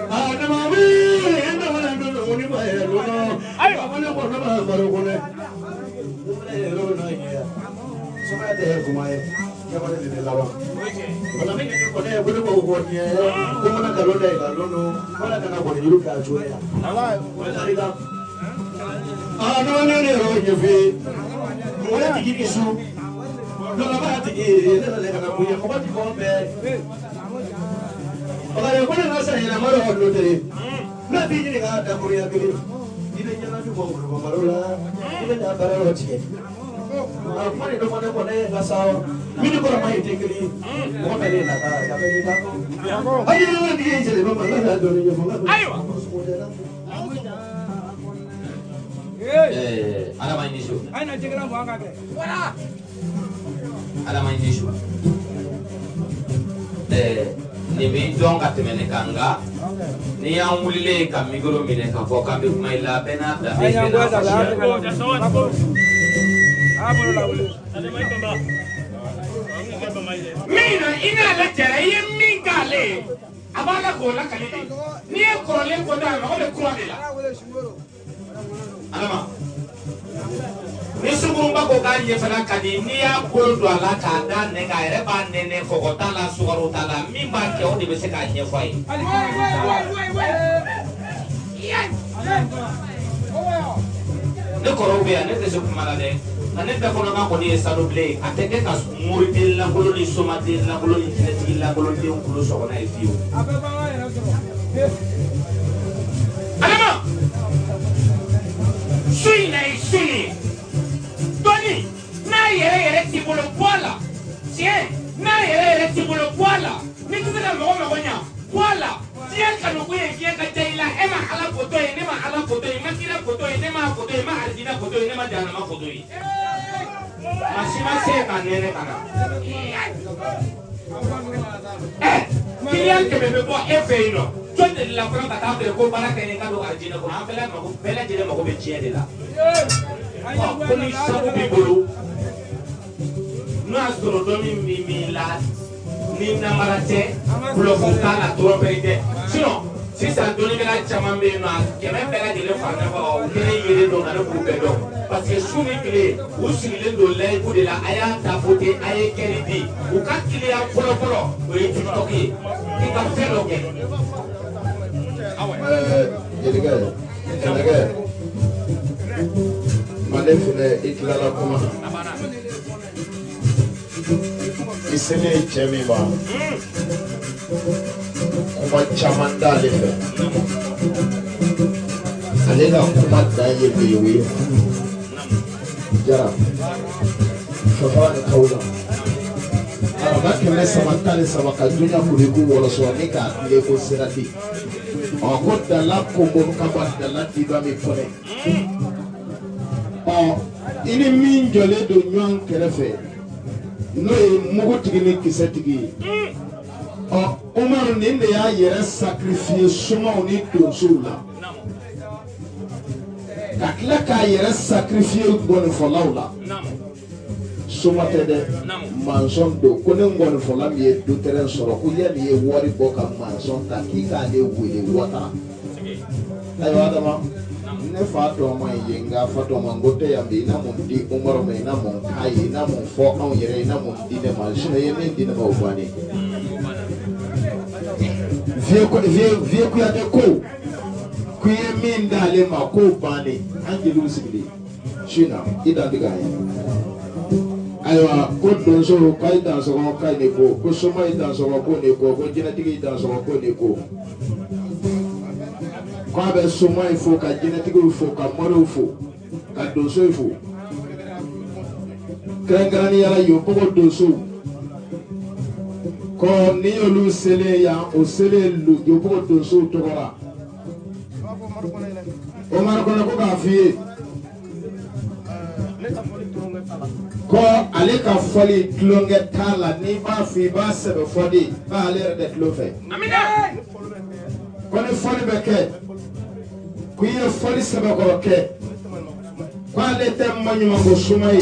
Adama bɛ ne fana don ni ba yɛrɛ lɔnà. Ayiwa. Ne ko ne b'a baro kɔnɔ. Ne fana yɛrɛ lɔnà ɲɛ. Sumaya tɛ kuma ye. Kɛwale de bɛ laban. Wala min ye kɔnɛ ye ko ne b'o fɔ diɲɛ ye. Ko mana nkalon da ye ka lɔn don. Wala kana kɔni yiri k'a cogo ya. Wala Adama ne ne yɛrɛ ɲɛfɛ. Mɔgɔ tigi ni su. Dɔlɔba tigi ne nana ka na bonya mɔgɔ ti bɔ bɛɛ. Bakari ko ne ka san yɛlɛma dɔ don tɛ. N'a t'i ɲininka dakurunya kelen. I bɛ ɲɛnajɛ bɔ maro la. I bɛ na baara yɔrɔ tigɛ. A kuma de dɔ fɔ ne kɔ ne ye n ka sa. Min ni kɔrɔma ye tɛ kelen ye. Mɔgɔ bɛɛ de nata a bɛɛ n'i ta. Ayi ne tigi ye jeliba ma n ka taa dɔɔnin ɲɛfɔ. Ayiwa. Adama i ni su. A ye na jɛgɛla bɔ an ka kɛ. Adama i ni su. Nin b'i dɔn ka tɛmɛ ne kan, nka n'i y'an wulilen ka mikoro minɛ k'a fɔ k'an bɛ kuma i la, bɛɛ n'a danbe, bɛɛ n'a fasiya. Min na i n'ale jɛra, i ye min k'ale ye, a b'a la k'o lakali de. N'i ye kɔrɔlen ko da, a mago bɛ kura de la. Adama, ni sungurunba ko k'a ɲɛfɛla ka di, n'i y'a bolo don a la k'a da nɛn kan, a yɛrɛ b'a nɛnɛ, kɔgɔ t'a la, sukaro t'a la, min b'a kɛ o de bɛ se k'a ɲɛfɔ a ye. Ne kɔrɔw bɛ yan, ne tɛ se kuma la dɛ, nka ne bɛɛ kɔnɔma kɔni ye sanu bilen ye, a tɛ kɛ ka moriden lankolon ni somaden lankolon ni jinɛtigi lankolon denw kulo sɔgɔ n'a ye fiyewu. Adama, su in na ye su ye, dɔnni n'a yɛrɛ yɛrɛ t'i bolo, bɔ a la. Tiɲɛ n'a yɛrɛ yɛrɛ t'i bolo, bɔ a la. N'i tɛ se ka mɔgɔ mago ɲa, bɔ a la. Diɲɛ kanuko ye diɲɛ ka diya i la. E ma Ala kotɔ ye, ne ma Ala kotɔ ye, ma kira kotɔ ye, ne ma kotɔ ye, ma alijinɛ kotɔ ye, ne ma jahanama kotɔ ye. Maa si ma se ka nɛnɛ ka na. Kiliyan 100 bɛ bɔ e fɛ yen nɔ, jɔn de la fɔlɔ ka taa feere ko baara kɛ n ka don alijinɛ kɔnɔ? An bɛɛ lajɛlen mago bɛ diɲɛ de la. Ɔ, ko ni sanu b'i bolo, n'o y'a sɔrɔ dɔnni min b'i la, ni namara tɛ, kulɔfu t'a la, tromperie tɛ. Sinon sisan dɔnnikɛla caman bɛ yen nɔ, a 100 bɛɛ lajɛlen fara ɲɔgɔn kan, u tɛ ne yelen dɔn nka ne b'u bɛɛ dɔn, parce que su ni tile u sigilen don layiku de la. A y'a tapoter, a ye kɛli di. U ka kiliyan fɔlɔ fɔlɔ o ye TikTok ye, k'i ka fɛn dɔ kɛ. Jelikɛ, jelikɛ, Manden filɛ, i tilala kuma na. I selen cɛ min ma, kuma caman t'ale fɛ. Ale ka kuma dan ye min ye, o ye furu. Jara, Fafara ni Kawula. Araba 313 ka dunya kuri ku wɔlɔsɔ ni k'a tile ko sira di. Ɔ, ko dala konbo kaba dala diba min kɔnɛ. Ɔ, i ni min jɔlen don ɲɔgɔn kɛrɛfɛ, n'o ye mugutigi ni kisɛtigi ye. Ɔ, Umaru nin de y'a yɛrɛ sacrifier somaw ni donsow la, ka tila k'a yɛrɛ sacrifier gɔnifɔlaw la. Soma tɛ dɛ, mansɔn don. Ko ne ngɔnifɔla min ye dutɛrɛn sɔrɔ, ko yanni i ye wari bɔ ka mansɔn ta, k'i k'ale wele Watara. Ayiwa Adama, ne fa tɔgɔma ye nka fa tɔgɔma ko tɛ yan bi. I na mun di Umaru ma, i na mun k'a ye, i na mun fɔ anw yɛrɛ, i na mun di ne ma? Sinon i ye min di ne ma, o bannen. Vieux Kuyate ko k'i ye min d'ale ma, k'o bannen. An jeliw sigilen su in na, i dan tɛ k'a ye. Ayiwa, ko donso k'a ye dansɔgɔ, k'a ye ne ko, ko soma ye dansɔgɔ, ko ne ko, ko jinɛtigi ye dansɔgɔ, ko ne ko, k'a bɛ soma ye fo, ka jinɛtigiw fo, ka moriw fo, ka donsow fo, kɛrɛnkɛrɛnnenya la Yopɔgɔ donsow. Ko ni y'olu selen yan, o selen Yopɔgɔ donsow tɔgɔ la. Omar Kɔnɛ ko k'a f'i ye ko ale ka fɔli tulonkɛ t'a la. N'i b'a fɔ, i b'a sɛbɛ fɔ de, k'ale yɛrɛ tɛ tulon fɛ. Ko ni fɔli bɛ kɛ, ko i ye fɔli sɛbɛkɔrɔ kɛ, ko ale tɛ maɲumanko suma ye,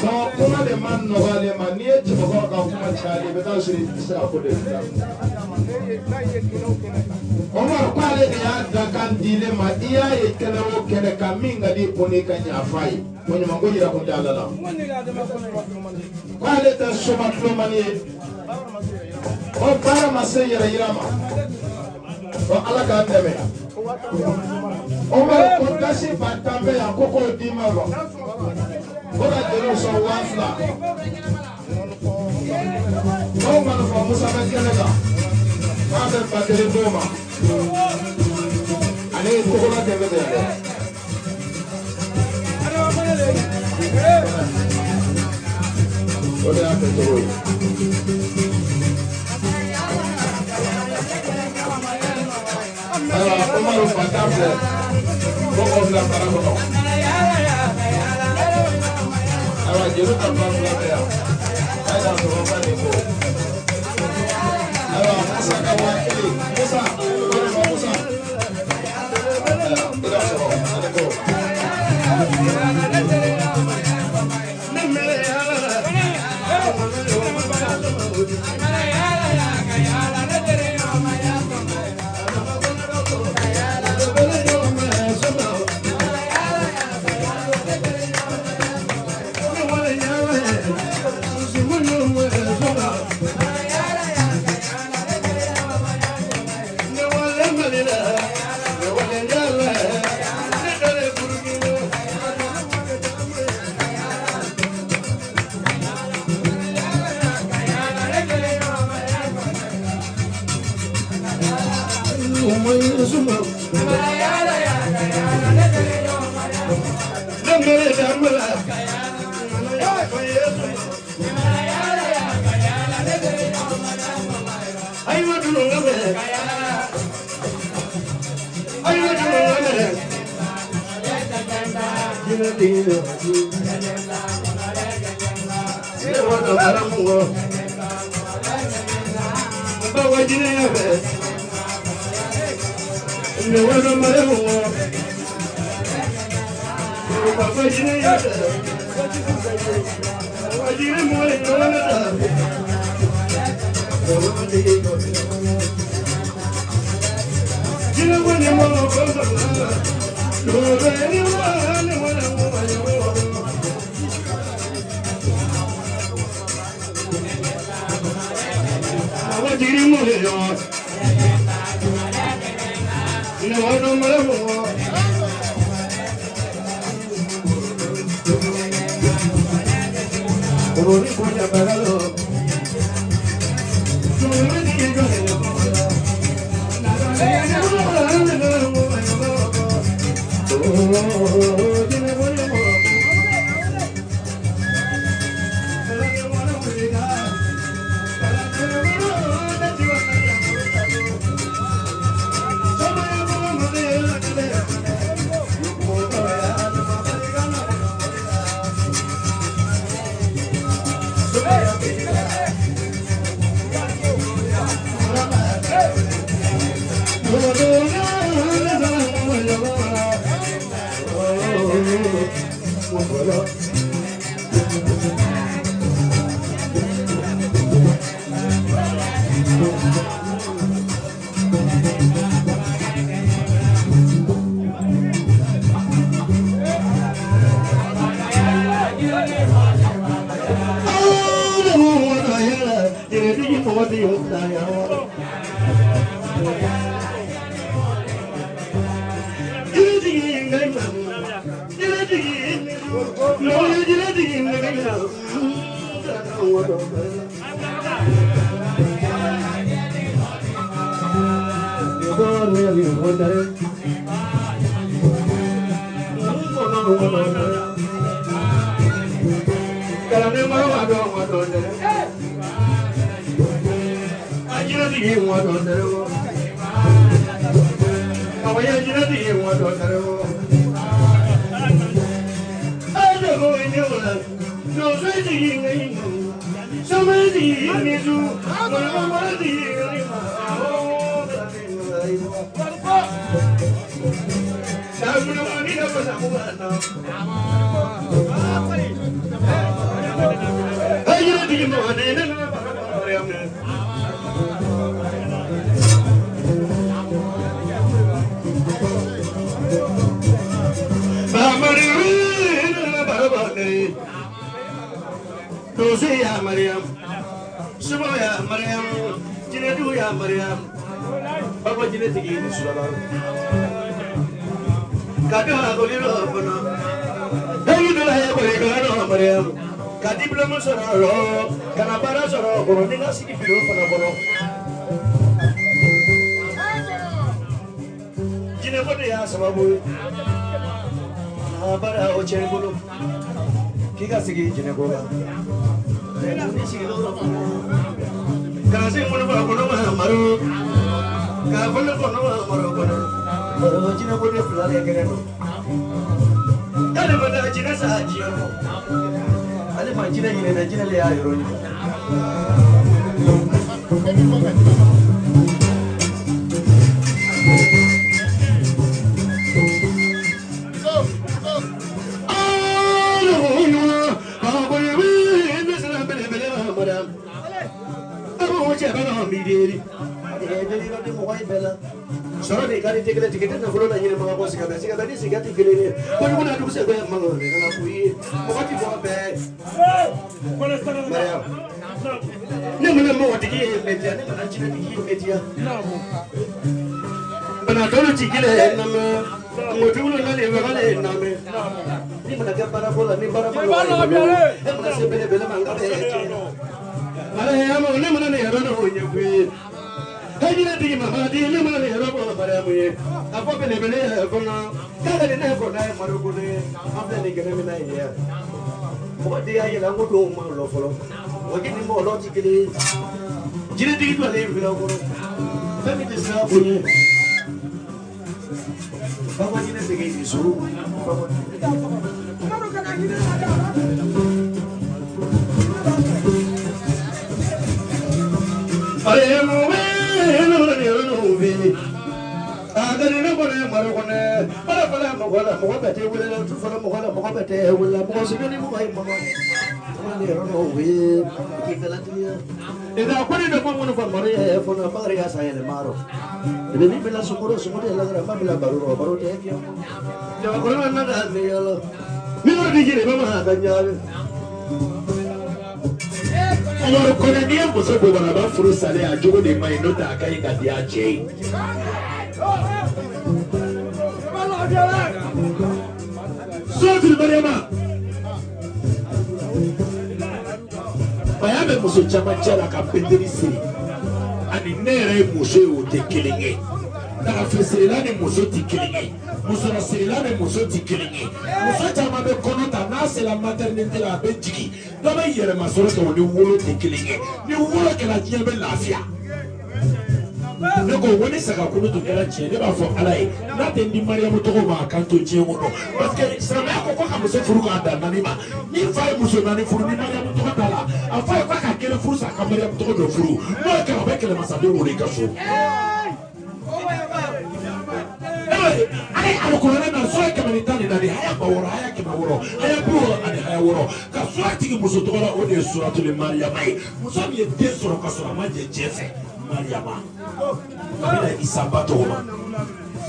ko kuma de ma nɔgɔ ale ma. N'i ye cɛbakɔrɔ ka kuma cayalen, i bɛ taa sɔrɔ i tɛ se ka ko de bila. Omar ko ale de y'a dakan di ne ma. I y'a ye kɛnɛ o kɛnɛ kan, min ka di o ni ka ɲa f'a ye, maɲumanko yira kun tɛ ale la. Ko ale tɛ soma tulomani ye, o baara ma se yɛrɛ yira ma. Ko Ala k'an dɛmɛ. Omar ko dasi 10 000 bɛ yan, ko k'o d'i ma wa, ko ka jeliw sɔn 2000. Ko ŋɔnifɔ Musa bɛ kɛnɛ kan, k'a bɛ 1000 d'o ma. Ale ye togola kɛmɛ bɛ yan dɛ. O de y'a kɛcogo ye. Ayiwa, Umaru, 10 000 filɛ, ko k'o bila bara kɔnɔ. Ayiwa, jeliw ka 2000 bɛ yan. A ye na sɔrɔ ka nin ko. Ayiwa, Musa ka 1000. Musa, walima Musa. Ayiwa, i ka sɔrɔ ani ko. mɔgɔ tɛ yen ta yan. Jinɛtigi nka jinɛtigi mɔgɔ ye jinɛtigi nka Ya Mariam, Subo ya Mariam, Jinedu ya Mariam, Baba Jinetigi ni Sulaba. Kado agoliro kono, Eyi dola ya kole Mariam, Ka diplôme sɔrɔ rɔ, kana baara sɔrɔ kɔnɔ, ni ka sigi biro fana kɔnɔ. Jinɛko de y'a sababu ye. A baara o cɛ i bolo, k'i ka sigi jinɛko la. Kalansen kɔnɔ fa kɔnɔ ma maro, k'a fɔ ne kɔnɔ ma maro kɔnɔ, maro jinɛko de fila de kɛnɛ don. K'ale ma taa jinɛ sa jiyɔrɔ, ale ma jinɛ ɲinɛ na jinɛ le y'a yɔrɔ ɲini. Sɔrɔ de ka di tɛgɛ tigɛ tɛ nafolo la ɲini maga bɔ siga bɛ siga bɛ ni siga tɛ kelen ye kojugu na dugu sɛbɛ maga de kana k'u ye mɔgɔ ti bɔ bɛɛ. Mariam ne mana mɔgɔtigi ye bɛ diya ne mana jinɛtigi ye bɛ diya banatɔlu ti kelen ye namɛ kungotigiw nalen wagalen namɛ ni mana kɛ baarako la ni baara ma nɔgɔ i bolo e mana se belebele ma n ka bɛ tiɲɛ. Mariam ne mana ne yɛrɛ n'o ɲɛ k'u ye. Jinɛtigi Mamadi ne mana ne yɛrɛ bɔ Mariamu ye a fɔ belebele yɛrɛ kɔnɔ k'ale ni ne kɔnɔ ye Mariko ne an filɛ nin kɛnɛ min na yen yɛ mɔgɔ de y'a yɛlɛ an ko dɔw ma lɔ fɔlɔ wa k'i ni mɔgɔ lɔ ti kelen ye jinɛtigi jɔlen ye fila kɔrɔ fɛn min tɛ siran bonya baba jinɛ sɛgɛn ni so baba. Mariamu mɔgɔ bɛɛ tɛ wele la tu fana mɔgɔ la mɔgɔ bɛɛ tɛ wele la mɔgɔ si bɛ ni mɔgɔ ye mɔgɔ ne yɛrɛ dɔw ye k'i fɛla tigiya nka ko ne bɛ kuma minnu fɔ maro ye fɔlɔ bakari y'a san yɛlɛma rɔ i bɛ min bila sunkalo sunkalo yɛlɛ la ba bila baro rɔ baro tɛ fiyewu jabakɔrɔ na ka mi yɔrɔ min di jiri bɛ ma ka ɲaami. Umaru Kɔnɛ n'i ye muso bobalaba furu salen a jogo de man ɲi n'o tɛ a ka ɲi ka di a cɛ ye. Suratul Mariama baya bɛ muso caman cɛ la ka penteli siri ani ne yɛrɛ ye muso ye o tɛ kelen ye. Dagafesirila ni muso tɛ kelen ye, musɔrɔsirila ni muso tɛ kelen ye. Muso caman bɛ kɔnɔ ta n'a sera maternité la a bɛ jigin dɔ bɛ yɛlɛma sɔrɔ kɛ o ni wolo tɛ kelen ye. Ni wolo kɛra diɲɛ bɛ lafiya. Ne ko ni sagakulu tun kɛra tiɲɛ ne b'a fɔ Ala ye n'a tɛ n di Mariyamu tɔgɔ ma a kan to diɲɛ kɔnɔ parce que silamɛya ko ka muso furu k'a dan naani ma ni fa ye muso naani furu ni Mariyamu tɔgɔ t'a la a fa ye k'a ka kelen furu sa ka Mariyamu tɔgɔ dɔ furu n'o kɛra o bɛ kɛlɛmasaden wolo i ka so. Ale alikuranɛ na sura 114 haya 6,000 haya 600 haya 60 ani haya 6 ka sura jigin muso tɔgɔ la o de ye suratul Mariyama ye muso min ye den sɔrɔ ka sɔrɔ a ma jɛ cɛ fɛ Mariyama a bɛna Isa ba tɔgɔ ma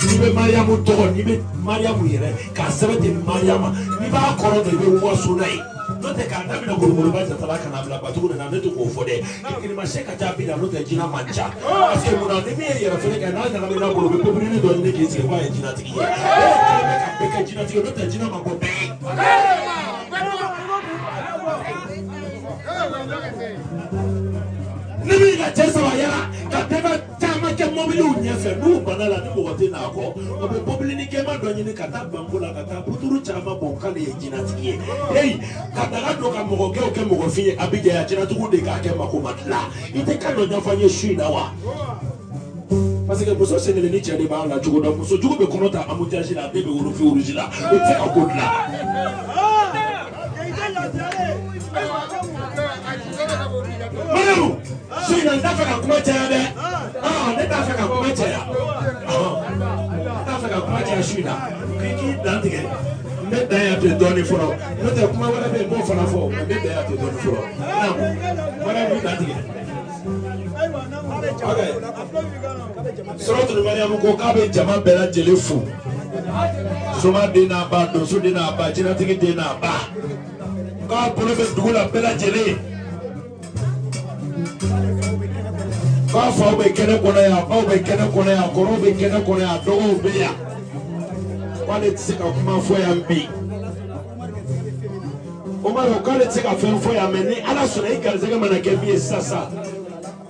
n'i bɛ Mariyamu tɔgɔ n'i bɛ Mariyamu yɛrɛ k'a sɛbɛn ten Mariyama n'i b'a kɔrɔ dɔn i bɛ waso n'a ye N'o tɛ k'a daminɛ gologoloba jatala ka n'a bila batugu nin na, ne tɛ k'o fɔ dɛ. Kirikirimasiɲɛ ka ca bi la, n'o tɛ jinɛ man ca. Parce que munna ni min ye yɛrɛ feere kɛ, n'a ɲagamina bolo, u bɛ popirini dɔ ɲini k'i sigi k'a ye jinɛtigi ye. E kɛlen bɛ ka bɛɛ kɛ jinɛtigi ye, n'o tɛ jinɛ man go bɛɛ ye. Ni min ka cɛ saba yala ka denba caman kɛ mɔbiliw ɲɛfɛ, n'u banna la, ni mɔgɔ tɛ n'a kɔ, o bɛ mɔbilinin jɛman dɔ ɲini ka taa banko la, ka taa puturu caman bɔn k'ale ye jinɛtigi ye. Heyi, ka daga don ka mɔgɔ gɛw kɛ mɔgɔfin ye Abijan yan, jinɛtigiw de k'a kɛ mako ma dilan. I tɛ kan dɔ ɲɛfɔ an ye su in na wa? Parce que muso sen kelen ni cɛ de b'a la cogo dɔn. Muso jugu bɛ kɔnɔ ta embouteillage la, a den bɛ wolo feu rouge la, o tɛ se ka ko dilan. Mariyamu, su in na n t'a fɛ ka kuma caya dɛ. Ne t'a fɛ ka kuma caya. Ne t'a fɛ ka kuma caya su in na. K'i k'i dan tigɛ. N bɛ dan yan ten dɔɔnin fɔlɔ. N'o tɛ kuma wɛrɛ bɛ yen, n b'o fana fɔ. N bɛ dan yan ten dɔɔnin fɔlɔ. Naamu. Mariyamu, i dan tigɛ. Ok. Sɔrɔtuli Mariyamu ko k'a bɛ jama bɛɛ lajɛlen fo. Soma den n'a ba, donso den n'a ba, jinɛtigi den n'a ba. K'a bolo bɛ dugu la bɛɛ lajɛlen. K'a faw bɛ kɛnɛ kɔnɔ yan, baw bɛ kɛnɛ kɔnɔ yan, kɔrɔw bɛ kɛnɛ kɔnɔ yan, dɔgɔw bɛ yan. K'ale tɛ se ka kuma fɔ yan bi. Umaru k'ale tɛ se ka fɛn fɔ yan, mɛ ni Ala sɔnna, i garisɛgɛ mana kɛ min ye sisan sisan,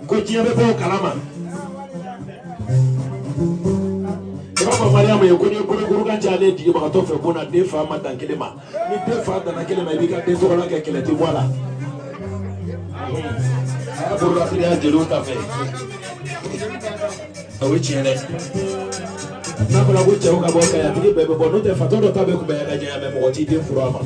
ko diɲɛ bɛ bɔ o kalama. I b'a fɔ Mariyamu ye ko n'i ye bolokuru cayalen jigibagatɔ fɛ bon na, den fa ma dan kelen ma. Ni den fa danna kelen ma, i b'i ka den tɔgɔla kɛ, kɛlɛ tɛ bɔ a la. A y'a bolola jeliw ta fɛ, o ye tiɲɛ dɛ. N'a fɔra ko cɛw ka bɔ, kayatigi bɛɛ bɛ bɔ, n'o tɛ fatɔ dɔ ta bɛ kunbɛn ka janya, mɛ mɔgɔ t'i den furu a ma.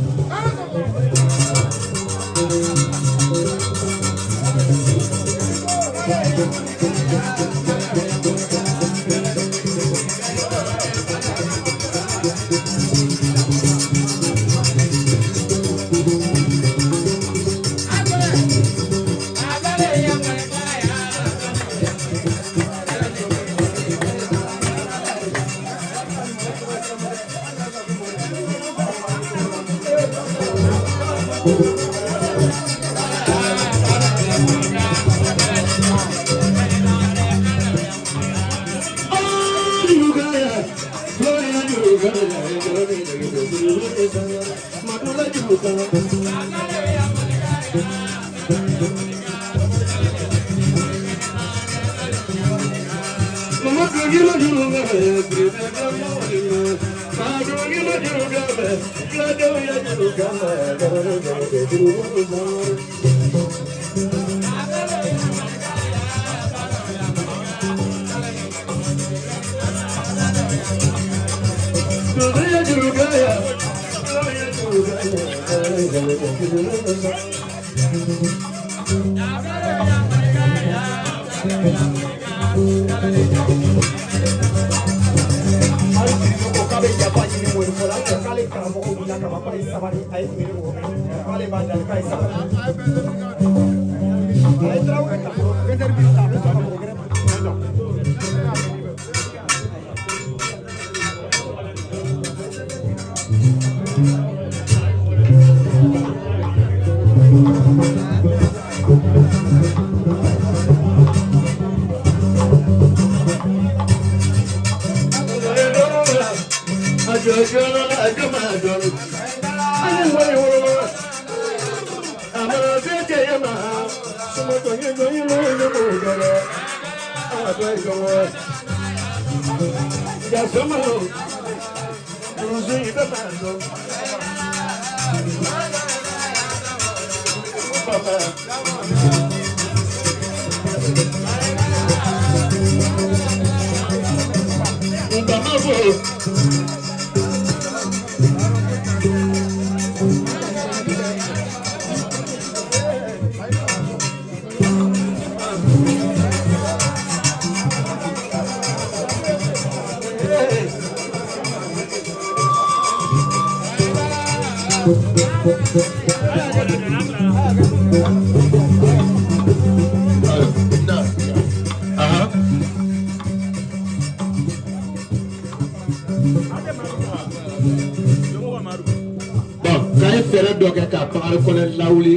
fɛɛrɛ dɔ kɛ ka Bakari Kɔnɛ lawuli.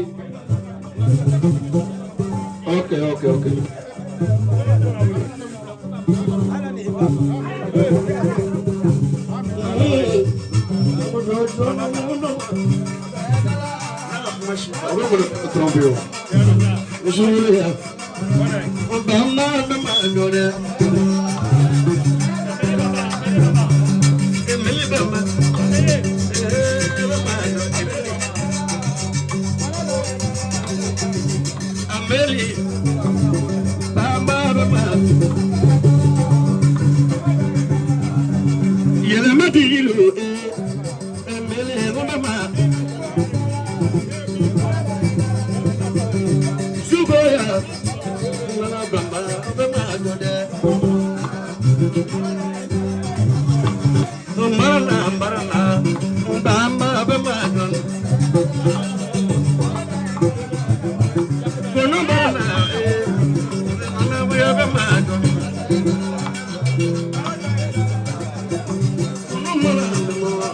Ok ok ok. O bɛ bolo trompe o. Muso wele ya. Bama bama dɔ dɛ. Emeli bama. Bama dɔ emeli. Ameli. Bama bama. Yɛlɛma ti yilu. Emeli bama. Sugoya. Bama bama dɔ dɛ. Marana marana. Bama bama dɔ. Kono marana. Mana buya bama dɔ. Kono marana. Bama.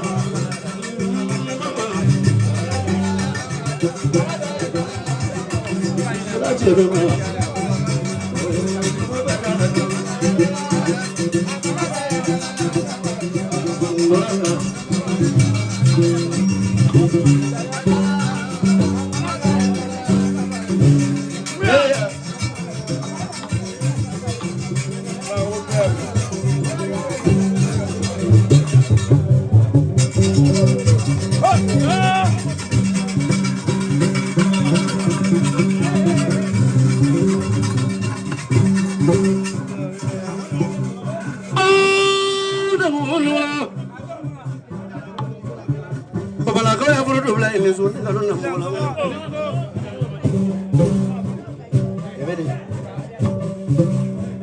Babalakaw y'a foro dɔ bila yen so ne ka dɔn na mɔgɔ la.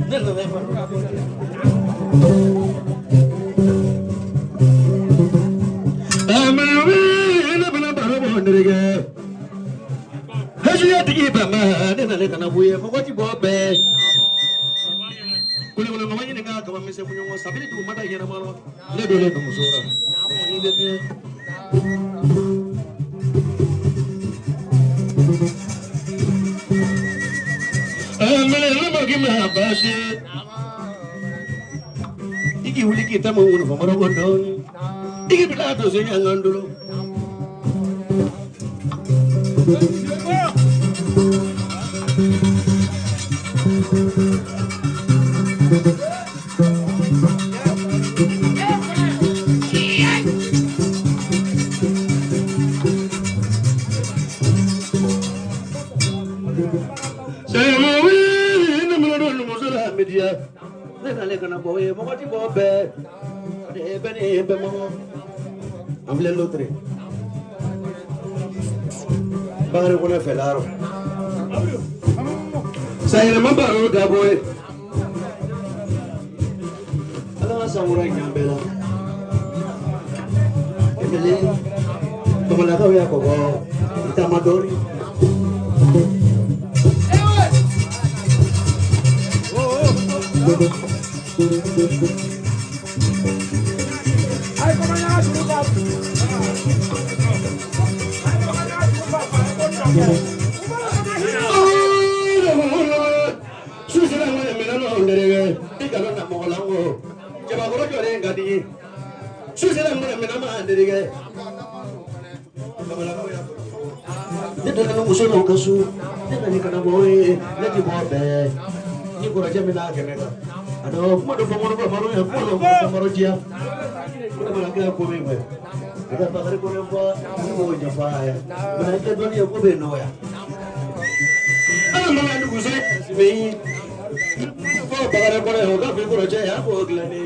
Ne nana e fana. Ne bɛna baro bɔ n terikɛ. Hasiya tigi bama ne nana ka na bɔ ye mɔgɔ ti bɔ bɛɛ. Kolokolo mɔgɔ ɲininka kaba misɛn ɲɔgɔn sabili dugu ma da ɲɛnama rɔ. Ne donnen don muso la. Ni bɛ min. I k'i wuli k'i ta ma wolo fɔ mɔrɔ dɔɔni. I k'i bila to se ɲangan dolo. Sɛmɛ ne mana don numuso la midiya. Ne nalen ka na bɔ ye mɔgɔ ti bɔ bɛɛ. Ne bɛ ne bɛɛ mɔgɔ. An filɛ l'autre. Bakari Kɔnɛ fɛ la yɔrɔ. Sayɛlɛma baro dabɔ ye. Ala ka san wɛrɛ ɲɛ bɛɛ la. Emele Bamalakaw y'a kɔkɔ i taama dɔɔni. Ne donna muso dɔw ka so ne nana ka na bɔ ye ne ti bɔ bɛɛ ni kɔrɔjɛ min n'a kɛmɛ kan a dɔn kuma dɔ fɔ mɔrɔ mɔrɔ ye kuma dɔ fɔ mɔrɔ diya ko ne mana kɛ ko min fɛ i ka Bakari Kɔnɛ fɔ ne b'o ɲɛfɔ a ye mana kɛ dɔnni ye ko bɛ nɔgɔya ala mana dugu se min fɔ Bakari Kɔnɛ o ka fi kɔrɔjɛ ye a b'o dilan ne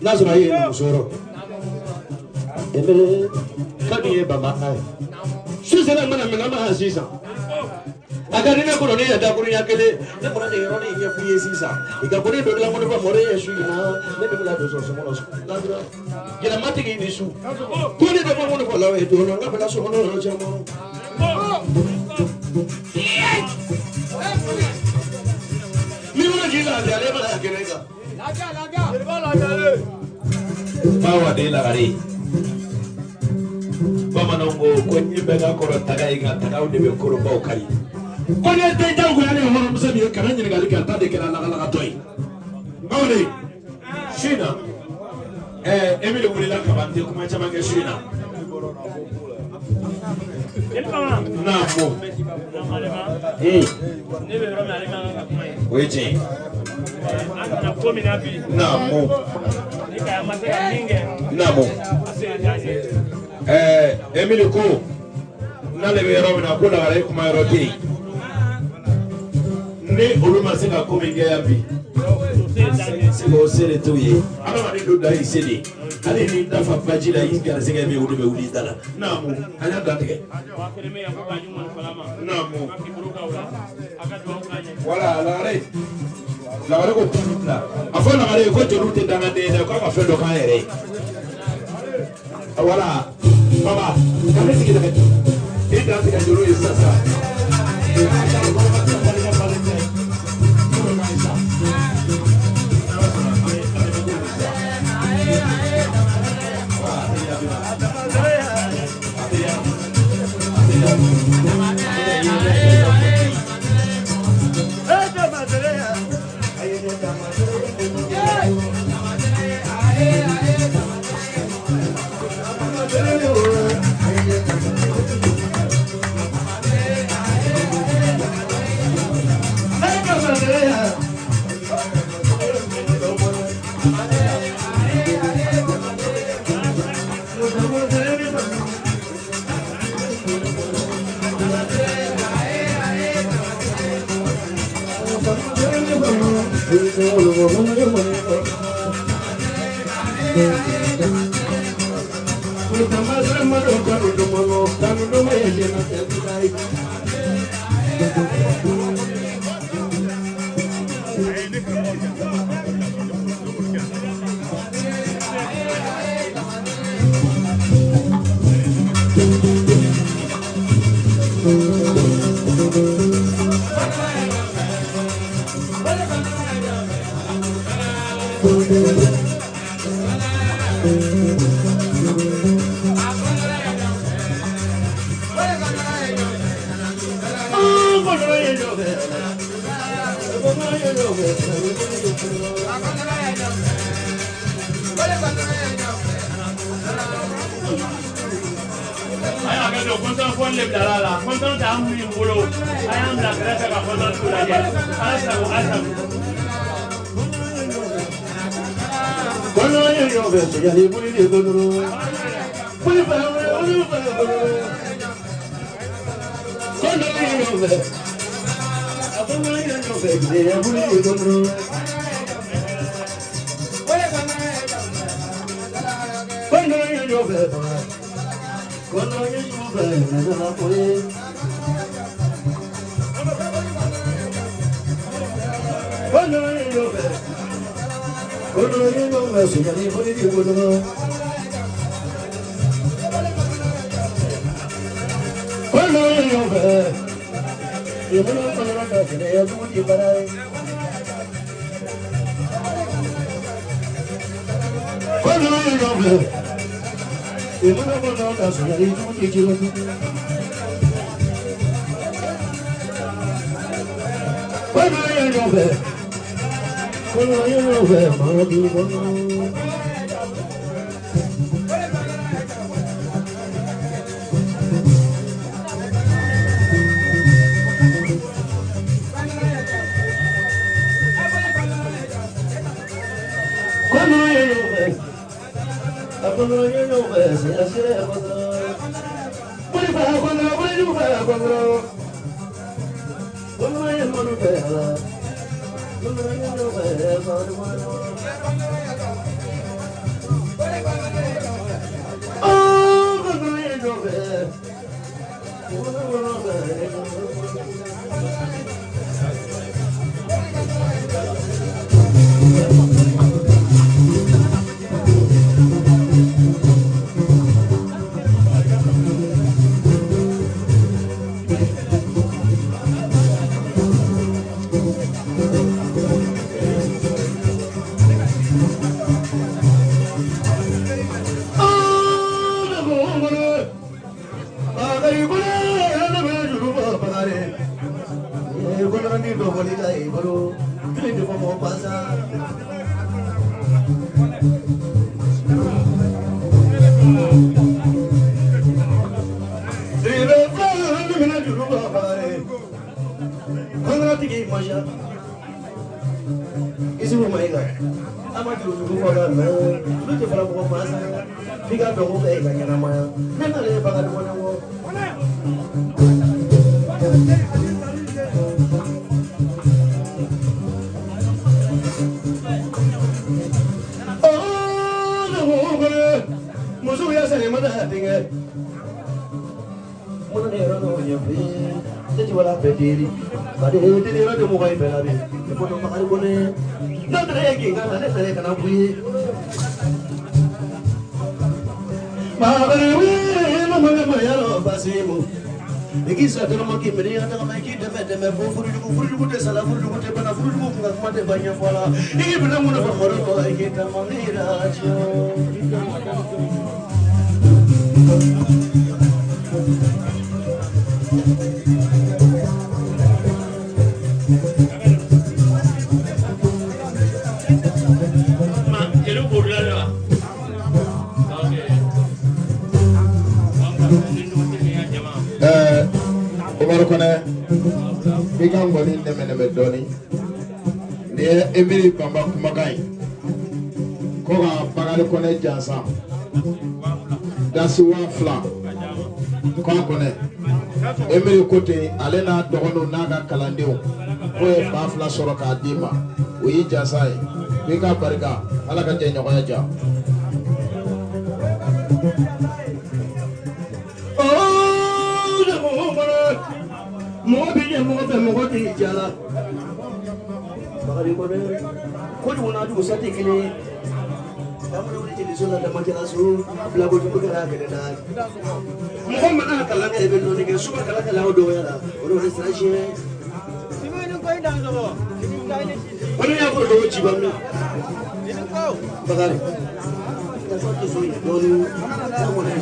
n'a sɔrɔ a ye muso yɔrɔ Emele ka dun ye bama ye su sera mana minɛ ma sisan a ka di ne kɔnɔ ne ye dakurunya kelen ne bɔra nin yɔrɔ nin ɲɛf'i ye sisan i ka ko ne dɔ dilan ko ne fa mɔre ye su in na ne bɛ bila don sɔrɔ so kɔnɔ yɛlɛma tigi ni su ko ne bɛ bɔ ko ne fɔ lawa ye don n ka bila so kɔnɔ yɔrɔ caman. Min mana k'i lafiya ale b'a kɛnɛ kan. Bawa de lagare. Bamananw ko ko ɲi bɛɛ ka kɔrɔ taga ye, nka tagaw de bɛ korobaw kari. Ko ne den jagoyalen ye hɔrɔnmuso min ye, kana ɲininkali kɛ, a ta de kɛra lagalagatɔ ye. Bawele su in na, Emile wulila kaban, n tɛ kuma caman kɛ su in na. Naamu. Ne bɛ yɔrɔ min, ale man kan ka kuma ye. O ye tiɲɛ ye. An nana ko min na bi. Naamu. Ni ka ma se ka min kɛ. Naamu. A se ka diya n ye. Emile ko n'ale bɛ yɔrɔ min na, ko lagare kuma yɔrɔ tɛ yen. Ni olu ma se ka ko min kɛ yan bi, seko se de t'u ye. Adamaden dun dan y'i se de ye. Hali n'i da fa baji la, i garisɛgɛ bɛ yen, o de bɛ wuli i da la. Naamu, an y'a dantigɛ. Naamu. Wala lagare, lagare ko tulu bila. A fɔ lagare ko jeliw tɛ dangaden ye dɛ, k'a ka fɛn dɔ k'an yɛrɛ ye. Wala baba, ka ne sigi dɛ, i dantigɛ jeliw ye sisan sisan. Juru dɔ fɔli ka i bolo juru tɛ fɔ mɔgɔ gansan. Siribe fila ni mina juru bɔ baare kɔnɔtigi masa Isufu Mayiga an ma juru jugu fɔ ka mɛ juru tɛ fɔra mɔgɔ gansan f'i ka dɔn ko kɛ i ka ɲɛnamaya ne nalen ye Bakari Kɔnɛ kɔ. Musow y'a sani mana denkɛ mana ne yɔrɔ dɔw ɲɛfɛ ne ti wala bɛɛ deri bari deri yɔrɔ de mɔgɔ ye bɛɛ la bi ne fɔ Bakari Kɔnɛ n'o tɛna ye k'i ka na ne tɛna ye kana bɔ ye Bakari wee ne ma ne ma yɔrɔ basi mo i k'i sa dɔrɔn ma k'i miiri a tagama i k'i dɛmɛ dɛmɛ fo furujugu furujugu tɛ sala furujugu tɛ bana furujugu kun ka kuma tɛ ba ɲɛfɔ la i k'i bila mun nafa mɔdɔ kɔ i k'i taama ni rajɔ. Ma jeliw b'o dilan de wa? Ok. Umaru Kɔnɛ i ka ŋɔni nɛmɛ nɛmɛ dɔɔni nin ye Emiri Banba kumakan ye ko ka Bakari Kɔnɛ jansan dasi 2000 k'a Kɔnɛ Emiri ko ten ale n'a dɔgɔninw n'a ka kalandenw k'o ye 2000 sɔrɔ k'a d'i ma o y'i jansan ye k'i ka barika Ala ka jɛɲɔgɔnya diya. Mɔgɔ bɛ ɲɛ mɔgɔ fɛ mɔgɔ t'i jala Bakari Kɔnɛ kojugu n'a jugu sa tɛ kelen ye damana wuli jeliso la damakɛla so bila kojugu kɛra a kɛlɛ la mɔgɔ mana kalan kɛ i bɛ lɔnni kɛ suba kalan kɛla o dɔgɔya la o de bɛ sira siɲɛ o de y'a fɔ dɔgɔ ciba min Bakari dafa tɛ so ye dɔɔnin Kɔnɛ.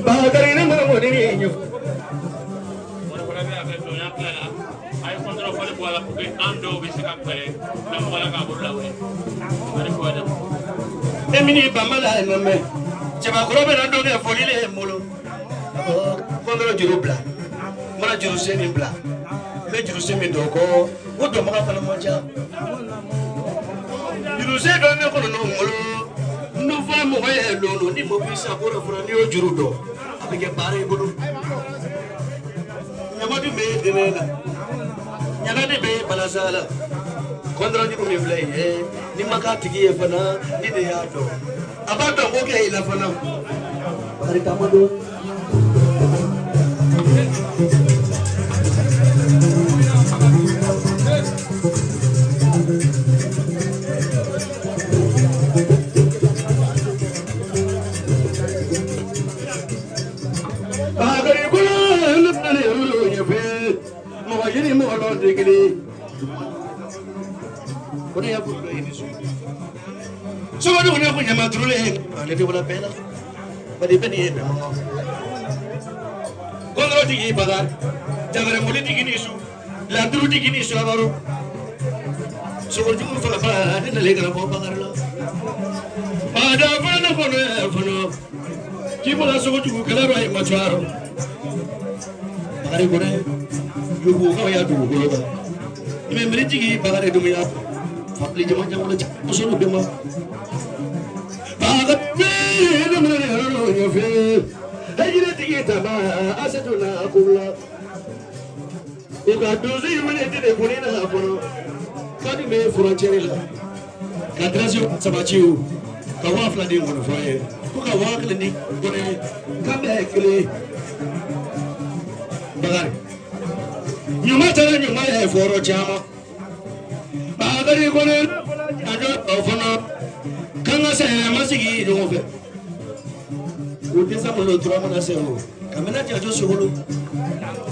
Bakari ne mana mɔni ni ɲɛ. Wari fana bɛ a kɛ jɔnya tila la a ye kɔntɔrɔ fɔli bɔ a la pour que an dɔw bɛ se ka pɛrɛ na mɔgɔ la k'a bolo lawuli. Wari fɔ dɛ. Emini Banba la yen mɛ cɛbakɔrɔ bɛ na dɔ kɛ foli le ye n bolo kɔntɔrɔ juru bila n mana juru sen min bila n bɛ juru sen min don kɔ o dɔnbaga fana man ca juru sen dɔ ne kɔnɔ n'o bolo n'o fɔ mɔgɔ ye lolo ni mɔgɔ b'i sa ko dɔ fana n'i y'o juru dɔn a bɛ kɛ baara i bolo ɲamadu bɛ dɛmɛ la ɲagadi bɛ balasa la kɔntɔrɔ juru min filɛ nin ye ni ma k'a tigi ye fana ni de y'a dɔn a b'a dɔn ko kɛ i la fana Bakari taama don. Bakari kolo ne bɛ ne yɛrɛ ɲɛfɛ mɔgɔ ɲini mɔgɔ dɔn tɛ kelen ye. O de y'a fɔ dɔ ye ni su. Sɔgɔdi ko ne ko ɲama turulen ale tɛ wala bɛɛ la bari bɛɛ ni ye bɛn man kan. Kɔntɔrɔ tigi Bakari jabarɛmoli tigi ni su laturu tigi ni su abaro sogojugu faga fa ne nalen kana bɔ Bakari la. Bada fana ne kɔnɔ fana k'i bɔra sogojugu kɛlɛ dɔ ye matuwaro Bakari Kɔnɛ yobokaw y'a dugukolo kan i bɛ miiri jigi Bakari Dumuya fabili jama jama muso bɛɛ ma Bakari ne mana ne yɔrɔ ɲɛfɛ e yiri tigi taba a se to la ko la u ka donso in wele tɛ de ko ne n'a kɔnɔ k'ale bɛ furancɛri la ka dirasi sabati o ka 2000 di ŋɔnifɔ ye ko ka 1000 di Kɔnɛ k'a bɛɛ ye kelen ye Bakari ɲuman taara ɲuman ye fɔrɔ caman Bakari Kɔnɛ a jɔ fana k'an ka sɛgɛn ma sigi ɲɔgɔn fɛ o dɛsɛ malo tura mana se o ka mɛnɛ janjo sogolo.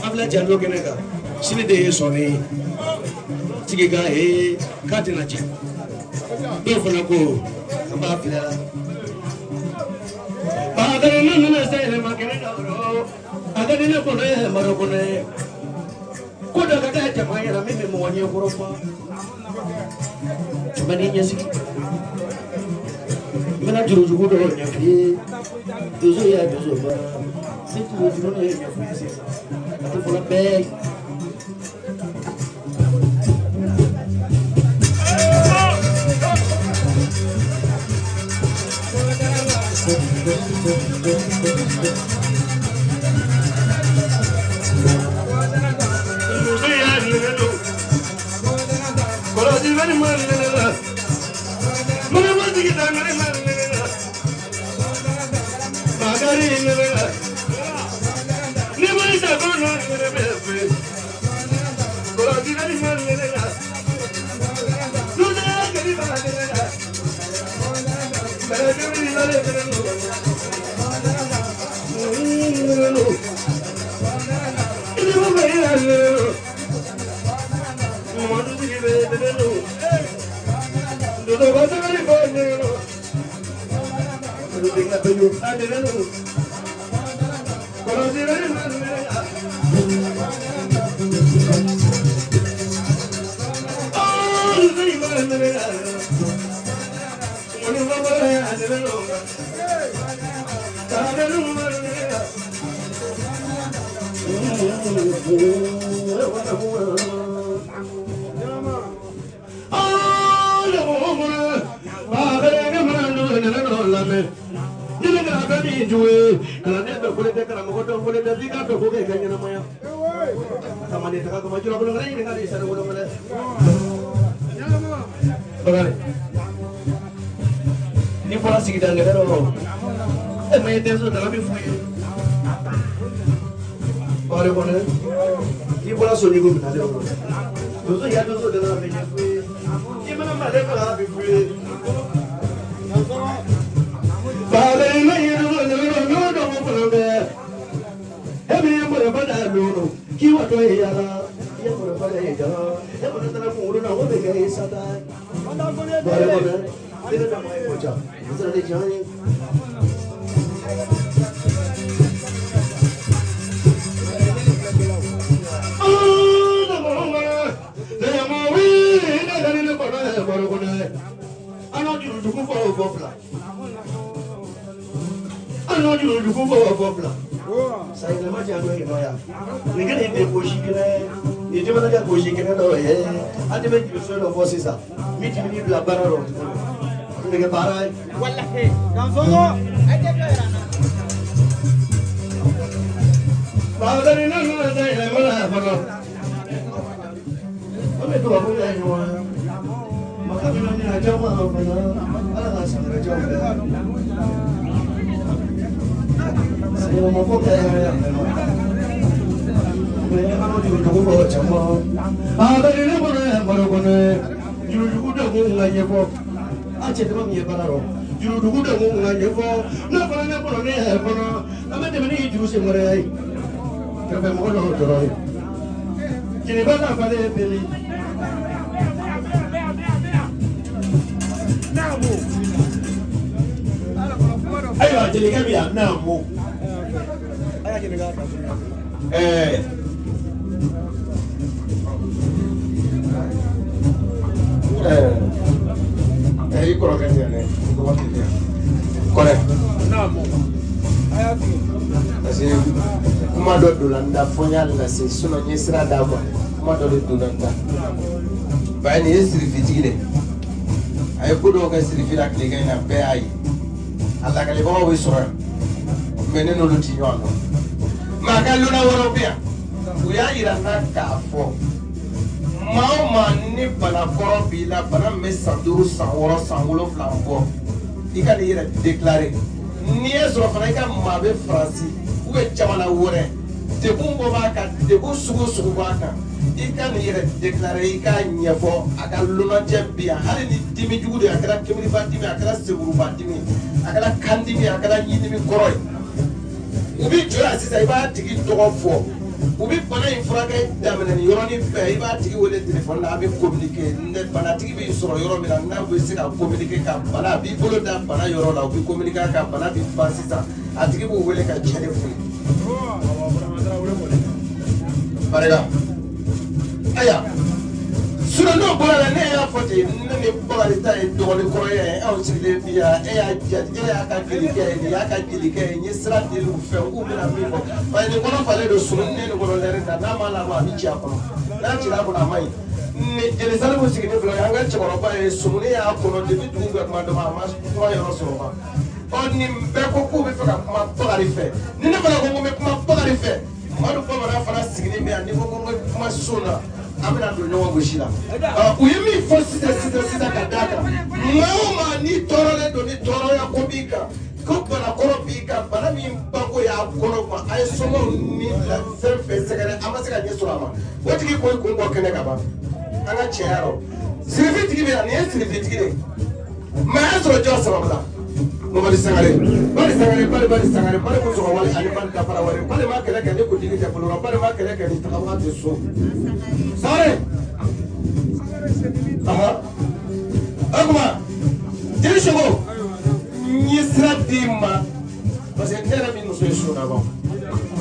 An filɛ janjo kɛnɛ kan, sini de ye sɔnni ye. Tigi ka ee k'a tɛna jɛ. Dɔw fana ko an b'a filɛ la. Bakari ne nana se yɛlɛma kɛnɛ kan o. A ka di ne kɔnɔ ye maro kɔnɔ ye. Ko dɔ ka kɛ jama yɛrɛ min bɛ mɔgɔ ɲɛkɔrɔ fa. Jama n'i ɲɛsigi. N bɛna jurujugu dɔw ɲɛf'i ye. Donso y'a donso ba. Ne jurujugu dɔ ye ɲɛf'i ye sisan. A tɛ fɔlɔ bɛɛ ye. Muso y'a nɛgɛ don. Kɔlɔsi bɛ ni ma nɛgɛ la. Mana ma sigi ta nɛgɛ ma nɛgɛ la. Bakari nɛgɛ la. Ni ma ni sago nɔ nɛgɛ bɛ fɛ. Kɔlɔsi bɛ ni ma nɛgɛ la. Muso y'a kɛli ba nɛgɛ la. Bɛrɛ bɛ ni lale bɛrɛ lo. Nɛgɛ lo. Ini ma bɛ yɛrɛ nɛgɛ lo. Mamadu sigi bɛ nɛgɛ lo. Dodo ba sabali fɔ nɛgɛ lo. Dodo bɛ ka bɛ yo a nɛgɛ lo. Kɔlɔsi bɛ ni ma nɛgɛ la. Oh, sigi ma nɛgɛ la. Mɔni ma bɔ ya nɛgɛ lo. Taabolo ma nɛgɛ la. Ni bɔra sigida nɛgɛ dɔ e ma ye denso dala bɛ f'u ye Bakari kɔnɛ n'i bɔra so n'i ko minɛ ale kɔnɔ donso ya donso dala bɛ ɲɛf'u ye i mana m'ale faga a bɛ f'u ye Bakari ma ye donso nɛgɛ dɔ n'o dɔn ko fana bɛ e min ye mɔgɔ da loro k'i watɔ ye yala i ye mɔgɔ da ye jala e kɔni taara kunkolo la o bɛ kɛ i sata Bakari kɔnɛ ne bɛ taa ye ko ja n sera de diya ye. Ayiwa jelikɛ bɛ yan naamu. I kɔrɔkɛ tɛ yan dɛ, i dɔgɔ tɛ yan. Kɔrɛ. Parce que kuma dɔ donna n da fo n y'a lase sinon n ye sira d'a ma kuma dɔ de donna n da. Ba nin ye sirifitigi de a ye ko dɔw kɛ sirifi la tilegan in na bɛɛ y'a ye. A lakalibagaw bɛ sɔrɔ yan mɛ ne n'olu ti ɲɔgɔn dɔn. Maa ka lona wɛrɛw bɛ yan u y'a yira n na k'a fɔ maa o maa ni bana kɔrɔ b'i la bana min bɛ san 5 san 6 san 7 bɔ i ka n'i yɛrɛ déclarer n'i ye sɔrɔ fana i ka maa bɛ Faransi ou bien jamana wɛrɛ degun bɔ b'a kan degun sugu o sugu b'a kan i ka n'i yɛrɛ déclarer i k'a ɲɛfɔ a ka lonajɛ bɛ yan hali ni dimi jugu de ye a kɛra kemiriba dimi a kɛra seguruba dimi a kɛra kan dimi a kɛra ɲindimi kɔrɔ ye u bɛ jɔ yan sisan i b'a tigi tɔgɔ fɔ U bɛ bana in furakɛ daminɛ ni yɔrɔnin bɛɛ, i b'a tigi wele telefɔni na, a bɛ communiquer. Banatigi bɛ sɔrɔ yɔrɔ min na, n'a bɛ se ka communiquer ka bana, a b'i bolo da bana yɔrɔ la, u bɛ communiquer ka bana bɛ ban sisan, a tigi b'u wele ka tiɲɛ de f'u ye. Barika. Ayiwa, sinon n'o bɔra la, ne y'a fɔ ten, ne ni Bakari ta ye dɔgɔnin kɔrɔya ye, anw sigilen bi yan, e y'a jate, e y'a ka jelikɛ ye, nin y'a ka jelikɛ ye, n ye sira deli u fɛ, k'u bɛna min fɔ, parce que nin kɔnɔ falen don, sumuni ne nin kɔnɔ lɛri ta, n'a ma labɔ a bɛ ci a kɔnɔ, n'a cira a kɔnɔ a ma ɲi. Ni jeli Salimu sigilen filɛ, an ka cɛkɔrɔba ye, sumuni y'a kɔnɔ depuis dugu bɛɛ kuma dɔ ma, a ma kuma yɔrɔ sɔrɔ ma. Ɔ nin bɛɛ ko k'u bɛ fɛ ka kuma Bakari fɛ, ni ne fana ko n bɛ kuma Bakari fɛ, Madu Bamanan fana sigilen bɛ yan, n'i ko ko n bɛ kuma so la, an bɛna don ɲɔgɔn gosi la. U ye min fɔ sisan sisan sisan ka d'a kan, maa o maa n'i tɔɔrɔlen don, ni tɔɔrɔya ko b'i kan, ko bana kɔrɔ b'i kan, bana min bako y'a kɔnɔ ma, a ye somaw ni fɛn bɛɛ sɛgɛrɛ, an ma se ka ɲɛ sɔrɔ a ma, o tigi ko i kun bɔ kɛnɛ ka ban. An ka cɛya rɔ, sirifitigi bɛ yan, nin ye sirifitigi de ye, mɛ a y'a sɔrɔ jɔn sababu la? Mamadi Sangare, Bari Sangare, Bari Bari Sangare, Bari ko sɔgɔ wale ani Bari dafara wale, Bari ma kɛlɛ kɛ ni kuntigi tɛ bolo la, Bari ma kɛlɛ kɛ ni tagabaga tɛ so. Sangare, ahan, o tuma jeli Sogo, n ye sira d'i ma parce que ne yɛrɛ min muso ye so na ban,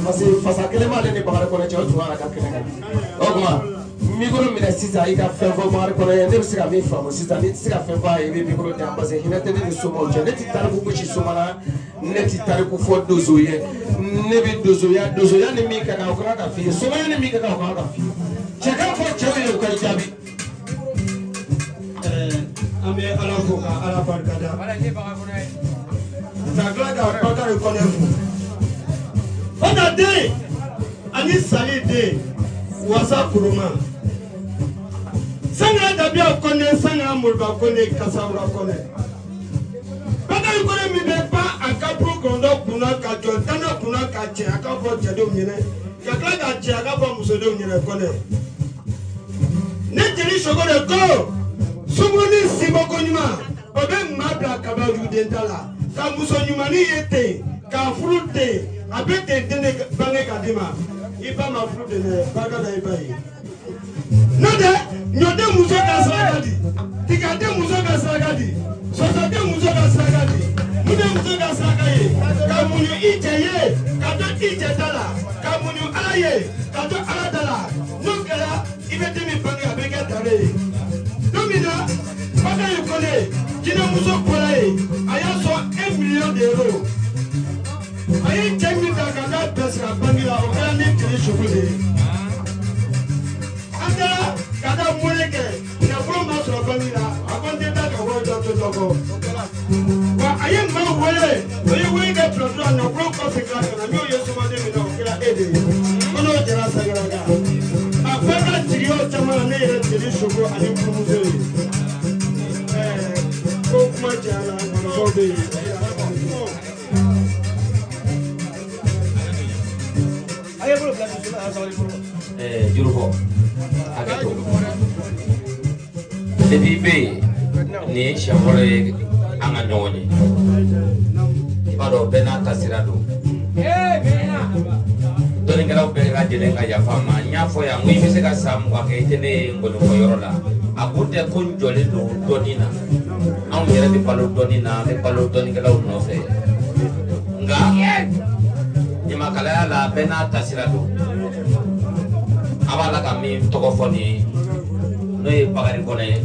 parce que fasa kelen b'ale ni Bakari Kɔnɛ cɛ, o tun b'a ka kɛnɛ kan. O tuma micro minɛ sisan, i ka fɛn fɔ Bakari Kɔnɛ ye, ne bɛ se ka min faamu sisan, n'i tɛ se ka fɛn fɔ a ye, i bɛ micro di yan, parce que hinɛ tɛ ne ni somaw cɛ, ne tɛ tariku gosi soma la, ne tɛ tariku fɔ donso ye, ne bɛ donsoya, donsoya ni min ka kan o ka kan ka f'i ye, somaya ni min ka kan o ka kan ka f'i ye, cɛ ka fɔ cɛw ye u ka jaabi. An bɛ Ala fo ka Ala barika da ka tila ka Bakari Kɔnɛ fo. Fanta den ani Sali den wasa kuruma Sangara Dabiya Kɔnɛ, Sangara Moriba Kɔnɛ, Kasawura Kɔnɛ. Bakari Kɔnɛ min bɛ pan a kaburu kɔnɔntɔn kunna ka jɔ danna kunna ka cɛ a ka fɔ cɛdenw ɲɛnɛ, ka tila ka cɛ a ka fɔ musodenw ɲɛnɛ. Kɔnɛ, ne jeli Sogo de ko sunkurunin sinboko ɲuman o bɛ maa bila kaba juguden ta la, ka muso ɲumannin ye ten k'a furu ten, a bɛ ten den de bange ka d'i ma, i ba ma furu ten dɛ, barika da i ba ye. N'o tɛ ɲɔden muso ka saraka di, tigaden muso ka saraka di, sɔsɔden muso ka saraka di, mun muso ka saraka ye ka muɲu i cɛ ye ka to i cɛ ta la, ka muɲu Ala ye ka to Ala ta la, n'o kɛra i bɛ den min bange a bɛ kɛ tare ye. Don min na Bakari Kɔnɛ jinɛmuso bɔra yen, a y'a sɔn 1 million d'euros, a ye cɛ min ta ka taa bilasira banque la, o kɛra ne jeli Sogo de ye. An taara ka taa mɔnɛ kɛ, nafolo ma sɔrɔ banque la, a ko n tɛ taa ka wari dɔ to dɔ kɔ. Wa a ye maa wele, o ye wele kɛ plateau la, nafolo kɔseginna ka na, n'o ye somaden min na, o kɛra e de ye. Ko n'o jɛra Sangara kan, a barika jigiyaw caman na, ne yɛrɛ jeli Sogo ani furumuso ye. Ɛɛ, ko kuma cayara, musow bɛ yen. Jurufɔ hakɛ to, depuis bɛ yen, nin ye siɲɛ fɔlɔ ye an ka ɲɔgɔn ye, i b'a dɔn bɛɛ n'a ta sira don. Dɔnnikɛlaw bɛɛ lajɛlen ka yafa n ma, n y'a fɔ yan ko i bɛ se ka san 20 kɛ i tɛ ne ye ngɔnifɔyɔrɔ la, a kun tɛ ko n jɔlen don dɔnni na, anw yɛrɛ bɛ balo dɔnni na, an bɛ balo dɔnnikɛlaw nɔfɛ, nka ɲamakalaya la bɛɛ n'a tasira don. A b'a la ka min tɔgɔ fɔ nin ye, n'o ye Bakari Kɔnɛ ye,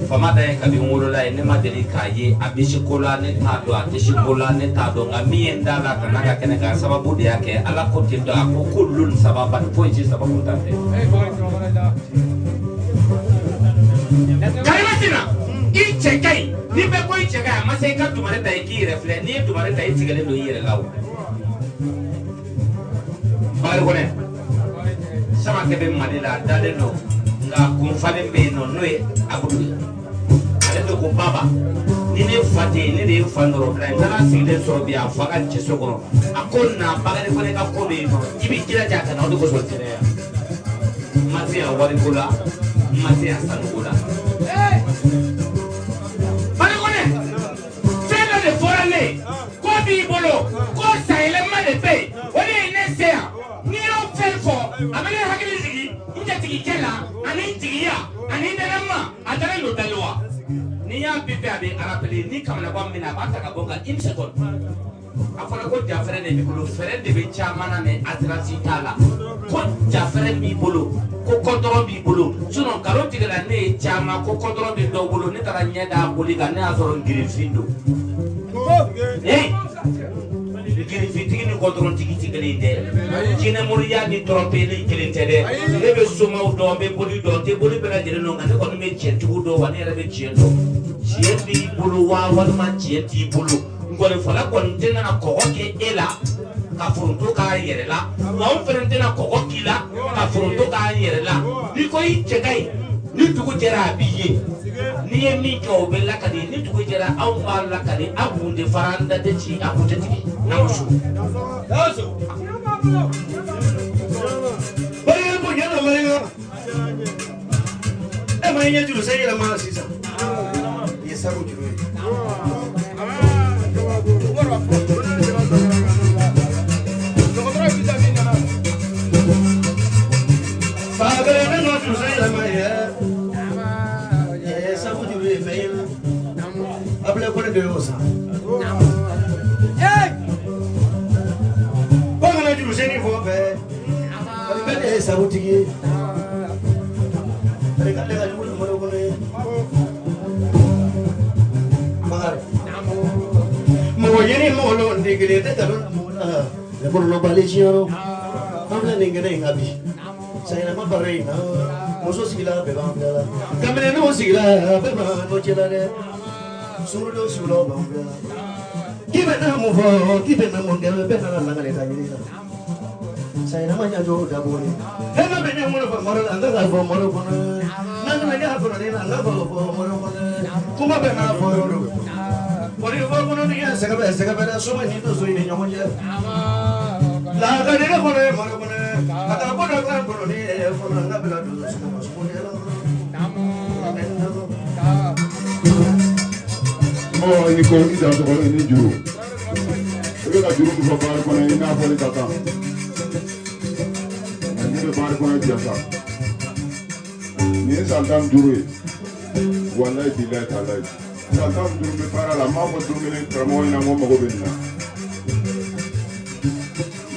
faama da ye, kabi n wolola ye, ne ma deli k'a ye a bɛ si ko la, ne t'a dɔn, a tɛ si ko la, ne t'a dɔn, nka min ye n da la ka n'a ka kɛnɛ kan, sababu de y'a kɛ. Ala ko ten tɔ, a ko ko lon sababa foyi si sababu ta tɛ. Karimasina, i cɛ ka ɲi, ni bɛɛ ko i cɛ ka ɲi, a ma se i ka dumare ta i k'i yɛrɛ filɛ, n'i ye dumare ta i tigɛlen don i yɛrɛ la. O Bakari Kɔnɛ, Samakɛ bɛ Mali la, a dalen don, nka kunfalen bɛ yen nɔ, n'o ye Abudu ye, ale de ko baba ni ne fa tɛ yen, ne de ye n fa nɔrɔbila ye, n taara sigilen sɔrɔ bi a fa ka cɛso kɔnɔ, a ko na Bakari Kɔnɛ ka ko bɛ yen nɔ, i b'i jilaja ka na, o de kosɔn tɛ yan, n ma se yan wariko la, n ma se yan sanuko la. Bakari Kɔnɛ, fɛn dɔ de fɔra ne ye ko b'i bolo, ko sanyɛlɛma de bɛ yen, o de ye ne se yan. N'i Ani jigiya ani nɛnɛma a dalen don dali wa n'i y'a bipé a bɛ rappeler ni kamanagan min na a b'a ta ka bɔ n kan une seconde. A fɔra ko jafɛrɛ de b'i bolo, fɛrɛ de bɛ caman na mais assurance t'a la. Ko jafɛrɛ b'i bolo, ko kɔntɔrɔn b'i bolo, sinon nkalon tigɛla ne ye caman ko kɔntɔrɔn bɛ dɔw bolo. Ne taara ɲɛ d'a boli kan, ne y'a sɔrɔ girifin don. Ee, girifintigi ni kɔntɔrɔntigi tɛ kelen ye dɛ. Jinɛmoriya ni tɔrɔnpeli kelen tɛ dɛ. Ne bɛ somaw dɔn, n bɛ boli dɔn, n tɛ boli bɛɛ lajɛlen dɔn, nka ne kɔni bɛ tiɲɛtigiw dɔn wa ne yɛrɛ bɛ tiɲɛ dɔn. Tiɲɛ b'i bolo wa walima tiɲɛ t'i bolo, ngɔnifɔla kɔni tɛna kɔgɔ kɛ e la ka foronto k'a yɛrɛ la, wa anw fana tɛna kɔgɔ k'i la ka foronto k'an yɛrɛ la. N'i ko i cɛ ka ɲi, ni dugu jɛra a b'i ye. N'i ye min kɛ o bɛ lakali, ni dugu jɛra anw b'a lakali. A kun tɛ fara, an da tɛ ci, a kun tɛ tigɛ n'a ma su. Barika bonya na barika. E ma i ɲɛ juru sen yɛlɛma sisan. I ye sanu juru ye. Fakɛrɛ ne nɔ juru sen yɛlɛma ye. Ɛ sanu juru ye fɛn ye. A filɛ ko ne de y'o san. Ko kana juru senni fɔ fɛ. Bɛɛ de ye sabutigi ye. Barika de ka jugu ni malo kɔnɔ ye. Bakari. Mɔgɔ ɲini mɔgɔ lɔn tɛ kelen tɛ nkalon da mɔgɔ la. Ne kɔlɔlɔbali siyɔrɔ. An filɛ nin kɛnɛ in kan bi. Sayɛlɛma baara in na. Muso sigila bɛɛ b'an filɛ la. Kamalenninw sigila bɛɛ b'an nɔ cɛ la dɛ. Surudenw sigila b'an filɛ la. K'i bɛ na mun fɔ, k'i bɛ na mun kɛ, bɛɛ nana lakale ta ɲini la. Sayɛlɛma ɲajo dabɔ ye. E ma bɛ ɲɛ mun fɔ maro la, an ka k'a fɔ maro kɔnɔ. N'an kana ɲɛ fɔ nin na, an ka fɔ maro kɔnɔ. Kuma bɛɛ n'a fɔ yɔrɔ don. Kɔni fɔ kɔnɔ ni y'a sɛgɛbɛ sɛgɛbɛ dɛ, soma ni donso ni ɲɔgɔn cɛ. Lakale ne kɔnɔ ye maro kɔnɔ. A ka ko dɔ k'an kɔnɔ ni ye fɔlɔ, an ka bila donso sogo ma sogo de la. Mɔgɔ i ni ko i dansogo i ni juru. I bɛ ka juru min fɔ baara kɔnɔ i n'a fɔli ka kan. Nka ne bɛ baara kɔnɔ jasa. Nin ye san 15 ye. Walayi bilayi talayi. San 15 bɛ baara la, n m'a fɔ don kelen karamɔgɔ ɲɛna ko n mago bɛ nin na.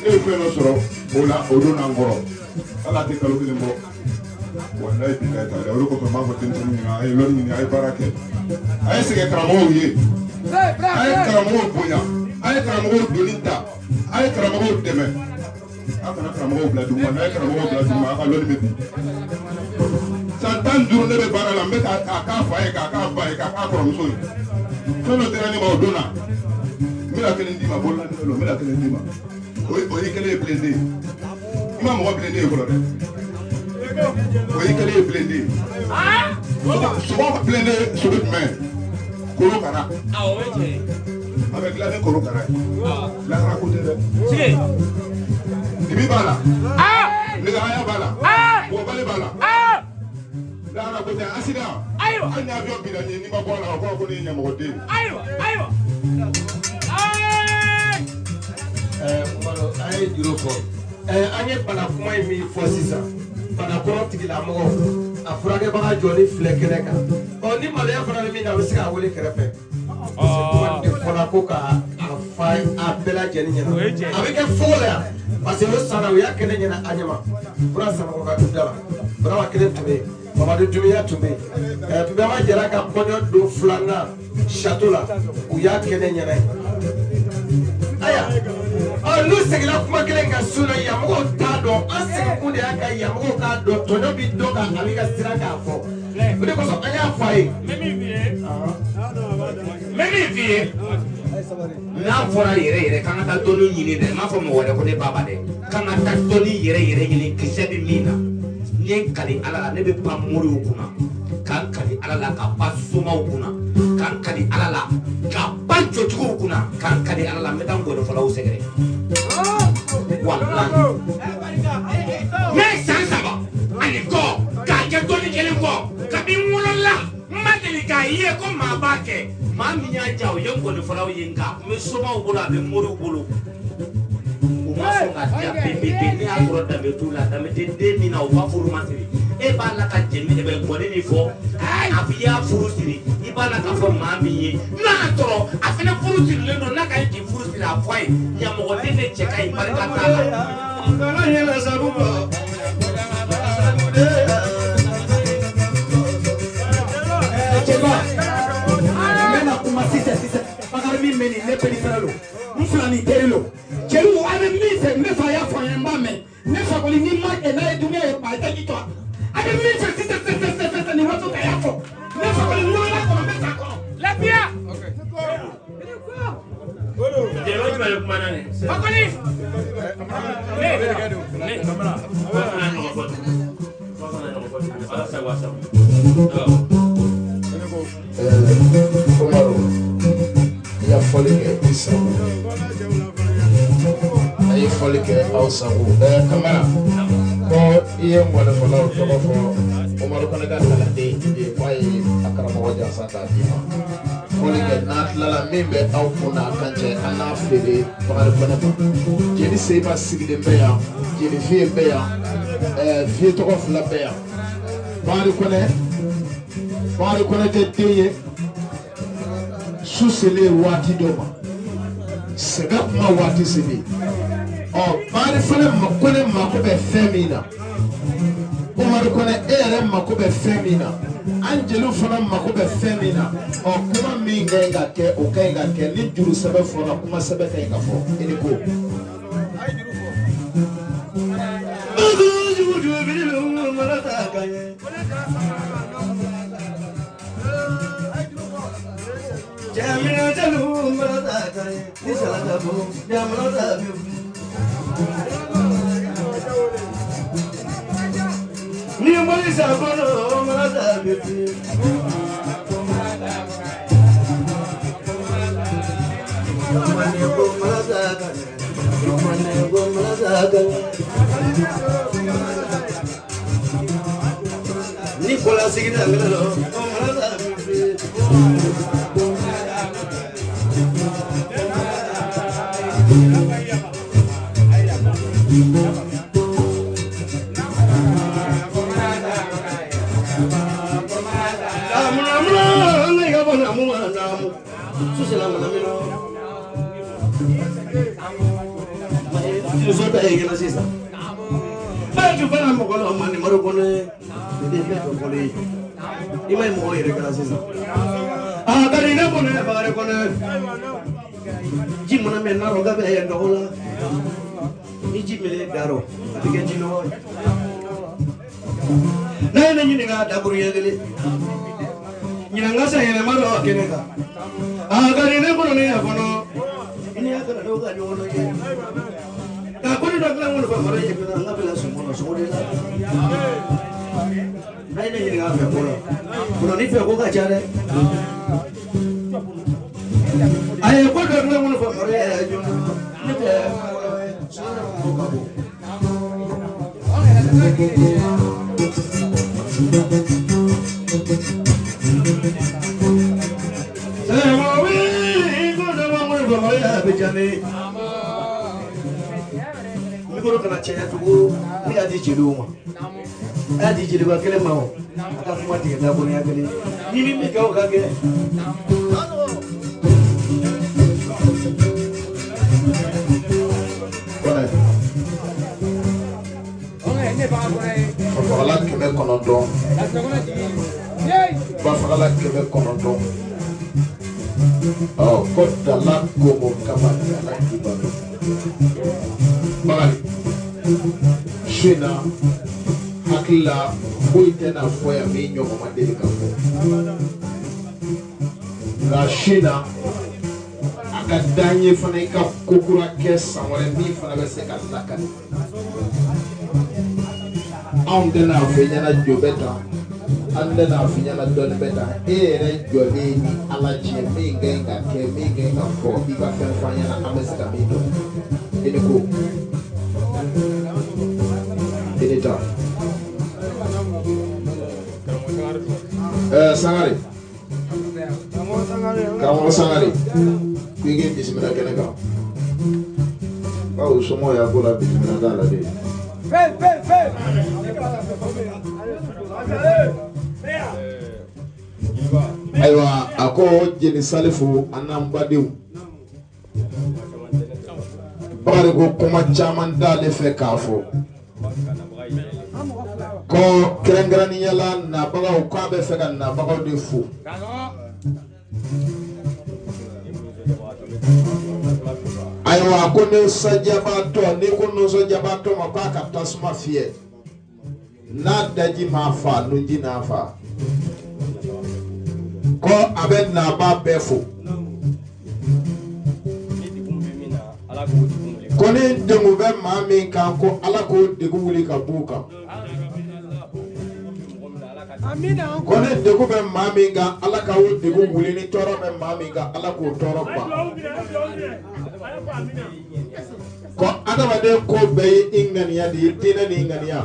Ne ye fɛn dɔ sɔrɔ o la, o donna n kɔrɔ. Hali a tɛ kalo kelen bɔ. Walayi bilayi talayi. O de kosɔn n b'a fɔ denmisɛnninw ɲɛna, a ye lɔnni ɲini, a ye baara kɛ. A ye sɛgɛn karamɔgɔw ye. A ye karamɔgɔw bonya. A ye karamɔgɔw doni ta. A ye karamɔgɔw dɛmɛ. A kana karamɔgɔw bila duguma. N'a ye karamɔgɔw bila duguma, a ka lɔnni bɛ bin. San 15 ne bɛ baara la, n bɛ k'a k'a fa ye, k'a k'a ba ye, k'a k'a kɔrɔmuso ye. Fɛn dɔ dira ne ma o don na. N bɛna kelen d'i ma, bolola nɛgɛ don, n bɛna kelen d'i ma. O y'i kɛlen ye blindé ye. I ma mɔgɔ blindé ye fɔlɔ dɛ. O y'i kɛlen ye blindé ye. Sogo ka blindé sogo jumɛn? Korokara. A bɛ dilan ni korokara ye. Lahara ko tɛ dɛ. Dibi b'a la. Nɛgɛhaya b'a la. Bɔbali b'a la. Lahara ko tɛ accident. Hali ni avion binna ɲɛ n'i ma bɔ a la, o kɔrɔ ko ne ye ɲɛmɔgɔden ye. Ayiwa, ayiwa. Umaru, an ye juru fɔ. An ye bana kuma in min fɔ sisan, banakɔrɔ tigilamɔgɔ a furakɛbaga jɔlen filɛ kɛnɛ kan. Ɔ ni maloya fana bɛ min na, a bɛ se k'a wele kɛrɛfɛ. Parce que kuma de fɔra ko ka a fa a bɛɛ lajɛlen ɲɛna. A bɛ kɛ fogo la yan parce que o sanna u y'a kɛ ne ɲɛna a ɲɛma. Bura Sanɔgɔ ka du da la, Burama kelen tun bɛ yen, Mamadu Dumiya tun bɛ yen. Bɛma Jara ka kɔɲɔ don filanan château la, u y'a kɛ ne ɲɛna yen. Ayiwa, ɔ n'u seginna kuma kelen kan su na, yamɔgɔw t'a dɔn. An seginkun de y'a ka yamɔgɔw k'a dɔn tɔɲɔ bi dɔ kan, a bɛ ka siran k'a fɔ. O de kosɔn an y'a fɔ a ye. N bɛ min f'i ye, n'a fɔra yɛrɛ yɛrɛ k'an ka taa dɔnni ɲini dɛ, n m'a fɔ mɔgɔ wɛrɛ ko ne baba dɛ, k'an ka taa dɔnni yɛrɛ yɛrɛ ɲini kisɛ bɛ min na. N ye n kali Ala la, ne bɛ pan moriw kunna, ka n kali Ala la ka pan somaw kunna, ka n kali Ala la ka pan jotigiw kunna, ka n kali Ala la n bɛ taa ngɔnifɔlaw sɛgɛrɛ. Walahi, ne ye san 3 ani kɔ k'a kɛ dɔnni kelen kɔ kabi n wolola, n ma deli k'a ye ko maa b'a kɛ. Maa min y'a ja, o ye ngɔnifɔlaw ye, nka a tun bɛ somaw bolo, a bɛ moriw bolo, u ma sɔn ka diya pepepe. Ne y'a sɔrɔ danbe t'u la, danbe tɛ den min na, u ka furu ma siri. E b'a la ka jɛni bɛ gɔni min fɔ, a b'i y'a furu siri, i b'a la k'a fɔ maa min ye n'a y'a sɔrɔ a fana furu sirilen don, n'a ka ɲi k'i furu siri, a fɔ a ye ɲamɔgɔden de cɛ ka ɲi, barika t'a la. Cɛba, n bɛna kuma sisan sisan. Bakari min bɛ nin, ne petit frère lo, n filani teri lo. Jeliw, a bɛ min fɛ, ne fa y'a fɔ an ye, n b'a mɛn. Ne fa kɔni, ni ma kɛ n'a ye dunuya ye, a ye daji to a a bɛ min fɛ sisan sisan sisan sisan, nin waati ta y'a fɔ. Ne fa kɔni, n wolola kɔnɔ, n bɛ sa kɔnɔ. Lafiya. Jeliba jumɛn bɛ kuma na nin? Fakoli. Ne ne kuma kana ɲɔgɔn fɔ tugun. Kuma kana ɲɔgɔn fɔ tugun. Ala sago a sago. Umaru, i ya fɔli kɛ i sago, a ye fɔli kɛ aw sago. Kamara, ko i ye ŋɔnifɔlaw tɔgɔ fɔ. Umaru fana ka kalanden de k'a ye a karamɔgɔ jansa k'a d'i ma. Fɔli kɛ, n'a tilala, min bɛ aw kun n'a kan cɛ, an n'a feere Bakari Kɔnɛ ma. Jeli Seba sigilen bɛ yan, jeli Fiye bɛ yan, Fiye tɔgɔ fila bɛ yan. Bakari Kɔnɛ, Bakari Kɔnɛ tɛ den ye. Su selen waati dɔ ma, sɛbɛ kuma waati selen, ɔ Bakari fana Kɔnɛ mako bɛ fɛn min na, Umaru Kɔnɛ, e yɛrɛ mako bɛ fɛn min na, an jeliw fana mako bɛ fɛn min na, ɔ kuma min ka ɲi ka kɛ, o ka ɲi ka kɛ. Ni juru sɛbɛ fɔra, kuma sɛbɛ ka ɲi ka fɔ. I ni ko. Ni mɔli sakɔnɔ marata bɛ fi. Ni kɔla sigida minɛ lɔ, marata bɛ fi. I ma ye mɔgɔw yɛrɛ kɛra sisan. A ka di ne kɔnɔ, Bakari Kɔnɛ. Ji mana mɛn n'a rɔ k'a bɛ nɔgɔ la. Ni ji mɛnɛ da rɔ, a bɛ kɛ ji nɔgɔ ye. N'a ye ne ɲininka dakuruɲɛ kelen. Ɲinan ka san yɛlɛma dɔ kɛnɛ kan. A ka di ne kɔnɔ ne y'a kɔnɔ. I ni y'a kana dɔw ka ɲɔgɔn ye. Nka ko ne dɔ dilan kɔni fa mara ye fana, an ka bila sunɔgɔ sogo de la. N'a ye ne ɲininka a fɛ ko la. Kɔnɔ ni fɛ ko ka ca dɛ. A ye ko dɔ dilan kɔni fa mara ye joona. Ne tɛ ko ka bon. Mikoro kana caya tugun, ne y'a di jeliw ma, a y'a di jeliba kelen ma, o a ka kuma tigɛ dakurunya kelen ni min bɛ kɛ, o ka kɛ. Kɔnɛ. Fafagala 900, bafagala 900. Ɔ ko dala komo kama dala kibaru. Bakari, su in na, hakili la foyi tɛna fɔ yan min ɲɔgɔn ma deli ka fɔ. Nka su in na, a ka d'an ye fana i ka ko kura kɛ san wɛrɛ min fana bɛ se ka lakali. Anw tɛna fɔ i ɲɛna jo bɛ tan, an tɛna fɔ i ɲɛna dɔɔni bɛ tan. E yɛrɛ jɔlen ni Ala cɛ, min ka ɲi ka kɛ, min ka ɲi ka fɔ, i ka fɛn fɔ an ɲɛna, an bɛ se ka min dɔn. I ni ko, i ni taa. Sangare, karamɔgɔ Sangare, ko i k'i bisimila kɛnɛ kan, bawo somɔgɔw y'a ko la, bisimila t'a la de. Ayiwa, a ko jeli Salifu, an n'an badenw, Bakari ko kuma caman t'ale fɛ k'a fɔ, ko kɛrɛnkɛrɛnnenya la nabagaw, k'a bɛ fɛ ka nabagaw de fo. Ayiwa, ko nisɔndiyabaatɔ, n'i ko nisɔndiyabaatɔ ma k'a ka tasuma fiyɛ, n'a daji m'a fa, nunji n'a fa. Ko a bɛ nabaa bɛɛ fo, ko ni degun bɛ maa min kan, ko Ala k'o degun wuli ka b'u kan. Ko ni degun bɛ maa min kan, Ala ka o degun wuli. Ni tɔɔrɔ bɛ maa min kan, Ala k'o tɔɔrɔ ban. Ko adamaden ko bɛɛ ye i ŋaniya de ye, diinɛ ni ŋaniya.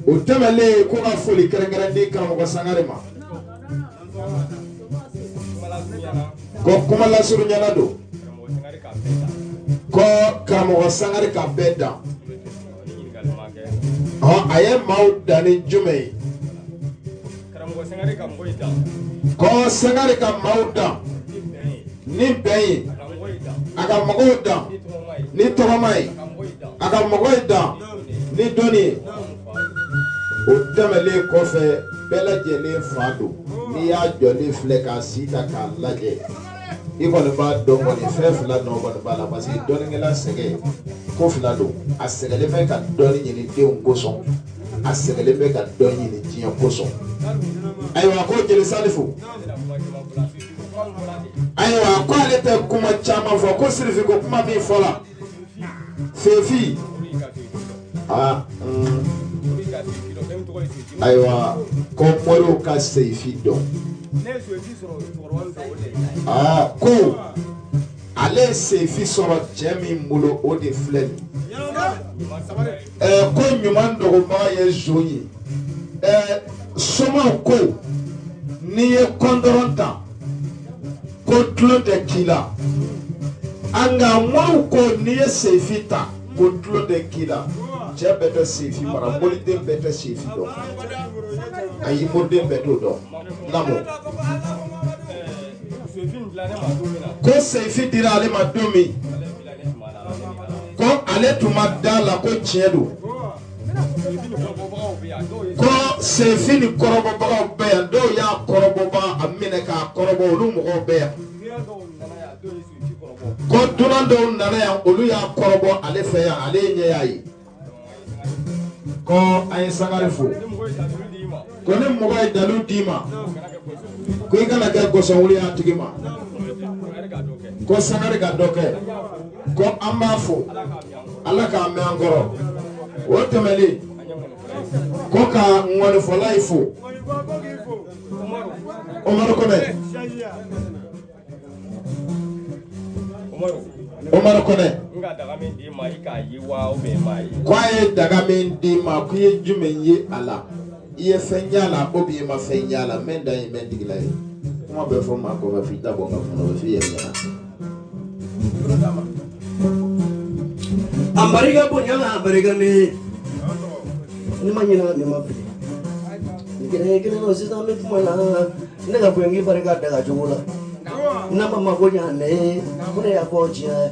O tɛmɛnen, ko ka foli kɛrɛnkɛrɛn di karamɔgɔ Sangare ma, ko kuma lasurunyana don, ko karamɔgɔ Sangare ka bɛɛ dan. Ɔ, a ye maaw dan ni jumɛn ye? Ko Sangare ka maaw dan ni bɛn ye, a ka mɔgɔw dan ni tɔgɔma ye, a ka mɔgɔw dan ni dɔnni ye. O tɛmɛnen kɔfɛ, bɛɛ lajɛlen fa don. N'i y'a jɔlen filɛ k'a si ta k'a lajɛ, i kɔni b'a dɔn kɔni, fɛn fila nɔ kɔni b'a la, parce que dɔnnikɛla sɛgɛn ko fila don. A sɛgɛnlen bɛ ka dɔnni ɲini denw kosɔn, a sɛgɛnlen bɛ ka dɔnni ɲini diɲɛ kosɔn. Ayiwa, ko jeli Salifu, ayiwa, ko ale tɛ kuma caman fɔ, ko sirifi ko kuma min fɔla fefi aa ayiwa, ko moriw ka seyifi dɔn. Aa, ko ale ye seyifi sɔrɔ cɛ min bolo, o de filɛ nin. Ko ɲuman dɔgɔbaga ye zon ye. Somaw ko n'i ye kɔndɔrɔn ta, ko tulon tɛ k'i la. An nka moriw ko n'i ye seyifi ta, ko tulon tɛ k'i la. Cɛ bɛɛ tɛ seyifi mara, moriden bɛɛ tɛ seyifi dɔn. Ayi, moriden bɛɛ t'o dɔn. Lamɔ ko seyifi dira ale ma don min, ko ale tun ma da la ko tiɲɛ don. Ko seyifi ni kɔrɔbɔbagaw bɛ yan, dɔw y'a kɔrɔbɔbaga a minɛ k'a kɔrɔbɔ, olu mɔgɔw bɛ yan. Ko dunan dɔw nana yan, olu y'a kɔrɔbɔ ale fɛ yan, ale ɲɛ y'a ye. Ko an ye Sangare fo. Ko ni mɔgɔ ye dalu d'i ma, ko i kana kɛ gɔsɔnwuli y'a tigi ma. Ko Sangare ka dɔ kɛ, ko an b'a fo, Ala k'a mɛn an kɔrɔ. O tɛmɛnen, ko ka ŋɔnifɔla yi fo, Umaru Kɔnɛ. Umaru Kɔnɛ ko a ye daga min d'i ma, ko i ye jumɛn ye a la? I ye fɛn y'a la ou bien i ma fɛn y'a la? Mɛ dan ye mɛ digila ye. Kuma bɛ fɔ maa kɔfɛ, f'i ta bɔ ka kuma, o bɛ f'i yɛrɛ ɲɛna. A barika bonya na, a barika ne ni ma ɲinɛ, ni ma fili, ni kelen kelen na. Sisan an bɛ kuma la, ne ka bonya barika daga cogo la, n'a ma mako ɲa ne ye, ko ne y'a fɔ tiɲɛ.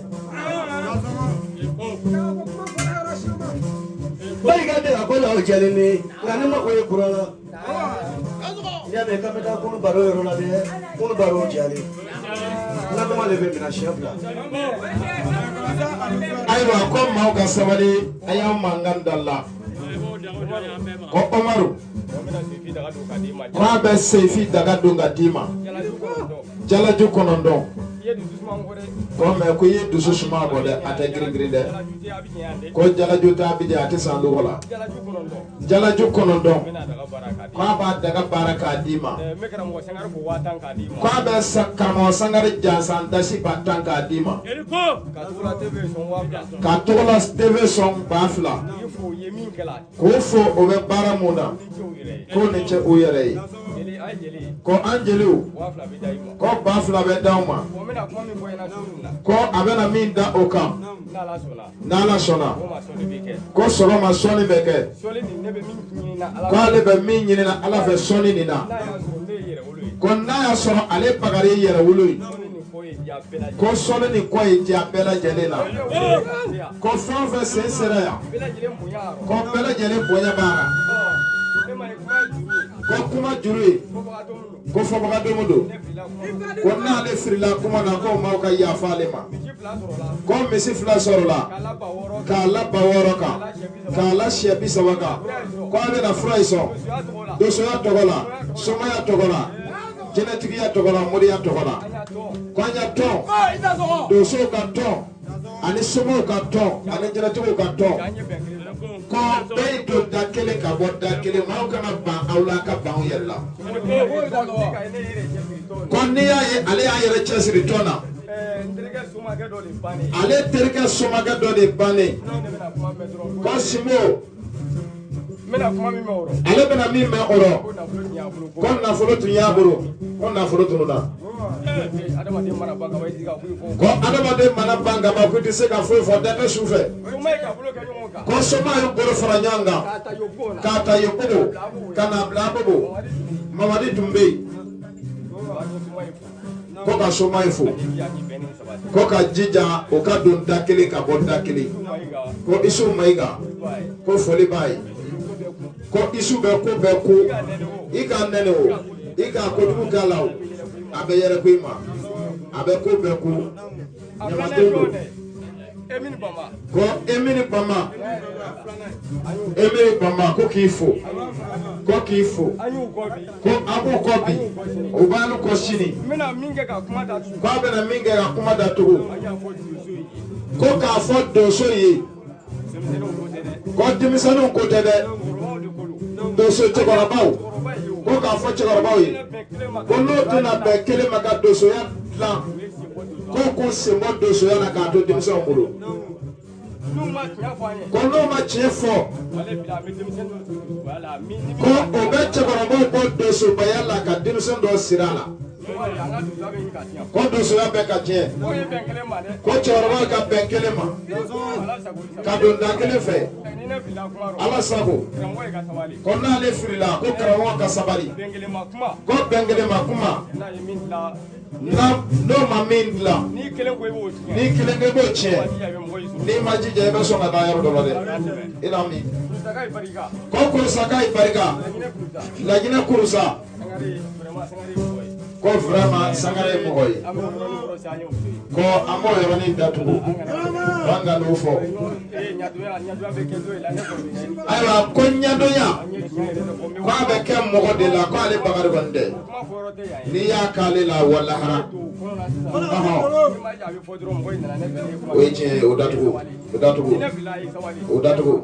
Barika daga ko la, o jɛlen ne, nka ne mako ye kuran la. N'i y'a mɛn k'an bɛ taa kunu baro yɔrɔ la dɛ, kunu baro jɛlen n'a de bɛ minɛ siɲɛ fila. Ayiwa, ko maaw ka sabali, a y'aw mankan da la. Ko Umaru k'a bɛ seyifi daga don ka d'i ma, jalaju 9. Ko mɛ ko i ye dusu suma bɔ dɛ, a tɛ girin girin dɛ. Ko jalaju t'a bi a tɛ san dɔgɔ la. Jalaju 9, k'a b'a daga baara k'a d'i ma. K'a bɛ karamɔgɔ Sangare jansan dasi ba 10 k'a d'i ma, ka Togola TV sɔn 2000, k'o fo o bɛ baara mun na, k'o ni cɛ u yɛrɛ ye. Ko an jeliw, ko 2000 bɛ d'aw ma. Ko a bɛna min da o kan, n'Ala sɔnna, ko sɔgɔma sɔnni bɛ kɛ. Ko ale bɛ min ɲinina Ala fɛ sɔnni nin na, ko n'a y'a sɔrɔ ale Bakari ye yɛrɛwolo ye, ko sɔnni nin kɔ ye diya bɛɛ lajɛlen na. Ko fɛn o fɛn sen sera yan, ko bɛɛ lajɛlen bonya b'a la. Ko kuma juru ye, ko fɔbaga domo don. Ko n'ale filila kuma na, ko maaw ka yafa ale ma. Ko misi 2 sɔrɔla k'a la 6000 kan, k'a la sɛ 30 kan. Ko a bɛna fura in sɔn donsoya tɔgɔ la, somaya tɔgɔ la, jinɛtigiya tɔgɔ la, moriya tɔgɔ la. Ko an ya tɔn, donsow ka tɔn ani somaw ka tɔn ani jinɛtigiw ka tɔn, ko bɛɛ ye don da kelen ka bɔ da kelen. Maaw kana ban aw la, ka ban aw yɛrɛ la. Ko n'i y'a ye ale y'a yɛrɛ cɛsiri tɔn na, ale terikɛ somakɛ dɔ de bannen. Ko Simo, ale bɛna min mɛn o rɔ, ko nafolo tun y'a bolo, ko nafolo tununna. Ko adamaden mana ban ka ban, ko i tɛ se ka foyi fɔ dɛ su fɛ. Ko soma ye bolo fara ɲɔgɔn kan k'a ta Yopougon ka na bila Abobo. Mamadi tun bɛ yen. Ko ka soma ye fo, ko ka jija o ka don da kelen ka bɔ da kelen. Ko Isu Mayiga, ko foli b'a ye. Ko Isu bɛ ko bɛɛ ko, i k'a nɛni o, i k'a kojugu k'a la o, a bɛ yɛrɛ ko i ma, a bɛ ko bɛɛ ko. Ɲamaden don. Ko Emini Bama, Emini Bama, ko k'i fo, ko k'i fo. Ko a b'u kɔ bi, u b'alu kɔ sini. Ko a bɛna min kɛ ka kuma datugu, ko k'a fɔ donso ye, ko denmisɛnninw ko tɛ dɛ, donso cɛkɔrɔbaw, ko k'a fɔ cɛkɔrɔbaw ye, ko n'o tɛna bɛn kelen ma ka donsoya dilan, ko k'u sen bɔ donsoya la k'a to denmisɛnw bolo. Ko n'o ma tiɲɛ fɔ, ko o bɛ cɛkɔrɔbaw bɔ donsobaya la ka denmisɛn dɔ siri a la. Ko donsoya bɛ ka tiɲɛ. Ko cɛkɔrɔbaw ka bɛn kelen ma ka don da kelen fɛ. Ala sago. Ko n'ale filila, ko karamɔgɔ ka sabali. Ko bɛn kelen ma kuma, n'o ma min dilan, n'i kelen ko i b'o tiɲɛ, n'i ma jija i bɛ sɔn ka taa yɔrɔ dɔ la dɛ. I na min ko Kurusaka ye barika, Laginɛ Kurusa. Ko vraiment Sangare ye mɔgɔ ye. Ko an b'o yɔrɔnin datugu, an ka n'o fɔ. Ayiwa, ko ɲɛdɔnya ko a bɛ kɛ mɔgɔ de la, ko ale Bakari kɔni tɛ. N'i y'a k'ale la walahara, o ye tiɲɛ ye. O datugu, o datugu, o datugu.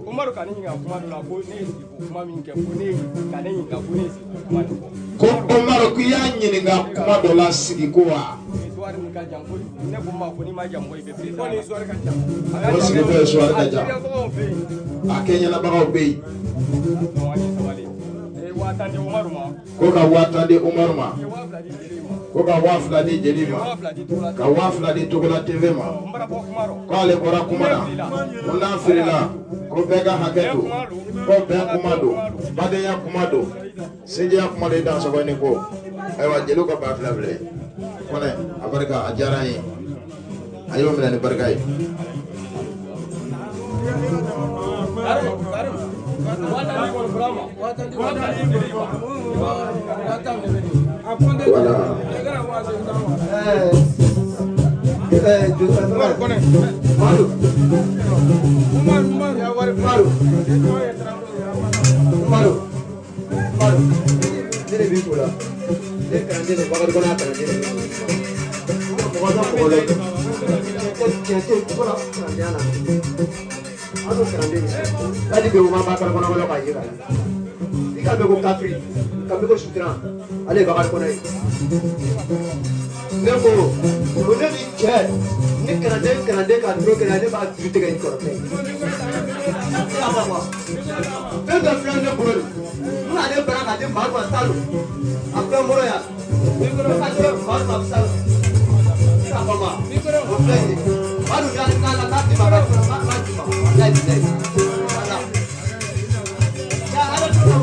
Ko Umaru, k'i y'a ɲininka kuma dɔ la sigi ko wa, ko sigi ko ye suwari ka jan, a kɛ ɲɛnabagaw bɛ yen. Ko ka 50,000 di Umaru ma, ko ka 2000 di jeli ma, ka 2000 di Togola TV ma. Ko ale bɔra kuma na, ko n'a filila, ko bɛɛ ka hakɛ to. Ko bɛn kuma don, badenya kuma don, sinjiya kuma don. I dansɔgɔ ni ko. Ayiwa, jeliw ka 2000 filɛ. Kɔnɛ, a barika, a diyara an ye. A y'o minɛ ni barika ye. Voilà. Ne de b'i ko la. Ne kalanden de Bakari Kɔnɛ kalanden de. Mɔgɔ tɛ mɔgɔ la. Tiɲɛ tɛ fɔlɔ kalandenya la. An y'o kalanden de. Hali bi o ma Bakari Kɔnɛ kɔnɔ k'a ye k'a ye. I ka mɛn ko kafiri, ka mɛn ko sutura, ale ye Bakari Kɔnɛ ye. Ne ko o ne ni cɛ ni kalanden ka duro kɛra, ne b'a juru tigɛ i kɔrɔkɛ ye. Fɛn bɛɛ filɛ ne bolo de. N n'ale bara k'a di maa ma salon. A A filɛ n bolo yan. Ba dun a bɛ sa. I y'a faamu wa? O filɛ nin ye. Ba dun y'a n'a la n'a d'i ma, n'a d'i ma. Walayi bilayi. Wala. Ya ala t'o la.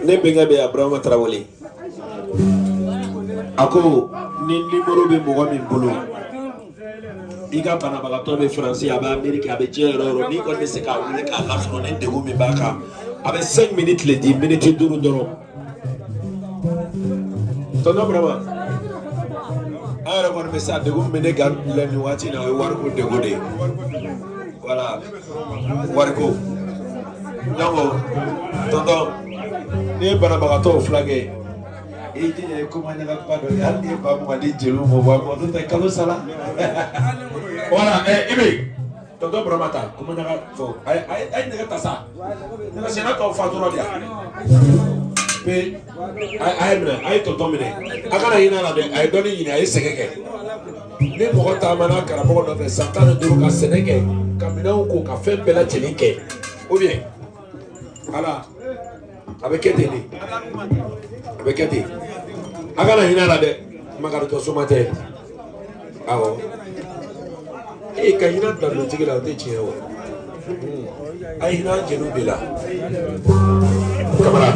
Ne bɛnkɛ bɛ Aburama Tarawele a ko ni nimoro bɛ mɔgɔ min bolo i ka banabagatɔ bɛ Faransi a bɛ Ameriki a bɛ diɲɛ yɔrɔ o yɔrɔ n'i kɔni bɛ se k'a wele k'a lasɔrɔ ni degun min b'a kan a bɛ 5 minutes le di miniti 5 dɔrɔn. Tonton Burama an yɛrɛ kɔni bɛ sa degun min bɛ ne kan la nin waati in na o ye wariko degun de ye voilà wariko donc tonton n'i ye banabagatɔw furakɛ i jija i ko ma ɲaga kuma dɔ ye hali n'i ye 20,000 di jeliw ma wa mɔgɔ tɛ kalo sara voilà i bɛ tonton Burama ta ko ma ɲaga fɔ a ye nɛgɛ ta sa nɛgɛ senna tɔw fatura de yan pe a ye minɛ a ye tonton minɛ a kana hinɛ a la dɛ a ye dɔɔnin ɲini a ye sɛgɛn kɛ ni mɔgɔ taamana karamɔgɔ nɔfɛ san 15 ka sɛnɛ kɛ ka minɛnw ko ka fɛn bɛɛ lajɛlen kɛ ou bien ala a bɛ kɛ ten de a bɛ kɛ ten a kana hinɛ a la dɛ makaritɔ soma tɛ awɔ ee ka hinɛ dabilotigi la o tɛ tiɲɛ o a ye hinɛ an jeliw de la Kamara.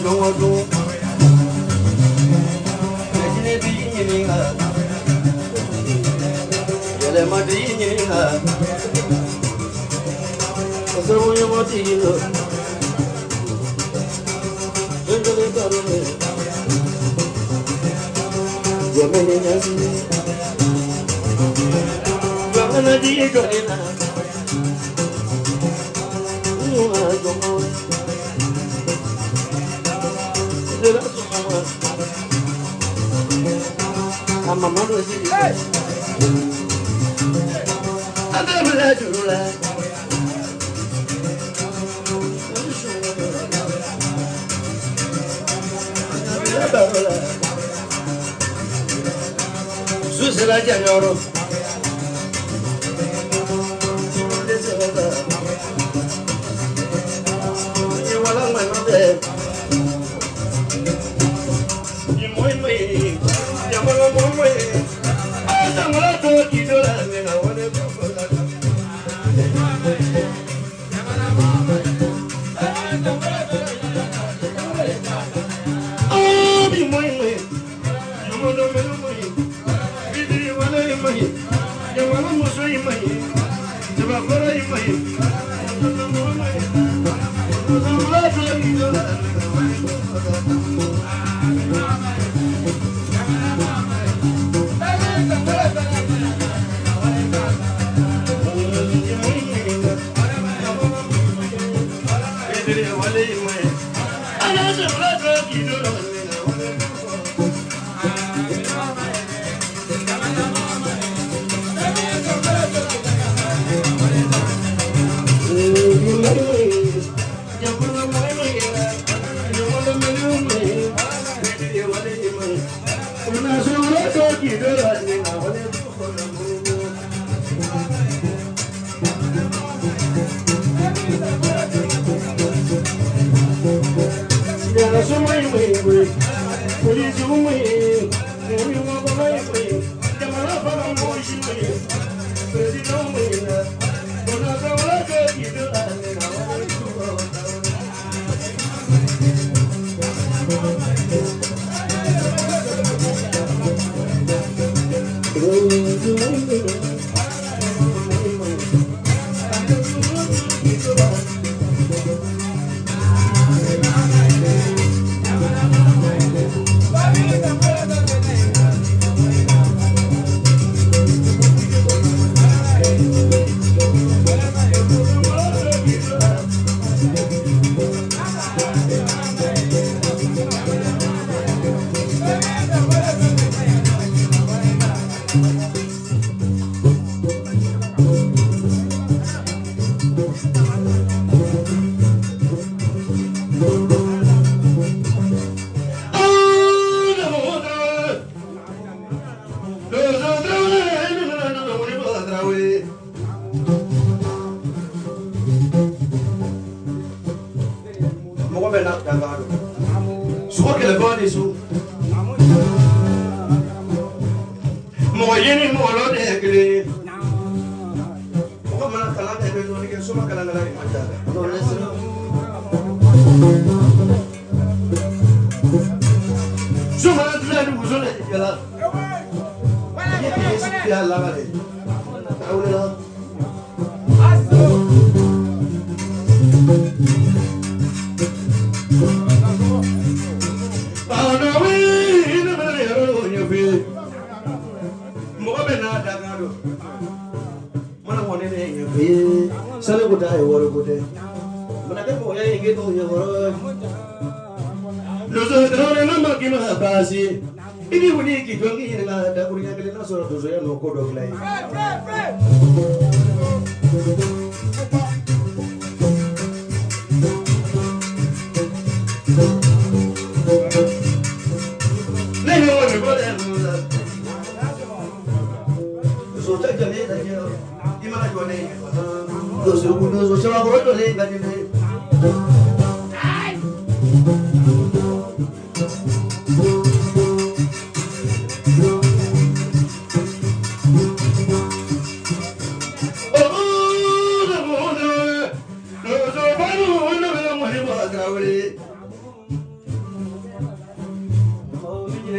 jɔn dun. Lajinɛ b'i ɲininka, yɛlɛma b'i ɲininka. Kasabu ɲɔgɔn tigi la. Fɛn kelen t'a dɔn dɛ. Jɔn ɲasi. Jɔn kana jigi jɔnni na.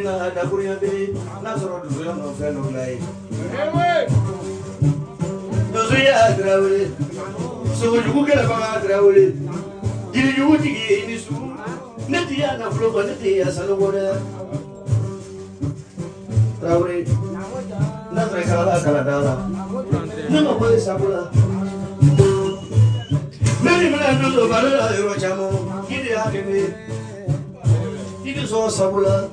ɲininka dakuruɲɛ kelen n'a sɔrɔ donsoya ma fɛn dɔ bila ye. Donsoya Tarawele, sogojugu kɛlɛbaga Tarawele, jirijugu tigi i ni su, ne t'i ya nafolo kɔ, ne t'i ya sanu kɔ dɛ. Tarawele, n'a sɔrɔ i kalala kalada la, ne ma bɔ i sago la. Ne ni bɛna donso baro la yɔrɔ caman, k'i de y'a kɛ ne ye. I bɛ sɔn sabu la,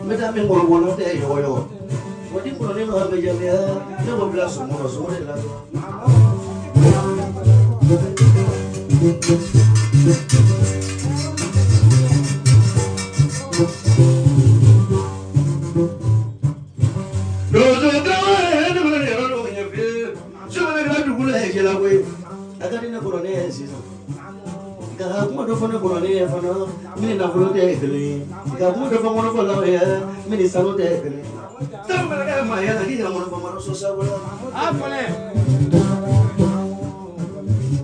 n bɛ taa min kɔrɔ kɔnɔ tɛ yɔgɔyɔgɔ. Wa ni kɔnɔ ne ma bɛ jaabiya, ne b'o bila so kɔnɔ, so de la. Donso Tarawele, ne bɛ yɔrɔ dɔ ɲɛf'i ye. So bɛ kɛra dugu la yen jɛla koyi. A ka di ne kɔrɔnin ye sisan. Nka kuma dɔ fɔ ne kɔrɔnin ye fana, min ni nafolo tɛ kelen ye. Nka kuma dɔ fɔ ŋɔnɔfɔlaw ye, min ni sanu tɛ kelen ye. Sanu bɛ kɛ maa ye, k'i ka ŋɔnɔfɔ ma so sago la.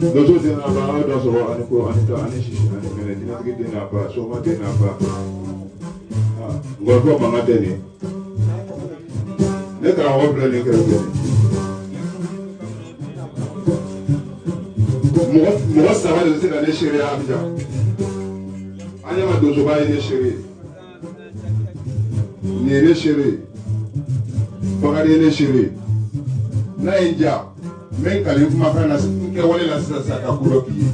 Donso den n'a ba aw da sɔgɔ ani ko ani ta ani sisi ani mɛnɛ jinɛtigi den n'a ba soma den n'a ba ngɔlɔfɔ mankan tɛ nin ne karamɔgɔ filɛ nin kɛrɛfɛ nin mɔgɔ saba de bɛ se ka ne seereya Abijan an ɲɛ ma donsoba ye ne seere ye nin ye ne seere ye Bakari ye ne seere ye n'a ye n diya n bɛ n kali kumakan na n kɛwale la sisan sisan ka ko dɔ k'i ye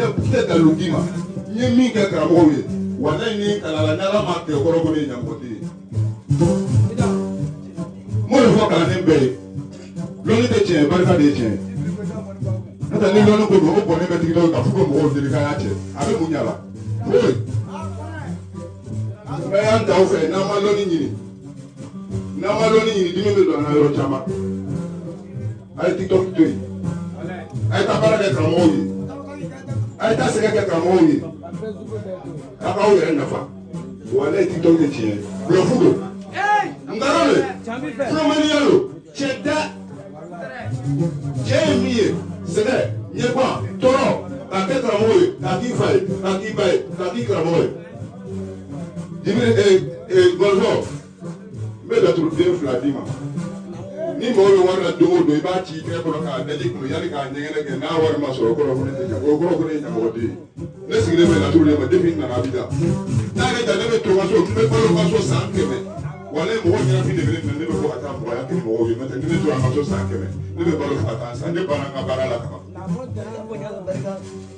n tɛ dalilu d'i ma n ye min kɛ karamɔgɔw ye walayi ni n kalala ni Ala m'a kɛ o kɔrɔ ko ne ye ɲamɔgɔden ye n b'o de fɔ kalanden bɛɛ ye lɔnni tɛ tiɲɛ ye barika de ye tiɲɛ ye n'o tɛ ni lɔnni ko don o bɔnnen bɛ tigidɔw kan f'u bɛ mɔgɔw deli k'a y'a cɛ a bɛ mun ɲa la foyi n'a y'an ta aw fɛ n'an ma lɔnni ɲini n'an ma lɔnni ɲini dimi bɛ don an na yɔrɔ caman a ye tiktok to yen a ye taa baara kɛ karamɔgɔw ye a ye taa sɛgɛ kɛ karamɔgɔw ye k'a k'aw yɛrɛ nafa walayi tiktok tɛ tiɲɛ ye bluff don nkalon de fulomaniya don tiɲɛ tɛ tiɲɛ ye min ye sɛgɛ ɲɛguwan tɔɔrɔ k'a kɛ karamɔgɔ ye k'a k'i fa ye k'a k'i ba ye k'a k'i karamɔgɔ ye jibiri gɔlɔfɔ n bɛ laturuden fila d'i ma ni mɔgɔ bɛ wari la don o don i b'a ci i tɛgɛ kɔnɔ k'a daji kun yanni k'a ɲɛgɛnɛ kɛ n'a wari ma sɔrɔ o kɔrɔ ko ne tɛ ɲa o kɔrɔ ko ne ye ɲamɔgɔden ye ne sigilen bɛ laturu de ma depuis n nana Abijan n'a yɛrɛ ja ne bɛ to n ka so n bɛ balo n ka so san 100 walayi mɔgɔw ɲɛnafin de bɛ ne minɛ ne bɛ bɔ ka taa mɔgɔya kɛ mɔgɔw ye n'o tɛ ni ne tora n ka so san 100 ne bɛ balo fo ka taa san ne banna n ka baara la kaban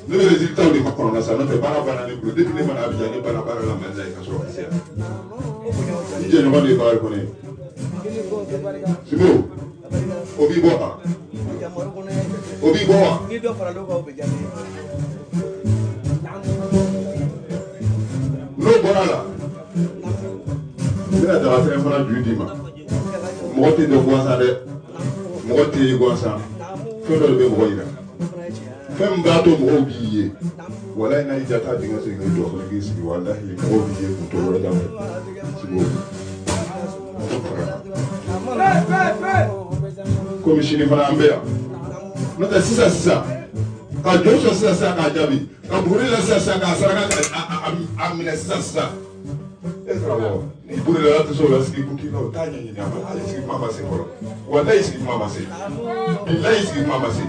ne bɛ résultat de makɔnɔ na sa n'o tɛ baara banna ne bolo depuis ne ma na Abijan ne banna baara la Mali la yen ka sɔrɔ ka se yan n jɛɲɔgɔn de ye Bakari Kɔnɛ ye Simbo o b'i bɔ wa o b'i bɔ wa. Ni dɔ faral'o kan o bɛ diya ne ye. N'o bɔra la n bɛna daga fɛn fana ju d'i ma mɔgɔ tɛ dɔn gansan dɛ mɔgɔ tɛ ye gansan fɛn dɔ de bɛ mɔgɔ yira fɛn min b'a to mɔgɔw b'i ye walayi n'a y'i diya taa dingɛ sen k'i jɔ fana k'i sigi walahi mɔgɔw b'i ye k'u to yɔrɔ jan fɛ sigi o komi sini fana an bɛ yan n'o tɛ sisan sisan ka jɔ sɔn sisan sisan k'a jaabi ka buguri la sisan sisan k'a saraka ka a minɛ sisan sisan e karamɔgɔ ni buguri la tɛ se o la sigi kun k'i la o t'a ɲɛɲini a ma hali sigi kuma ma se fɔlɔ walayi sigi kuma ma se bilayi sigi kuma ma se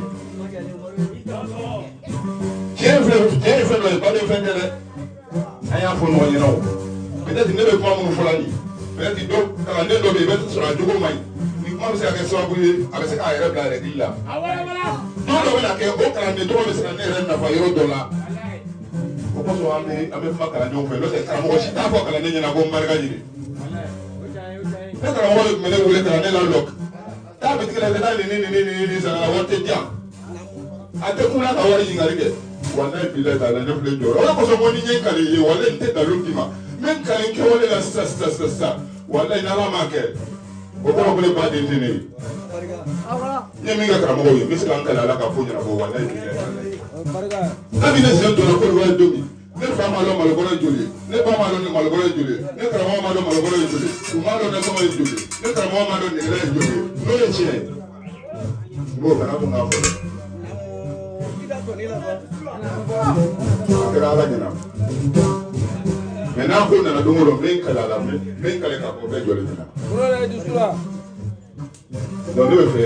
tiɲɛ filɛ tiɲɛ ye fɛn dɔ ye baden fɛn tɛ dɛ an y'a fɔ ɲɔgɔn ɲɛna o peut-être ne bɛ kuma minnu fɔ la nin peut-être dɔ kalanden dɔ bɛ yen i bɛ sɔrɔ a jogo man ɲi nin kuma bɛ se ka kɛ sababu ye a bɛ se k'a yɛrɛ bila règle la don dɔ bɛ na kɛ o kalanden tɔgɔ bɛ se ka ne yɛrɛ nafa yɔrɔ dɔ la o kosɔn an bɛ kuma kalandenw fɛ n'o tɛ karamɔgɔ si t'a fɔ kalanden ɲɛna ko n barika ɲini ne karamɔgɔ de tun bɛ ne wele ka na ne lalɔ taa bitigi la i bɛ taa nin ni nin ni nin nin san ka na wari tɛ di yan a tɛ kun na ka wari ɲininkali kɛ walayi bilayi taala ne filɛ jɔyɔrɔ o de kosɔn ko ni n ye n kali i ye walayi n tɛ dalu d'i ma n bɛ n kali n kɛwale la sisan sisan sisan sisan walayi n'Ala m'a kɛ o kɔrɔ ko ne ba den tɛ ne ye n ye min kɛ karamɔgɔw ye n bɛ se ka n kali Ala ka ko ɲɛnabɔ walayi bilayi taala kabini ne sen donna Côte d'Ivoire don min ne fa m'a dɔn malobɔrɔ ye joli ye ne ba m'a dɔn malobɔrɔ ye joli ye ne karamɔgɔ m'a dɔn malobɔrɔ ye joli ye u m'a dɔn nasɔngɔ ye joli ye ne karamɔgɔ m'a dɔn nɛgɛla ye joli ye n'o ye tiɲɛ ye n b'o kana to n k'a fɔ dɛ a kɛra Ala ɲɛna mɛ Mais n'a ko nana don o don, n bɛ n kali a la, n bɛ n kali k'a fɔ bɛɛ jɔlen ɲɛna. Donc ne bɛ fɛ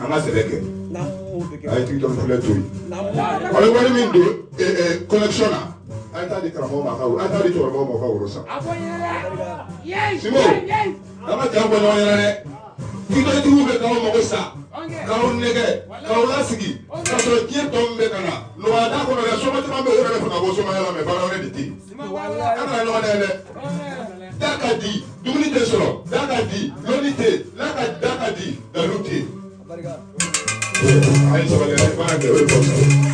an ka sɛbɛ kɛ. A ye TikTok filɛ to yen. A bɛ wari min don connexion na, a ye taa di karamɔgɔ ma a ka a ye taa di cɛkɔrɔbaw ma u ka woro san. Simo, an ka jan bɔ ɲɔgɔn ɲɛna dɛ. TikTok tigiw bɛ k'aw mago sa, k'aw nɛgɛ, k'aw lasigi, k'a sɔrɔ diɲɛ tɔ min bɛ ka na, nɔgɔya t'a kɔnɔ dɛ. Soma caman bɛ yen, o yɛrɛ bɛ fɛ ka bɔ somaya la, mais baara wɛrɛ de tɛ yen. An kana ɲɔgɔn nɛgɛ dɛ. Da ka di, dumuni tɛ sɔrɔ, da ka di, lɔnni tɛ yen, n'a ka da ka di, dalu tɛ yen. A ye sabali, a ye baara kɛ, o de ka fisa.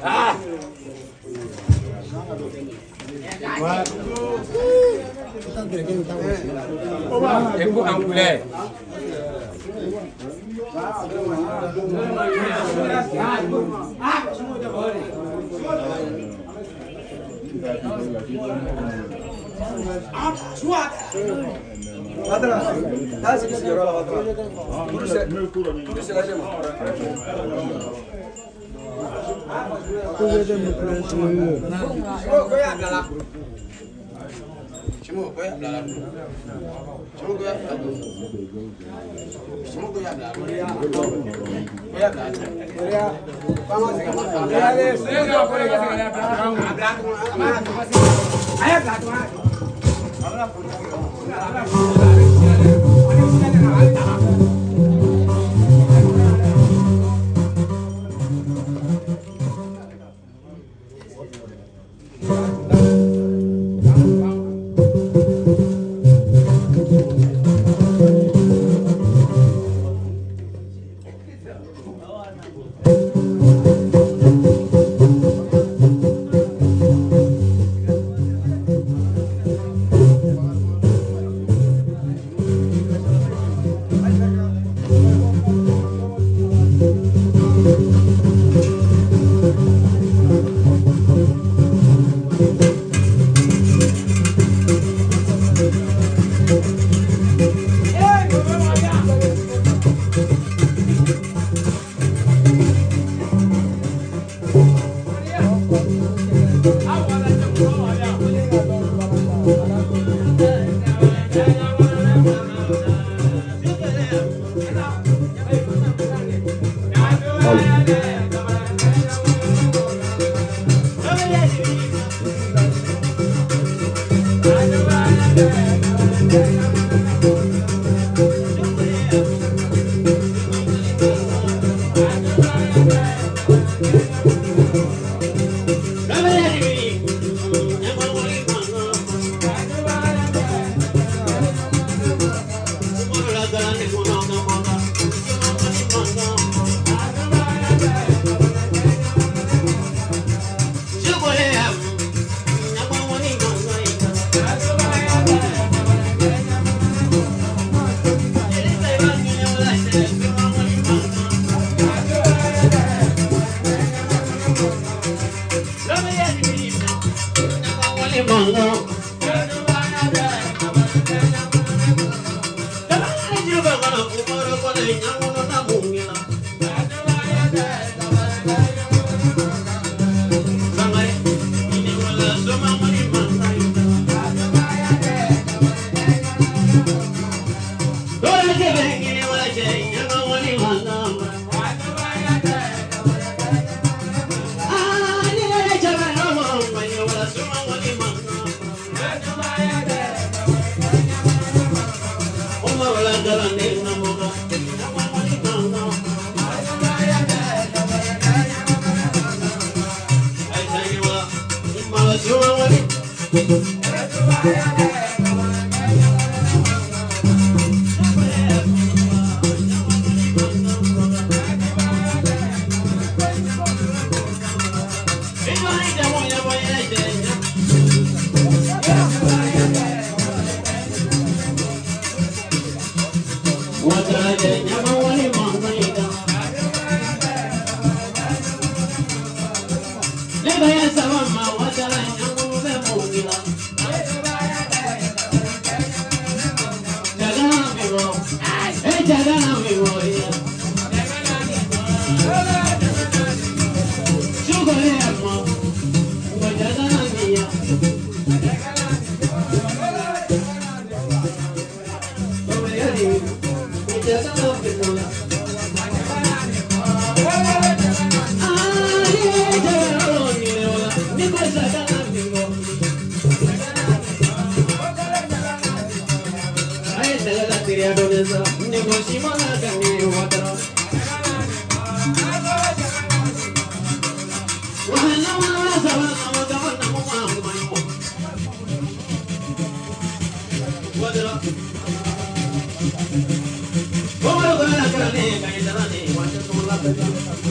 Ah. Et pour en couleur.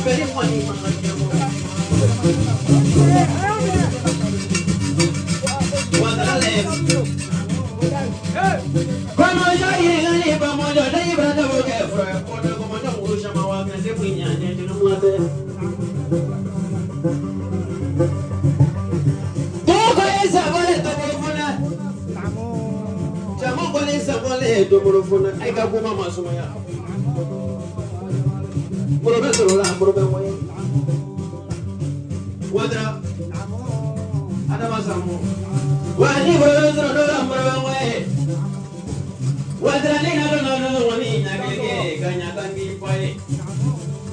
bɛɛ ni mɔni man ka diɲɛ kɔnɔ. Wadarale. Kɔnɔjɔ ye ŋani bamɔjɔ ne y'i bara dabɔ kɛ fura ye kɔdɔ kɔmɔjɔ muru sama wa kɛ se kun ɲa ɲɛ jɛnɛ mu tɛ. Koko ye sabale tobolo fana. Jama kɔni sabale tobolo fana. Ayi ka kuma ma sumaya. Muru bɛ sɔrɔ la muru bɛ wɔyɔ. Wadara. Adama Sambo. Wa ni muru bɛ sɔrɔ dɔ la muru bɛ wɔyɔ. Wadara ni na dɔ na dɔ wani na keke ka ɲa kan k'i fa ye.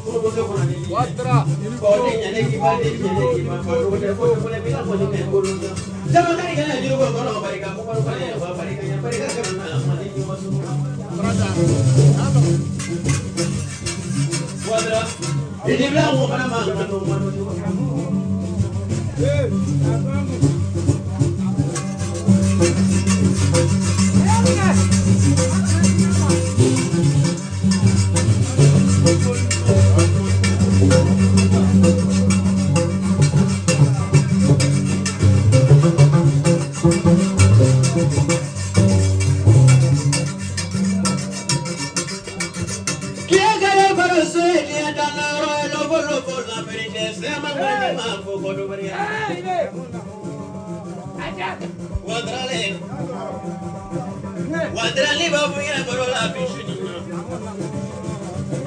Furumuso kɔnɔ ni Ouattara. Kɔni ɲane k'i ba den ɲane k'i ba fa dogo tɛ fo fo ne b'i ka kɔni kɛ kolo sa. Jama kari kana juru bɔ kɔnɔ barika kuma kɔni wa barika ɲa barika kɛ na mali ni waso. Wadara. Idi bila mo fana ma nka no ma no. Kiekere baro se diya danaro lobo lobo la merite se ma ngani ma fo ko do bariya. Wadrale. Wadrale babu ya baro la bishini.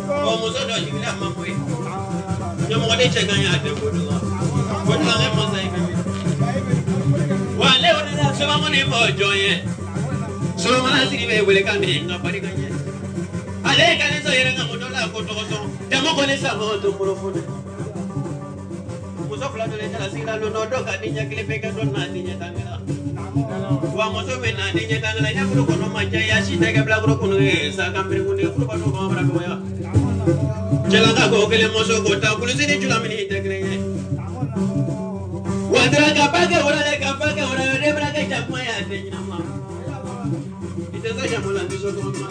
Ko muso dɔ jiginna ma koyi. Ɲɛmɔgɔ de cɛ kan y'a den ko dun wa. Ko dilankɛ masa i bɛ min. Wa ale o de la sɛbɛn ni mɔgɔ jɔn ye. Solomana sigi bɛ wele kan min nka barika ɲɛ. Ale ka ne sɔn yɛrɛ ka moto la ko tɔgɔ sɔn. Jama kɔni sa mɔgɔ to bolo fo dɛ. Muso fila dɔ de taara sigi la don dɔ dɔ ka den ɲɛ kelen bɛ kɛ dɔ n'a den ɲɛ tan kɛra. Wa muso min n'a den ɲɛ tan kɛra ɲɛkulu kɔnɔ ma jɛ ya si tɛ kɛ bilakoro kɔnɔ ye sa ka miiri kun de furuba dɔw b'an bara dɔgɔya. Cɛlaka ko kelen muso ko ta kulusi ni julamini tɛ kelen ye. Wadara ka ba kɛ wɛrɛ ka ba kɛ wɛrɛ ne bɛna kɛ jakuma ye a tɛ ɲɛnama. I tɛ se jamu la n tɛ so tɔgɔ ma.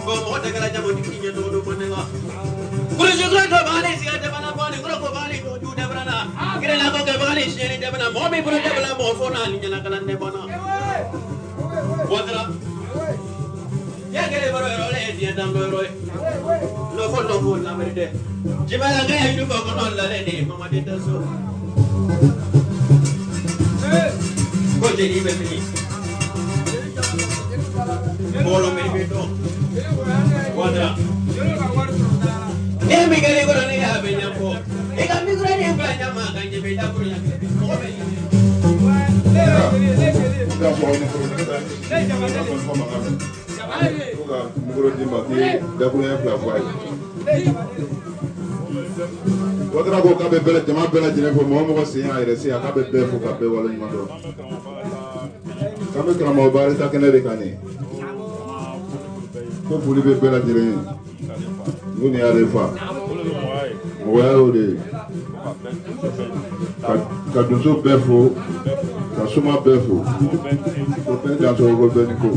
Bon mɔgɔ tɛ kɛra jamu tigi ɲɛ tɔgɔ dɔn ne la. Kulusi kura dɔ b'ale sigi tɛ bana bɔ ni kura ko b'ale ko ju tɛ bana la. Kelen ko kɛ b'ale siyɛnni tɛ bana mɔgɔ min bolo tɛ bana mɔgɔ fo n'a ni ɲɛnakala tɛ bana. Wadara. Ya kɛlen baro yɔrɔ la ye diɲɛ danbɔ yɔrɔ ye. Lɔfɔ lɔfɔ lamɛn dɛ. Jibala ka ye ju bɔ kɔnɔ lalen de ye mamadi tɛ so. Ko jeli bɛ min? Bɔlɔ min bɛ dɔn. Wadara. Ne min kɛlen kɔrɔ ne y'a bɛ ɲɛfɔ. I ka mikoro ni bila ɲama ka ɲɛ bɛ dakuru ɲɛ mɔgɔ bɛ ɲɛ. Ko ka mikoro d'i ma k'i ye dakuruɲɛ fila fɔ a ye. Ouattara ko k'a bɛ bɛɛ jama bɛɛ lajɛlen fo mɔgɔ o mɔgɔ sen y'a yɛrɛ se yan k'a bɛ bɛɛ fo ka bɛɛ waleɲuman dɔn. K'an bɛ karamɔgɔ Barita kɛnɛ de kan nin ye. Ko foli bɛ bɛɛ lajɛlen ye. Ko nin y'ale fa. Mɔgɔya y'o de ye. Ka donso bɛɛ fo, ka soma bɛɛ fo. Ko bɛɛ dansogo ko bɛɛ ni ko.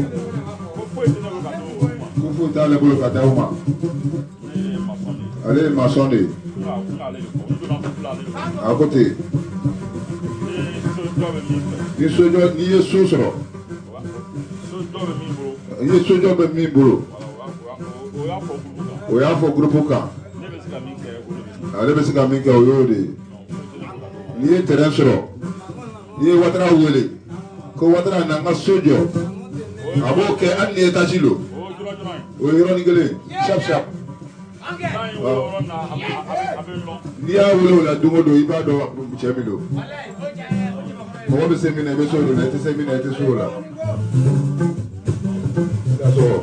Ko foyi t'ale bolo ka d'aw ma. Ale ye masɔn de ye. A ko ten. Ni sojɔ n'i ye so sɔrɔ. I ye sojɔ bɛ min bolo. O y'a fɔ gurupu kan. Ale bɛ se ka min kɛ o y'o de ye. N'i ye terrain sɔrɔ, n'i ye Ouattara wele ko Ouattara na n ka so jɔ, a b'o kɛ hali ni étage don. O ye yɔrɔnin kelen sharp sharp. N'i y'a wele o la don o don i b'a dɔn cɛ min don. Mɔgɔ bɛ se min na i bɛ se o de la, i tɛ se min na i tɛ se o la. K'a sɔrɔ.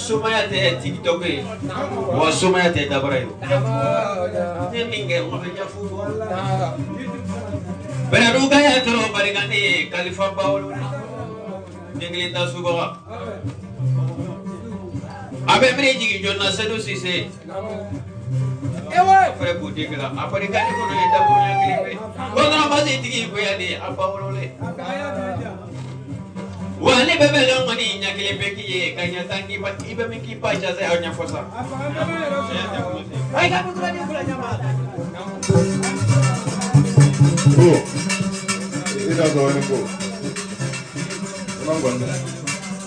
Sumaya tɛ TikTok ye wa sumaya tɛ dabara ye ne min kɛ o bɛ ɲɛfɔ bɛrɛduga y'a tɔrɔ barika ne ye kalifa bawolo den kelen ta subaga A bɛ miiri jigin jɔn na Sedu Sise. Fɛrɛ boutique la a fɔra k'ale kɔnɔ ye dakuruɲɛ kelen pe ko dɔrɔn tigi goya de a ba wololen wa ne bɛɛ bɛ ka ŋɔni ɲɛ kelen pe k'i ye ka ɲɛ tan k'i ba i bɛ min k'i ba jase aw ɲɛfɔ sa. Ko i ka dɔɔnin ko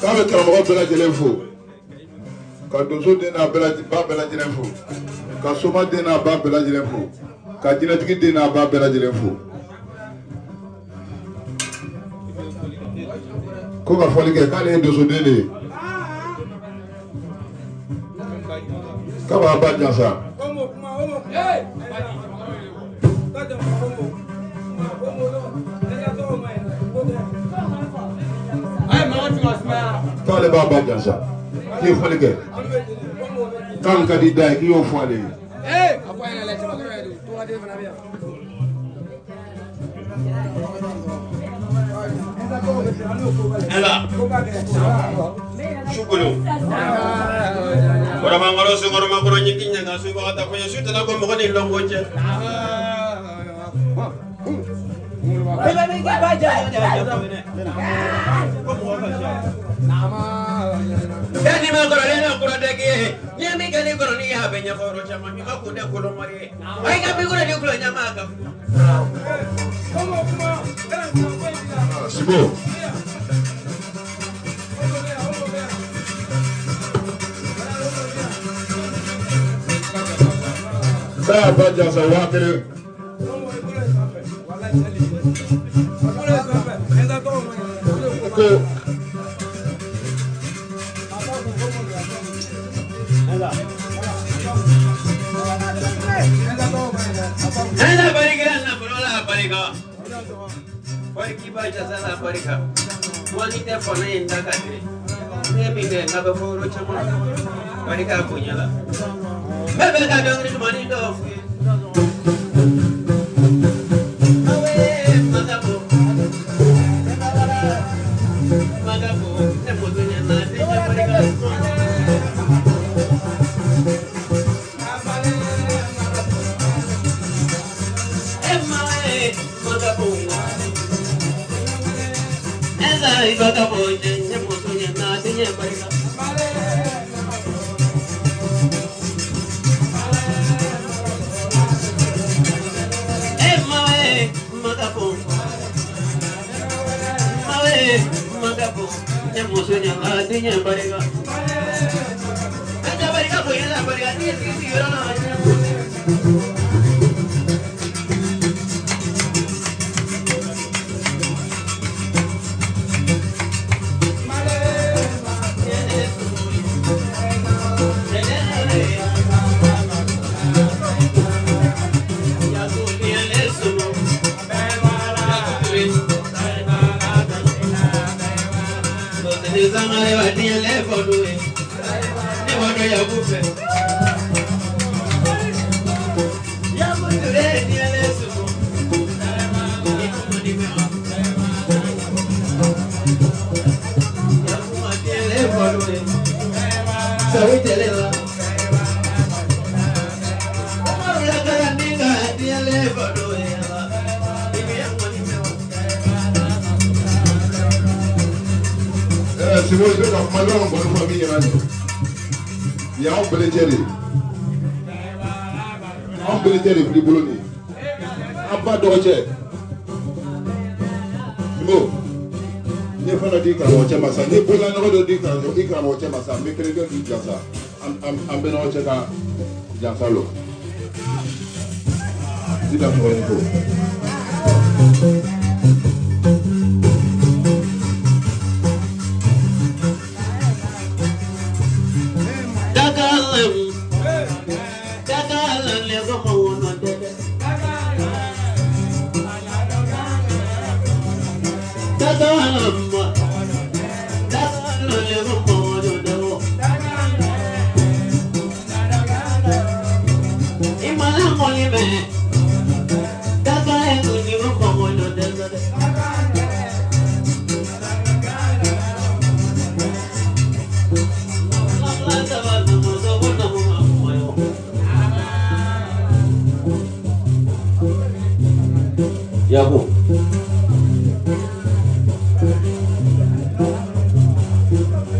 k'a bɛ karamɔgɔ bɛɛ lajɛlen fo ka donso den n'a ba bɛɛ lajɛlen fo ka soma den n'a ba bɛɛ lajɛlen fo ka jinɛtigi den n'a ba bɛɛ lajɛlen fo ko ka fɔli kɛ k'ale ye donsoden de ye k'a b'a ba jansa. K'ale b'a ba jansa k'i ye fɔli kɛ k'an ka di da ye k'i y'o fɔ ale ye. Ala sukolo kɔrɔmankɔrɔ sukɔrɔmakɔrɔ ɲɛ k'i ɲaga subaga ta fɔ su tɛna ko mɔgɔ ni lɔnko cɛ. Ni ma kɔrɔlen na kura tɛ k'i ye n'i ye min kɛ ni kɔrɔ n'i y'a bɛɛ ɲɛfɔ yɔrɔ caman i ma kun tɛ kolomari ye a y'i ka bi kura di kulo ɲama kan. Sibo. K'a y'a ba jansa 1000. Ko Ala barika nafolo la barika bariki ba jasa la barika wani tɛ fana ye n da ka tɛmɛ ne min bɛ n ka bɛ fɔ yɔrɔ caman barika bonya la n bɛ fɛ ka dɔnkili dumanni dɔ f'u ye. Awe magabo magabo ne muso ɲɛna ne ɲɛ barika. Sibo i bɛ ka kuma i b'a ka ngɔni fɔ min ɲɛna nin ye y'anw belecɛ de ye anw belecɛ de filɛ i bolo nin ye an ba dɔgɔcɛ Sibo n ye fɛn dɔ di karamɔgɔcɛ ma sisan n ye bololanɛgɛ dɔ di i karamɔgɔcɛ ma sisan n bɛ kelen kɛ k'i jansa an bɛ ɲɔgɔn cɛ ka jansa lɔ i da sɔgɔlen ko.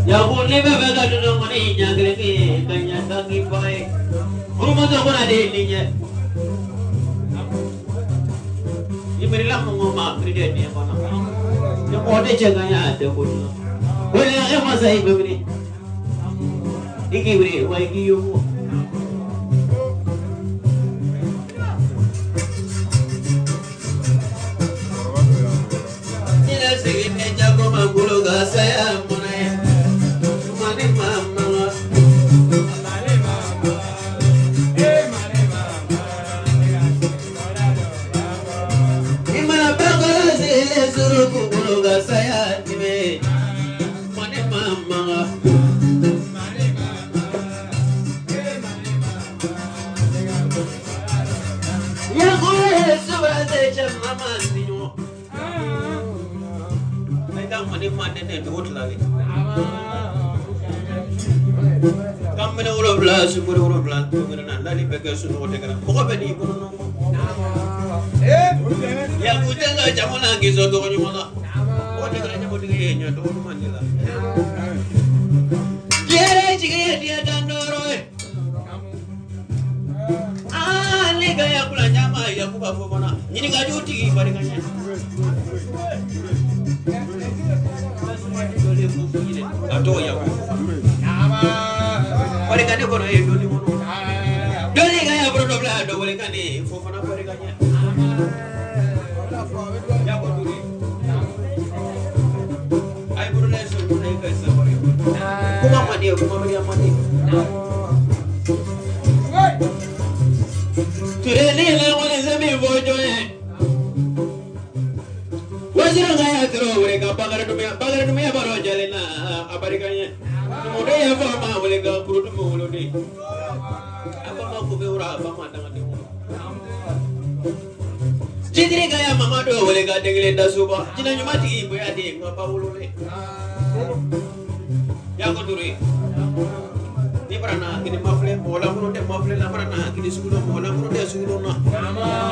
Yaku ne bɛ fɛ ka dɔn kɔni ɲɛ kelen kɛ ka ɲɛ tan k'i ba ye. Furumuso kɔnɔ de ye nin ɲɛ. I miirila mɔgɔ ma miiri de diɲɛ kɔnɔ. Ni mɔgɔ tɛ cɛ ka ɲɛ a tɛ ko ɲuman. O de la e masa i bɛ wuli. I k'i wuli wa i k'i yoko. Ɲinɛ segin tɛ jago ma bolo ka saya mɔnɛ ye. Mali ma mama. I mana bakɔrɔ sigilen sɔrɔ k'u ka saya dimi. Mali ma mama. Yaku ye subase cɛ mama ni ɲɔgɔn. A ye taa mali ma nɛnɛ dugu tilalen. Kanbɛlɛ 7 sunbere 7 tungere na lali bɛ kɛ sunɔgɔ tɛ kɛra mɔgɔ bɛ n'i bolo nɔ. Yaku tɛ ka jamana k'i sɔn tɔgɔ ɲuman na. Mɔgɔ tɛ kɛra jamutigi ye ɲɛ tɔgɔ ɲuman de la. Diɲɛ jigi ye diɲɛ dan dɔrɔn ye. Aa ne ka yakula ɲama yakuba fo fana ɲininkaliw tigi barika ɲɛ. A tɔgɔ yaku. Barika ne kɔnɔ ye doni kɔnɔ. Doni ka ya bolo dɔ bila dɔ wele ka ne fo fana barika ɲɛ. Yako duri. A ye bolo la sɔrɔ ne ka sabari. Kuma man di ye kuma bɛ man di. Ture ni la kɔni se min fɔ jɔn ye. Waziri ka ya tɔrɔ wele ka bakari dumiya bakari dumiya baro jalen na a barika ɲɛ. Numuden ye fɔ ma wele ka kuru dumi woloden. A ba ma ko bɛ wura a ba ma danga den wolo. Jitiri ka ya mama dɔ wele ka den kelen da soba. Jinɛ ɲuman tigi bonya den nka ba wololen. Yako Ture. Ni barana kini mafilɛ mɔgɔ lankolon tɛ mafilɛ la barana kini sugu dɔn mɔgɔ lankolon tɛ sugu dɔn na.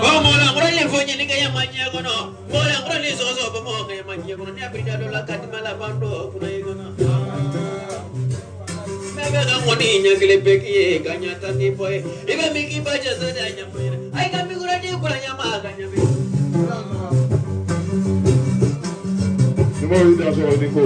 Bon mɔgɔ lankolon le fɔ ɲini ka yama diɲɛ kɔnɔ. Mɔgɔ lankolon le sɔgɔsɔgɔ bɔ mɔgɔ ka yama diɲɛ kɔnɔ. Ni a birida dɔ la ka dimi la ban dɔ kunna i kɔnɔ. Bɛɛ bɛ ka ŋɔni ɲɛ kelen bɛɛ k'i ye ka ɲɛ tan ni bɔ ye. I bɛ min k'i ba cɛ sani a ɲɛ fɔ ɲɛna. A y'i ka mikoro di kura ɲama ka ɲɛ bɛ. Nimoro y'i da sɔrɔ ni ko.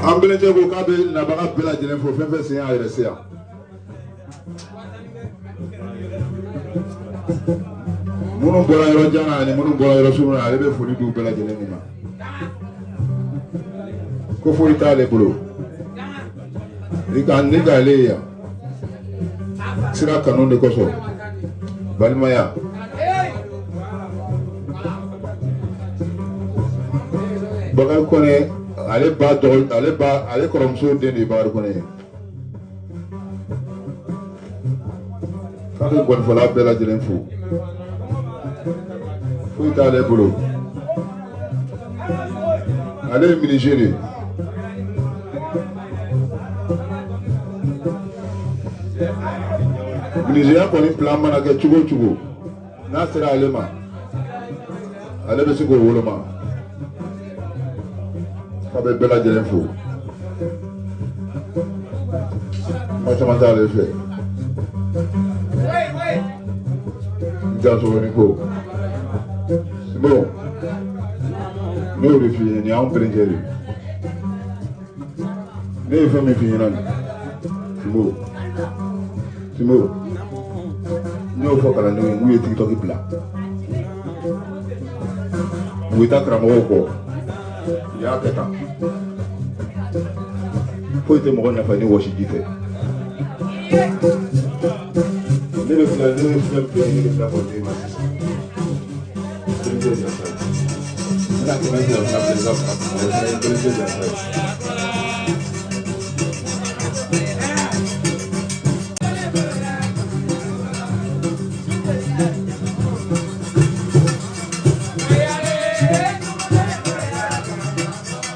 An bɛlɛcɛ ko k'a bɛ nabaga bɛɛ lajɛlen fo fɛn fɛn sen y'a yɛrɛ se yan. Minnu bɔra yɔrɔ jan na ani minnu bɔra yɔrɔ surun na ale bɛ foli d'u bɛɛ lajɛlen de ma. Ko foyi t'ale bolo. Ni ka ne k'ale ye yan. Sira kanu de kosɔn. Balimaya. Bakari Kɔnɛ ale ba dɔgɔ ale ba ale kɔrɔmuso den de ye Bakari Kɔnɛ ye. K'a bɛ gɔnifɔla bɛɛ lajɛlen fo. Foyi t'ale bolo. Ale ye menuisier de ye. Menuisier kɔni plan mana kɛ cogo o cogo n'a sera ale ma ale bɛ se k'o woloma. K'a bɛ bɛɛ lajɛlen fo. Kuma caman t'ale fɛ. N janso ni ko. Bon, ne y'o de f'i ye nin y'anw kerencɛ de ye. Ne ye fɛn min f'i ɲɛna nin Simbo Simbo n y'o fɔ kalandenw ye k'u ye TikTok bila u bɛ taa karamɔgɔw kɔ u y'a kɛ tan foyi tɛ mɔgɔ nafa ni wɔsiji tɛ ne bɛ filɛ ne bɛ filɛ filɛ ne bɛ filɛ k'o d'e ma sisan kerencɛ jansa ye n bɛna 200 fana bila i ka fara o fana ye kerencɛ jansa ye.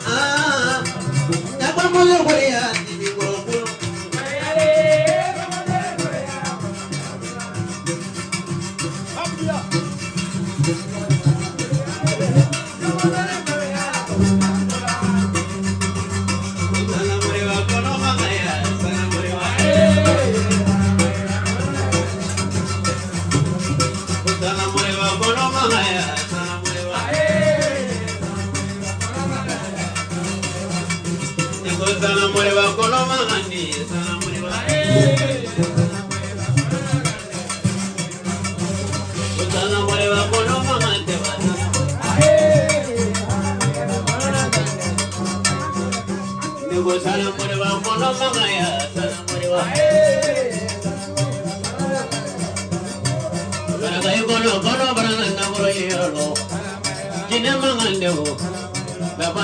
Aa, nagbamolo kore ya ni koro koro.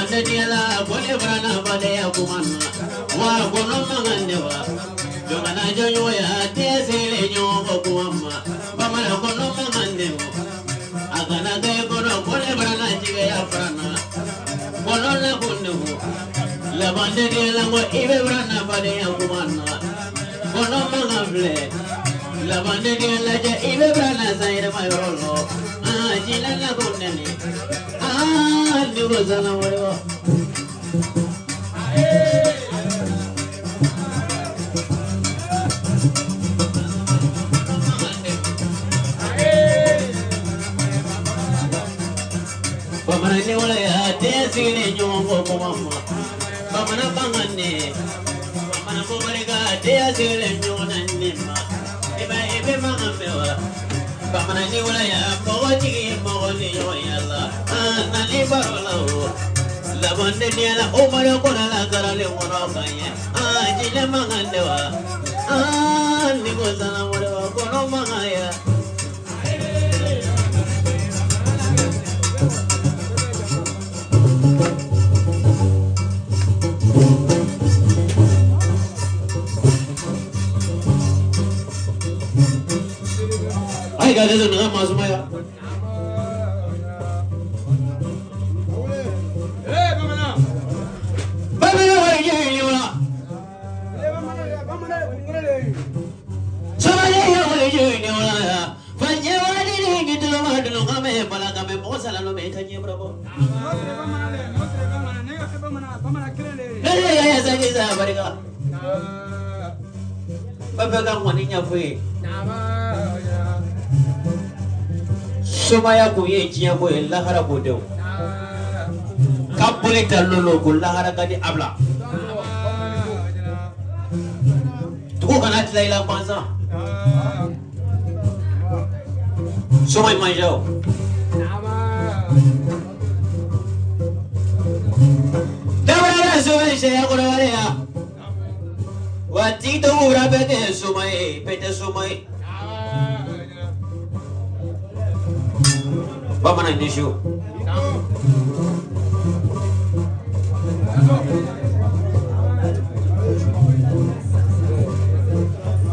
tɛ diɲɛ la ko ne fana na badenya kuma na wa kɔnɔ man kan ne wa jɔn jɔnɲɔgɔnya tɛ selen ɲɔgɔn kɔ kuma ma bamanan kɔnɔ man kan ne wa a kana kɛ kɔnɔ ko ne fana na jigiya fana na kɔnɔ la ko ne wo laban tɛ diɲɛ la ko i bɛ fana na badenya kuma na kɔnɔ man kan filɛ laban tɛ diɲɛ lajɛ i bɛ fana na san yɛrɛma yɔrɔ lɔ aa jinɛ la ko nɛni aa ne ko sanna wari wa. Bamanan ni wala tɛ sigilen ɲɔgɔn kɔ kuma ma bamanan bangan ne bamanan ko barika tɛ sigilen ɲɔgɔn na ne ma i b'a ye i bɛ mankan mɛn wa bamanan ni wala mɔgɔ jigi ye mɔgɔ ni ɲɔgɔn ya la an na ni baro la o laban tɛ diɲɛ la o malo kɔnɔ la garalen kɔnɔ ka ɲɛ an jinɛ mankan tɛ wa an ni ko sanna wɛrɛ wa kɔnɔ mankan ya. Ay, ka dito na masumaya. Bamana wari jɛ wala. Sabali ya wari jɛ wala. Fanye wari ni gitu ma dulu kame bala kame mo sala no me tanye bravo. Lele ya ya sagi sa barika. Baba ka ngwani ɲɛfɔ ye. Somaya kun ye diɲɛ ko ye lahara ko tɛ o. Ka boli ta lolo ko lahara ka di a bila. Dugu kana tila i la gansan. Soma in man diya o. Dabara soma in sariya kɔnɔ wale ya. Wa tigi tɔgɔ wura bɛɛ tɛ soma ye bɛɛ tɛ soma ye. Bamanan ni su.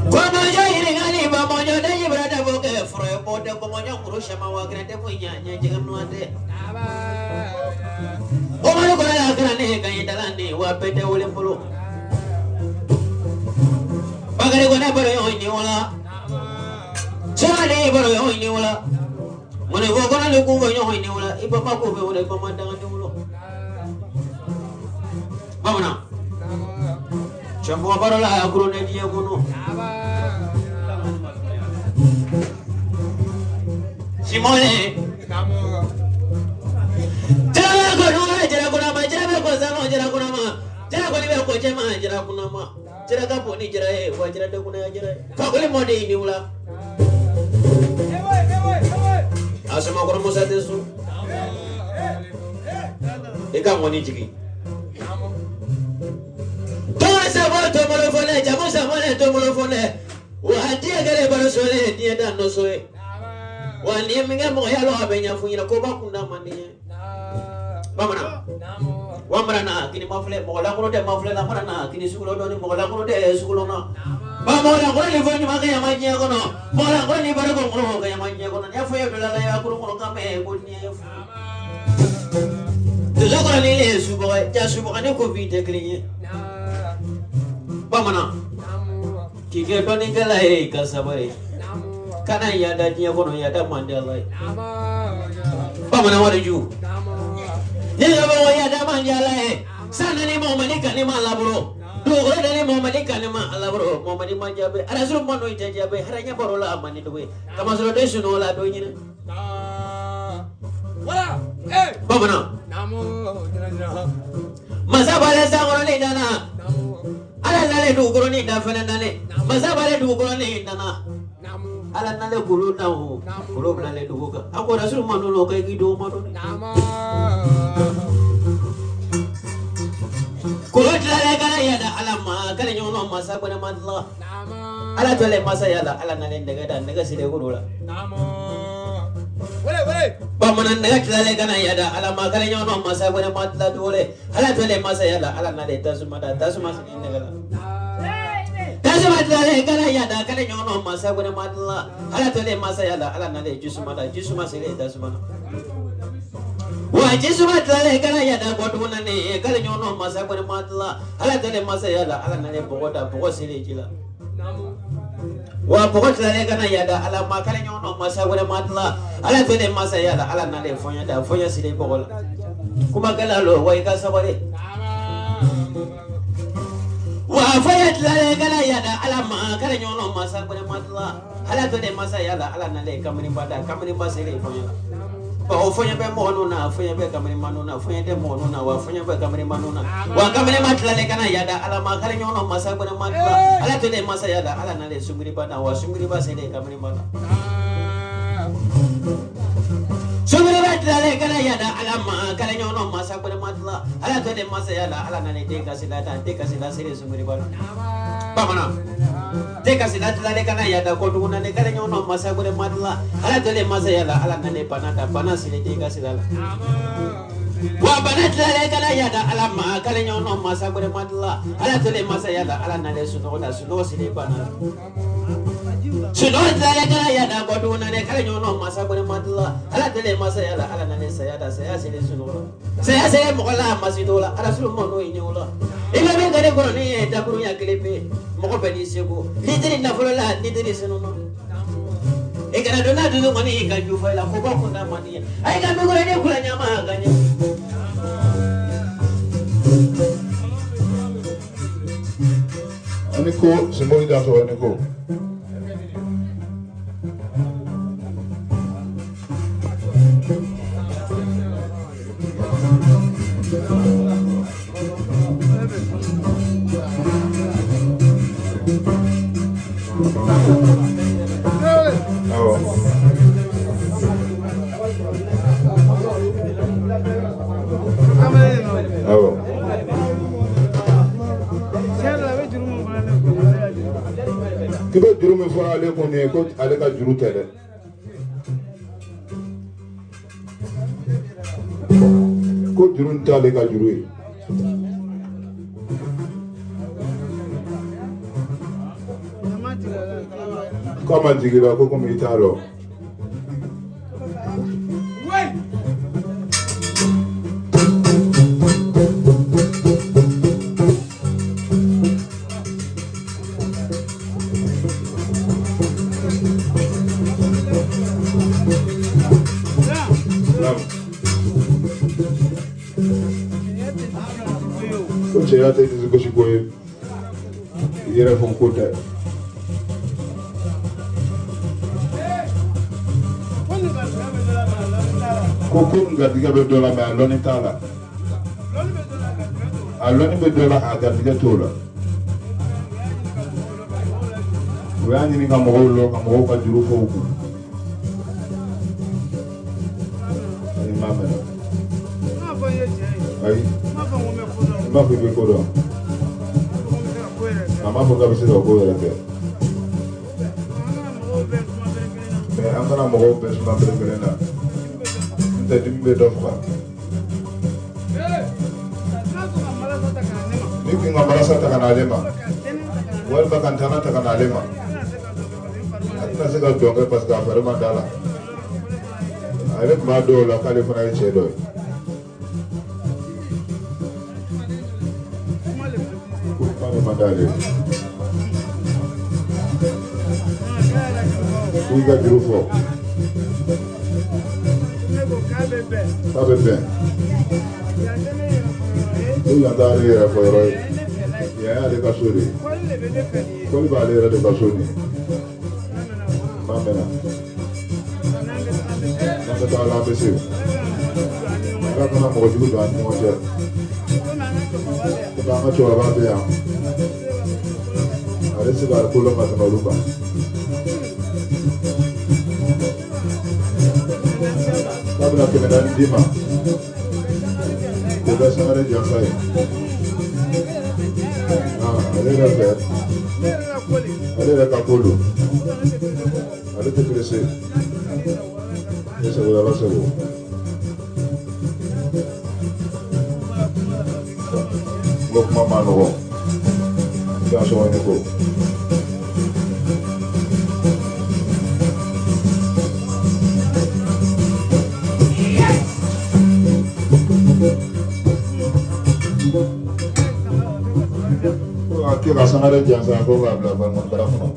Kɔmɔjɔ yiriŋali bamɔjɔ ne yibara dabɔ kɛ fura ye bɔ tɛ kɔmɔjɔ kuru sɛma wa gɛrɛ tɛ foyi ɲa ɲɛ jɛgɛ nuwan tɛ. Umaru kɔrɔ y'a kɛra ne ye ka ɲi dala ne wa bɛɛ tɛ wele bolo. Bakari ko ne baro y'o ɲi o la. Soma ne baro y'o ɲi o la. Mune ko kɔnɔ ni kun bɛ ɲɔgɔn ɲini o la i bama ko bɛ wolo i bama danga ni wolo. Bamanan cɛmɔgɔ baro la a kuro ne diɲɛ kɔnɔ. Simone. Jara ko nuwa jara kuna ma jara bɛ ko sanu jara kuna ma jara kɔni bɛ ko cɛ ma jara kuna ma jara ka bon ni jara ye wa jara tɛ kuna ya jara ye. Fakoli mɔden ni wula. A sɔmɔkɔrɔ Musa tɛ sun. I ka ŋɔni jigin. Tɔgɔ sabɔ tɔmɔlɔ fɔlɛ jamu sabɔlɛ tɔmɔlɔ fɔlɛ wa diɲɛ kɛlen balo sɔlen diɲɛ dan nɔ so ye. Wa n'i ye min kɛ mɔgɔya la a bɛ ɲɛfɔ ɲɛna koba kunda man di ye. Bamanan. Wa mara na kini ma filɛ mɔgɔ lankolon tɛ ma filɛ la mara na kini sugulo dɔɔni mɔgɔ lankolon tɛ sugulo na. Ba mɔgɔ lankolon ni fɔ ɲuman kɛ ɲama diɲɛ kɔnɔ mɔgɔ lankolon ni bariko kɔnɔ kɛ ɲama diɲɛ kɔnɔ n'i y'a fɔ ye bila la ya kuru kɔnɔ kan mɛn ko diɲɛ ye fu. Donso kɔrɔ ni le ye subaga ye ja subaga ni ko bin tɛ kelen ye. Bamanan k'i kɛ dɔnnikɛla ye i ka sabali kana yaada diɲɛ kɔnɔ yaada man di Ala ye. Bamanan wari ju. Ne ka bɔ yaada man di Ala ye san ni mɔmɔni kani ma labolo dugukolo dani mɔmɔni kani ma labolo mɔmɔni ma jaabi arasuru ma n'o tɛ jaabi hɛrɛ ɲɛ bɔr'o la a man di dogo ye kamasɔrɔ den sunɔgɔ la a b'o ɲini. Bamanan masa b'ale sankɔrɔ ni nana ala nalen dugukolo ni da fɛnɛ nalen masa b'ale dugukolo ni nana ala nalen kolo na o kolo bilalen dugu kan a ko rasulu ma n'o kɛ k'i dogo ma dɔn kolo tilalen kana yada ala ma kale ɲɔgɔn masa gbɛrɛ ma dilan ala tɔlen masa yala ala nalen nɛgɛ da nɛgɛ siri kolo la. Bamanan nɛgɛ tilalen ka na yada ala ma kale ɲɔgɔn masa wɛrɛ ma tila tuguni ala tɔlen masa yala ala nalen tasuma da tasuma sigi nɛgɛ la tasuma tilalen ka na yada kale ɲɔgɔn masa wɛrɛ ma tila ala tɔlen masa yala ala nalen jisuma da jisuma sigi tasuma na wa jisuma tilalen ka na yada bɔ dugu nani kale ɲɔgɔn masa wɛrɛ ma tila ala tɔlen masa yala ala nalen bɔgɔ da bɔgɔ sigi ji la wa bɔgɔ tilalen ka na yada ala ma kale ɲɔgɔn masa wɛrɛ ma tila ala tɔlen masa yala ala nalen fɔɲɛ da fɔɲɛ siri bɔgɔ la kumakɛla lo wa i ka sabali wa fɔɲɛ tilalen ka na yada ala ma kale ɲɔgɔn masa wɛrɛ ma tila ala tɔlen masa yala ala nalen kamalenba da kamalenba siri fɔɲɛ la o fɔɲɛ bɛ mɔgɔ nun na fɔɲɛ bɛ kamalenba nun na fɔɲɛ tɛ mɔgɔ nun na wa fɔɲɛ bɛ kamalenba nun na wa kamalenba tilalen ka na yada ala ma kale ɲɔgɔn masa wɛrɛ ma tila ala tɔlen masa yala ala nalen sunguriba da wa sunguriba selen kamalenba la sunguriba tilalen ka na yada ala ma kale ɲɔgɔn masa wɛrɛ ma tila ala tɔlen masa yala ala nalen den kasila da den kasila selen sunguriba la bamanan den kasila tilalen ka na yada ko dugu nani kale ɲɔgɔn masa wɛrɛ ma tila ala tɔlen masa yala ala nalen bana da bana selen den kasila la wa bana tilalen ka na yada ala ma kale ɲɔgɔn masa wɛrɛ ma tila ala tɔlen masa yala ala nalen sunɔgɔ da sunɔgɔ selen bana la sunɔgɔ tilalen ka na yada ko dugu nani kale ɲɔgɔn masa wɛrɛ ma tila ala tɔlen masa yala ala nalen saya da saya selen sunɔgɔ la saya selen mɔgɔ la a masi dɔw la ala sulu mɔ n'o ye ɲɛw la i bɛ min kɛ ne kɔrɔ ni ye dakurunya kelen pe mɔgɔ bɛɛ n'i seko n'i tɛ nafolo la n'i tɛ sanu na i kana don n'a dusu kɔni i ka ju fɔ i la ko bɔ kun da man di ye a ye ka min kɔrɔ ne kula ɲama ka ɲɛ. Ani ko Sinbo da sɔrɔ ni ko. Awɔ. Awɔ. K'i bɛ juru min fɔra ale kun nin ye ko ale ka juru tɛ dɛ. Ko juru in t'ale ka juru ye. K'a ma jigin i la ko komi i t'a dɔn. Ko cɛya tɛ dusu gosi ko ye i yɛrɛ fɔ ko tɛ. Ko ko garijɛgɛ bɛ dɔ la mɛ a lɔnni t'a la. A lɔnni bɛ dɔ la a garijɛgɛ t'o la. U y'a ɲini ka mɔgɔw lɔ ka mɔgɔw ka juru fɔ u kun. Ayi n m'a mɛn. Ayi n b'a fɔ i bɛ ko dɔn. A m'a fɔ k'a bɛ se ka ko yɛrɛ kɛ. Mɛ an kana mɔgɔw bɛɛ suma bere kelen na. N tɛ dimi bɛ dɔ faga. Ni kun ka marasa ta ka n'ale ma walima ka ntana ta ka n'ale ma a tɛna se ka dɔn kɛ parce que a fari ma da la. Ale tun b'a dɔw la k'ale fana ye cɛ dɔ ye. Ko kuma de man d'ale ye. K'i ka juru fɔ. K'a bɛ bɛn. Ko yan t'ale yɛrɛ fɔ yɔrɔ ye. Yan y'ale ka so de ye. Kɔli b'ale yɛrɛ de ka so nin ye. N'a mɛnna. N'an bɛ taa la an bɛ se. Ala kana mɔgɔ jugu don an ni ɲɔgɔn cɛ. Komi an ka cɛkɔrɔba bɛ yan. Ale tɛ se ka ko lɔn ka tɛmɛ olu kan. K'a bɛna 400 d'i ma. K'o kɛ sangare janfa ye. Ale yɛrɛ fɛ. Ale yɛrɛ ka ko don. Ale tɛ pressé. Ne sago ala sago. N ko kuma ma nɔgɔ. I ka sɔgɔ ne ko. Ko ka kɛ ka sangare jansa ko k'a bila balima bara kɔnɔ.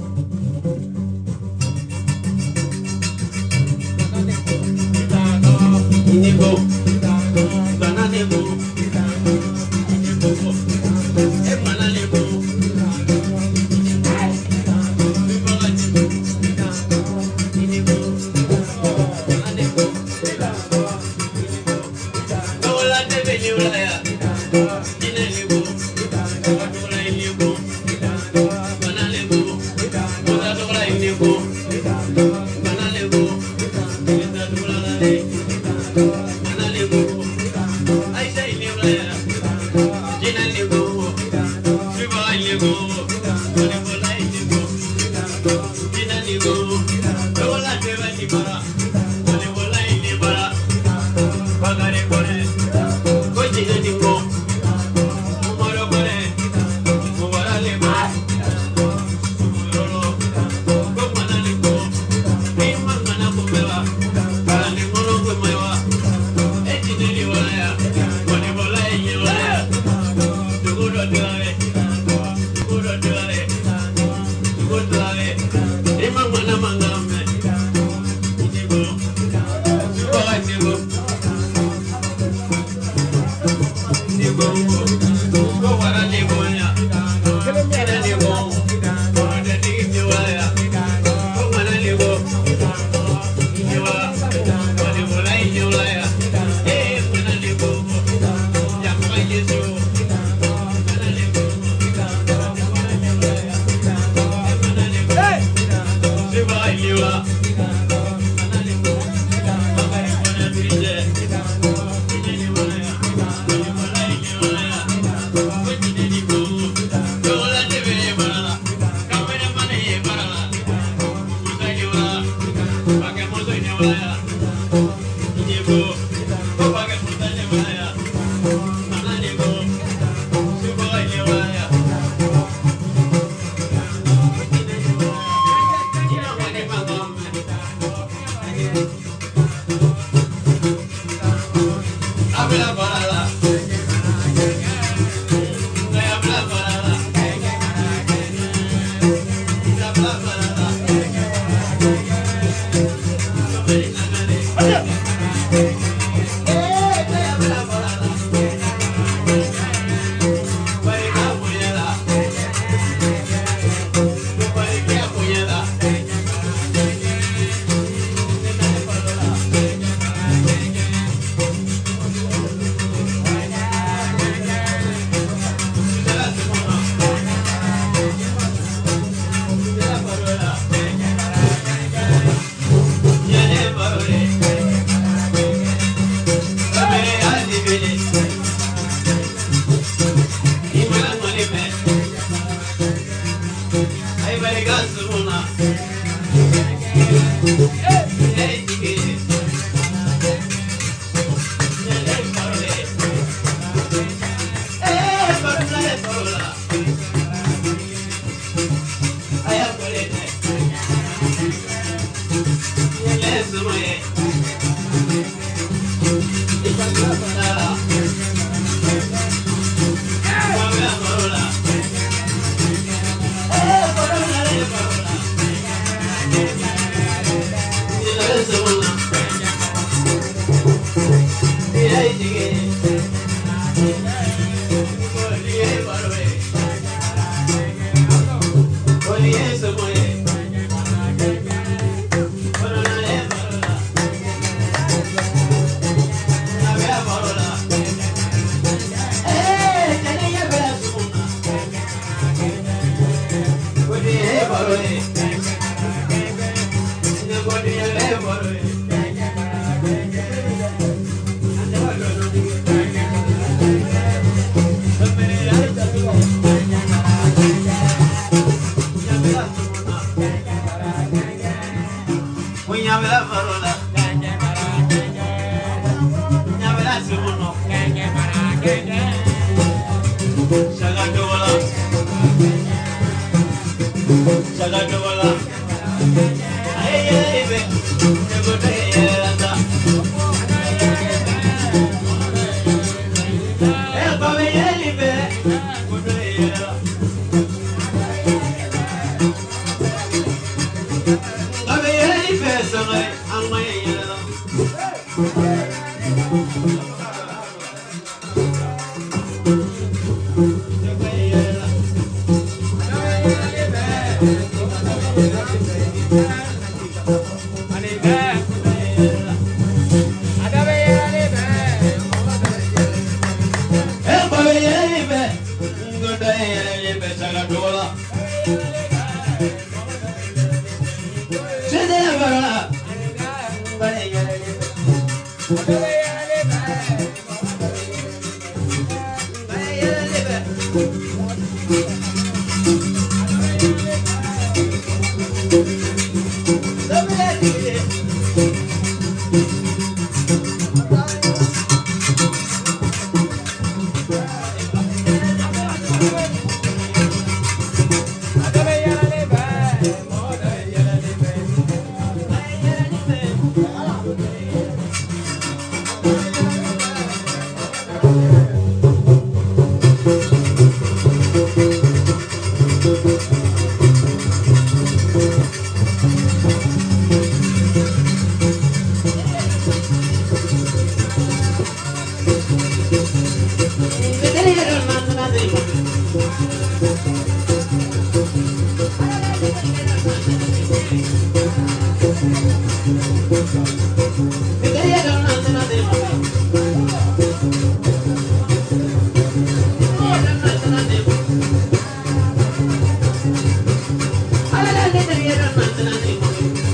Thank you.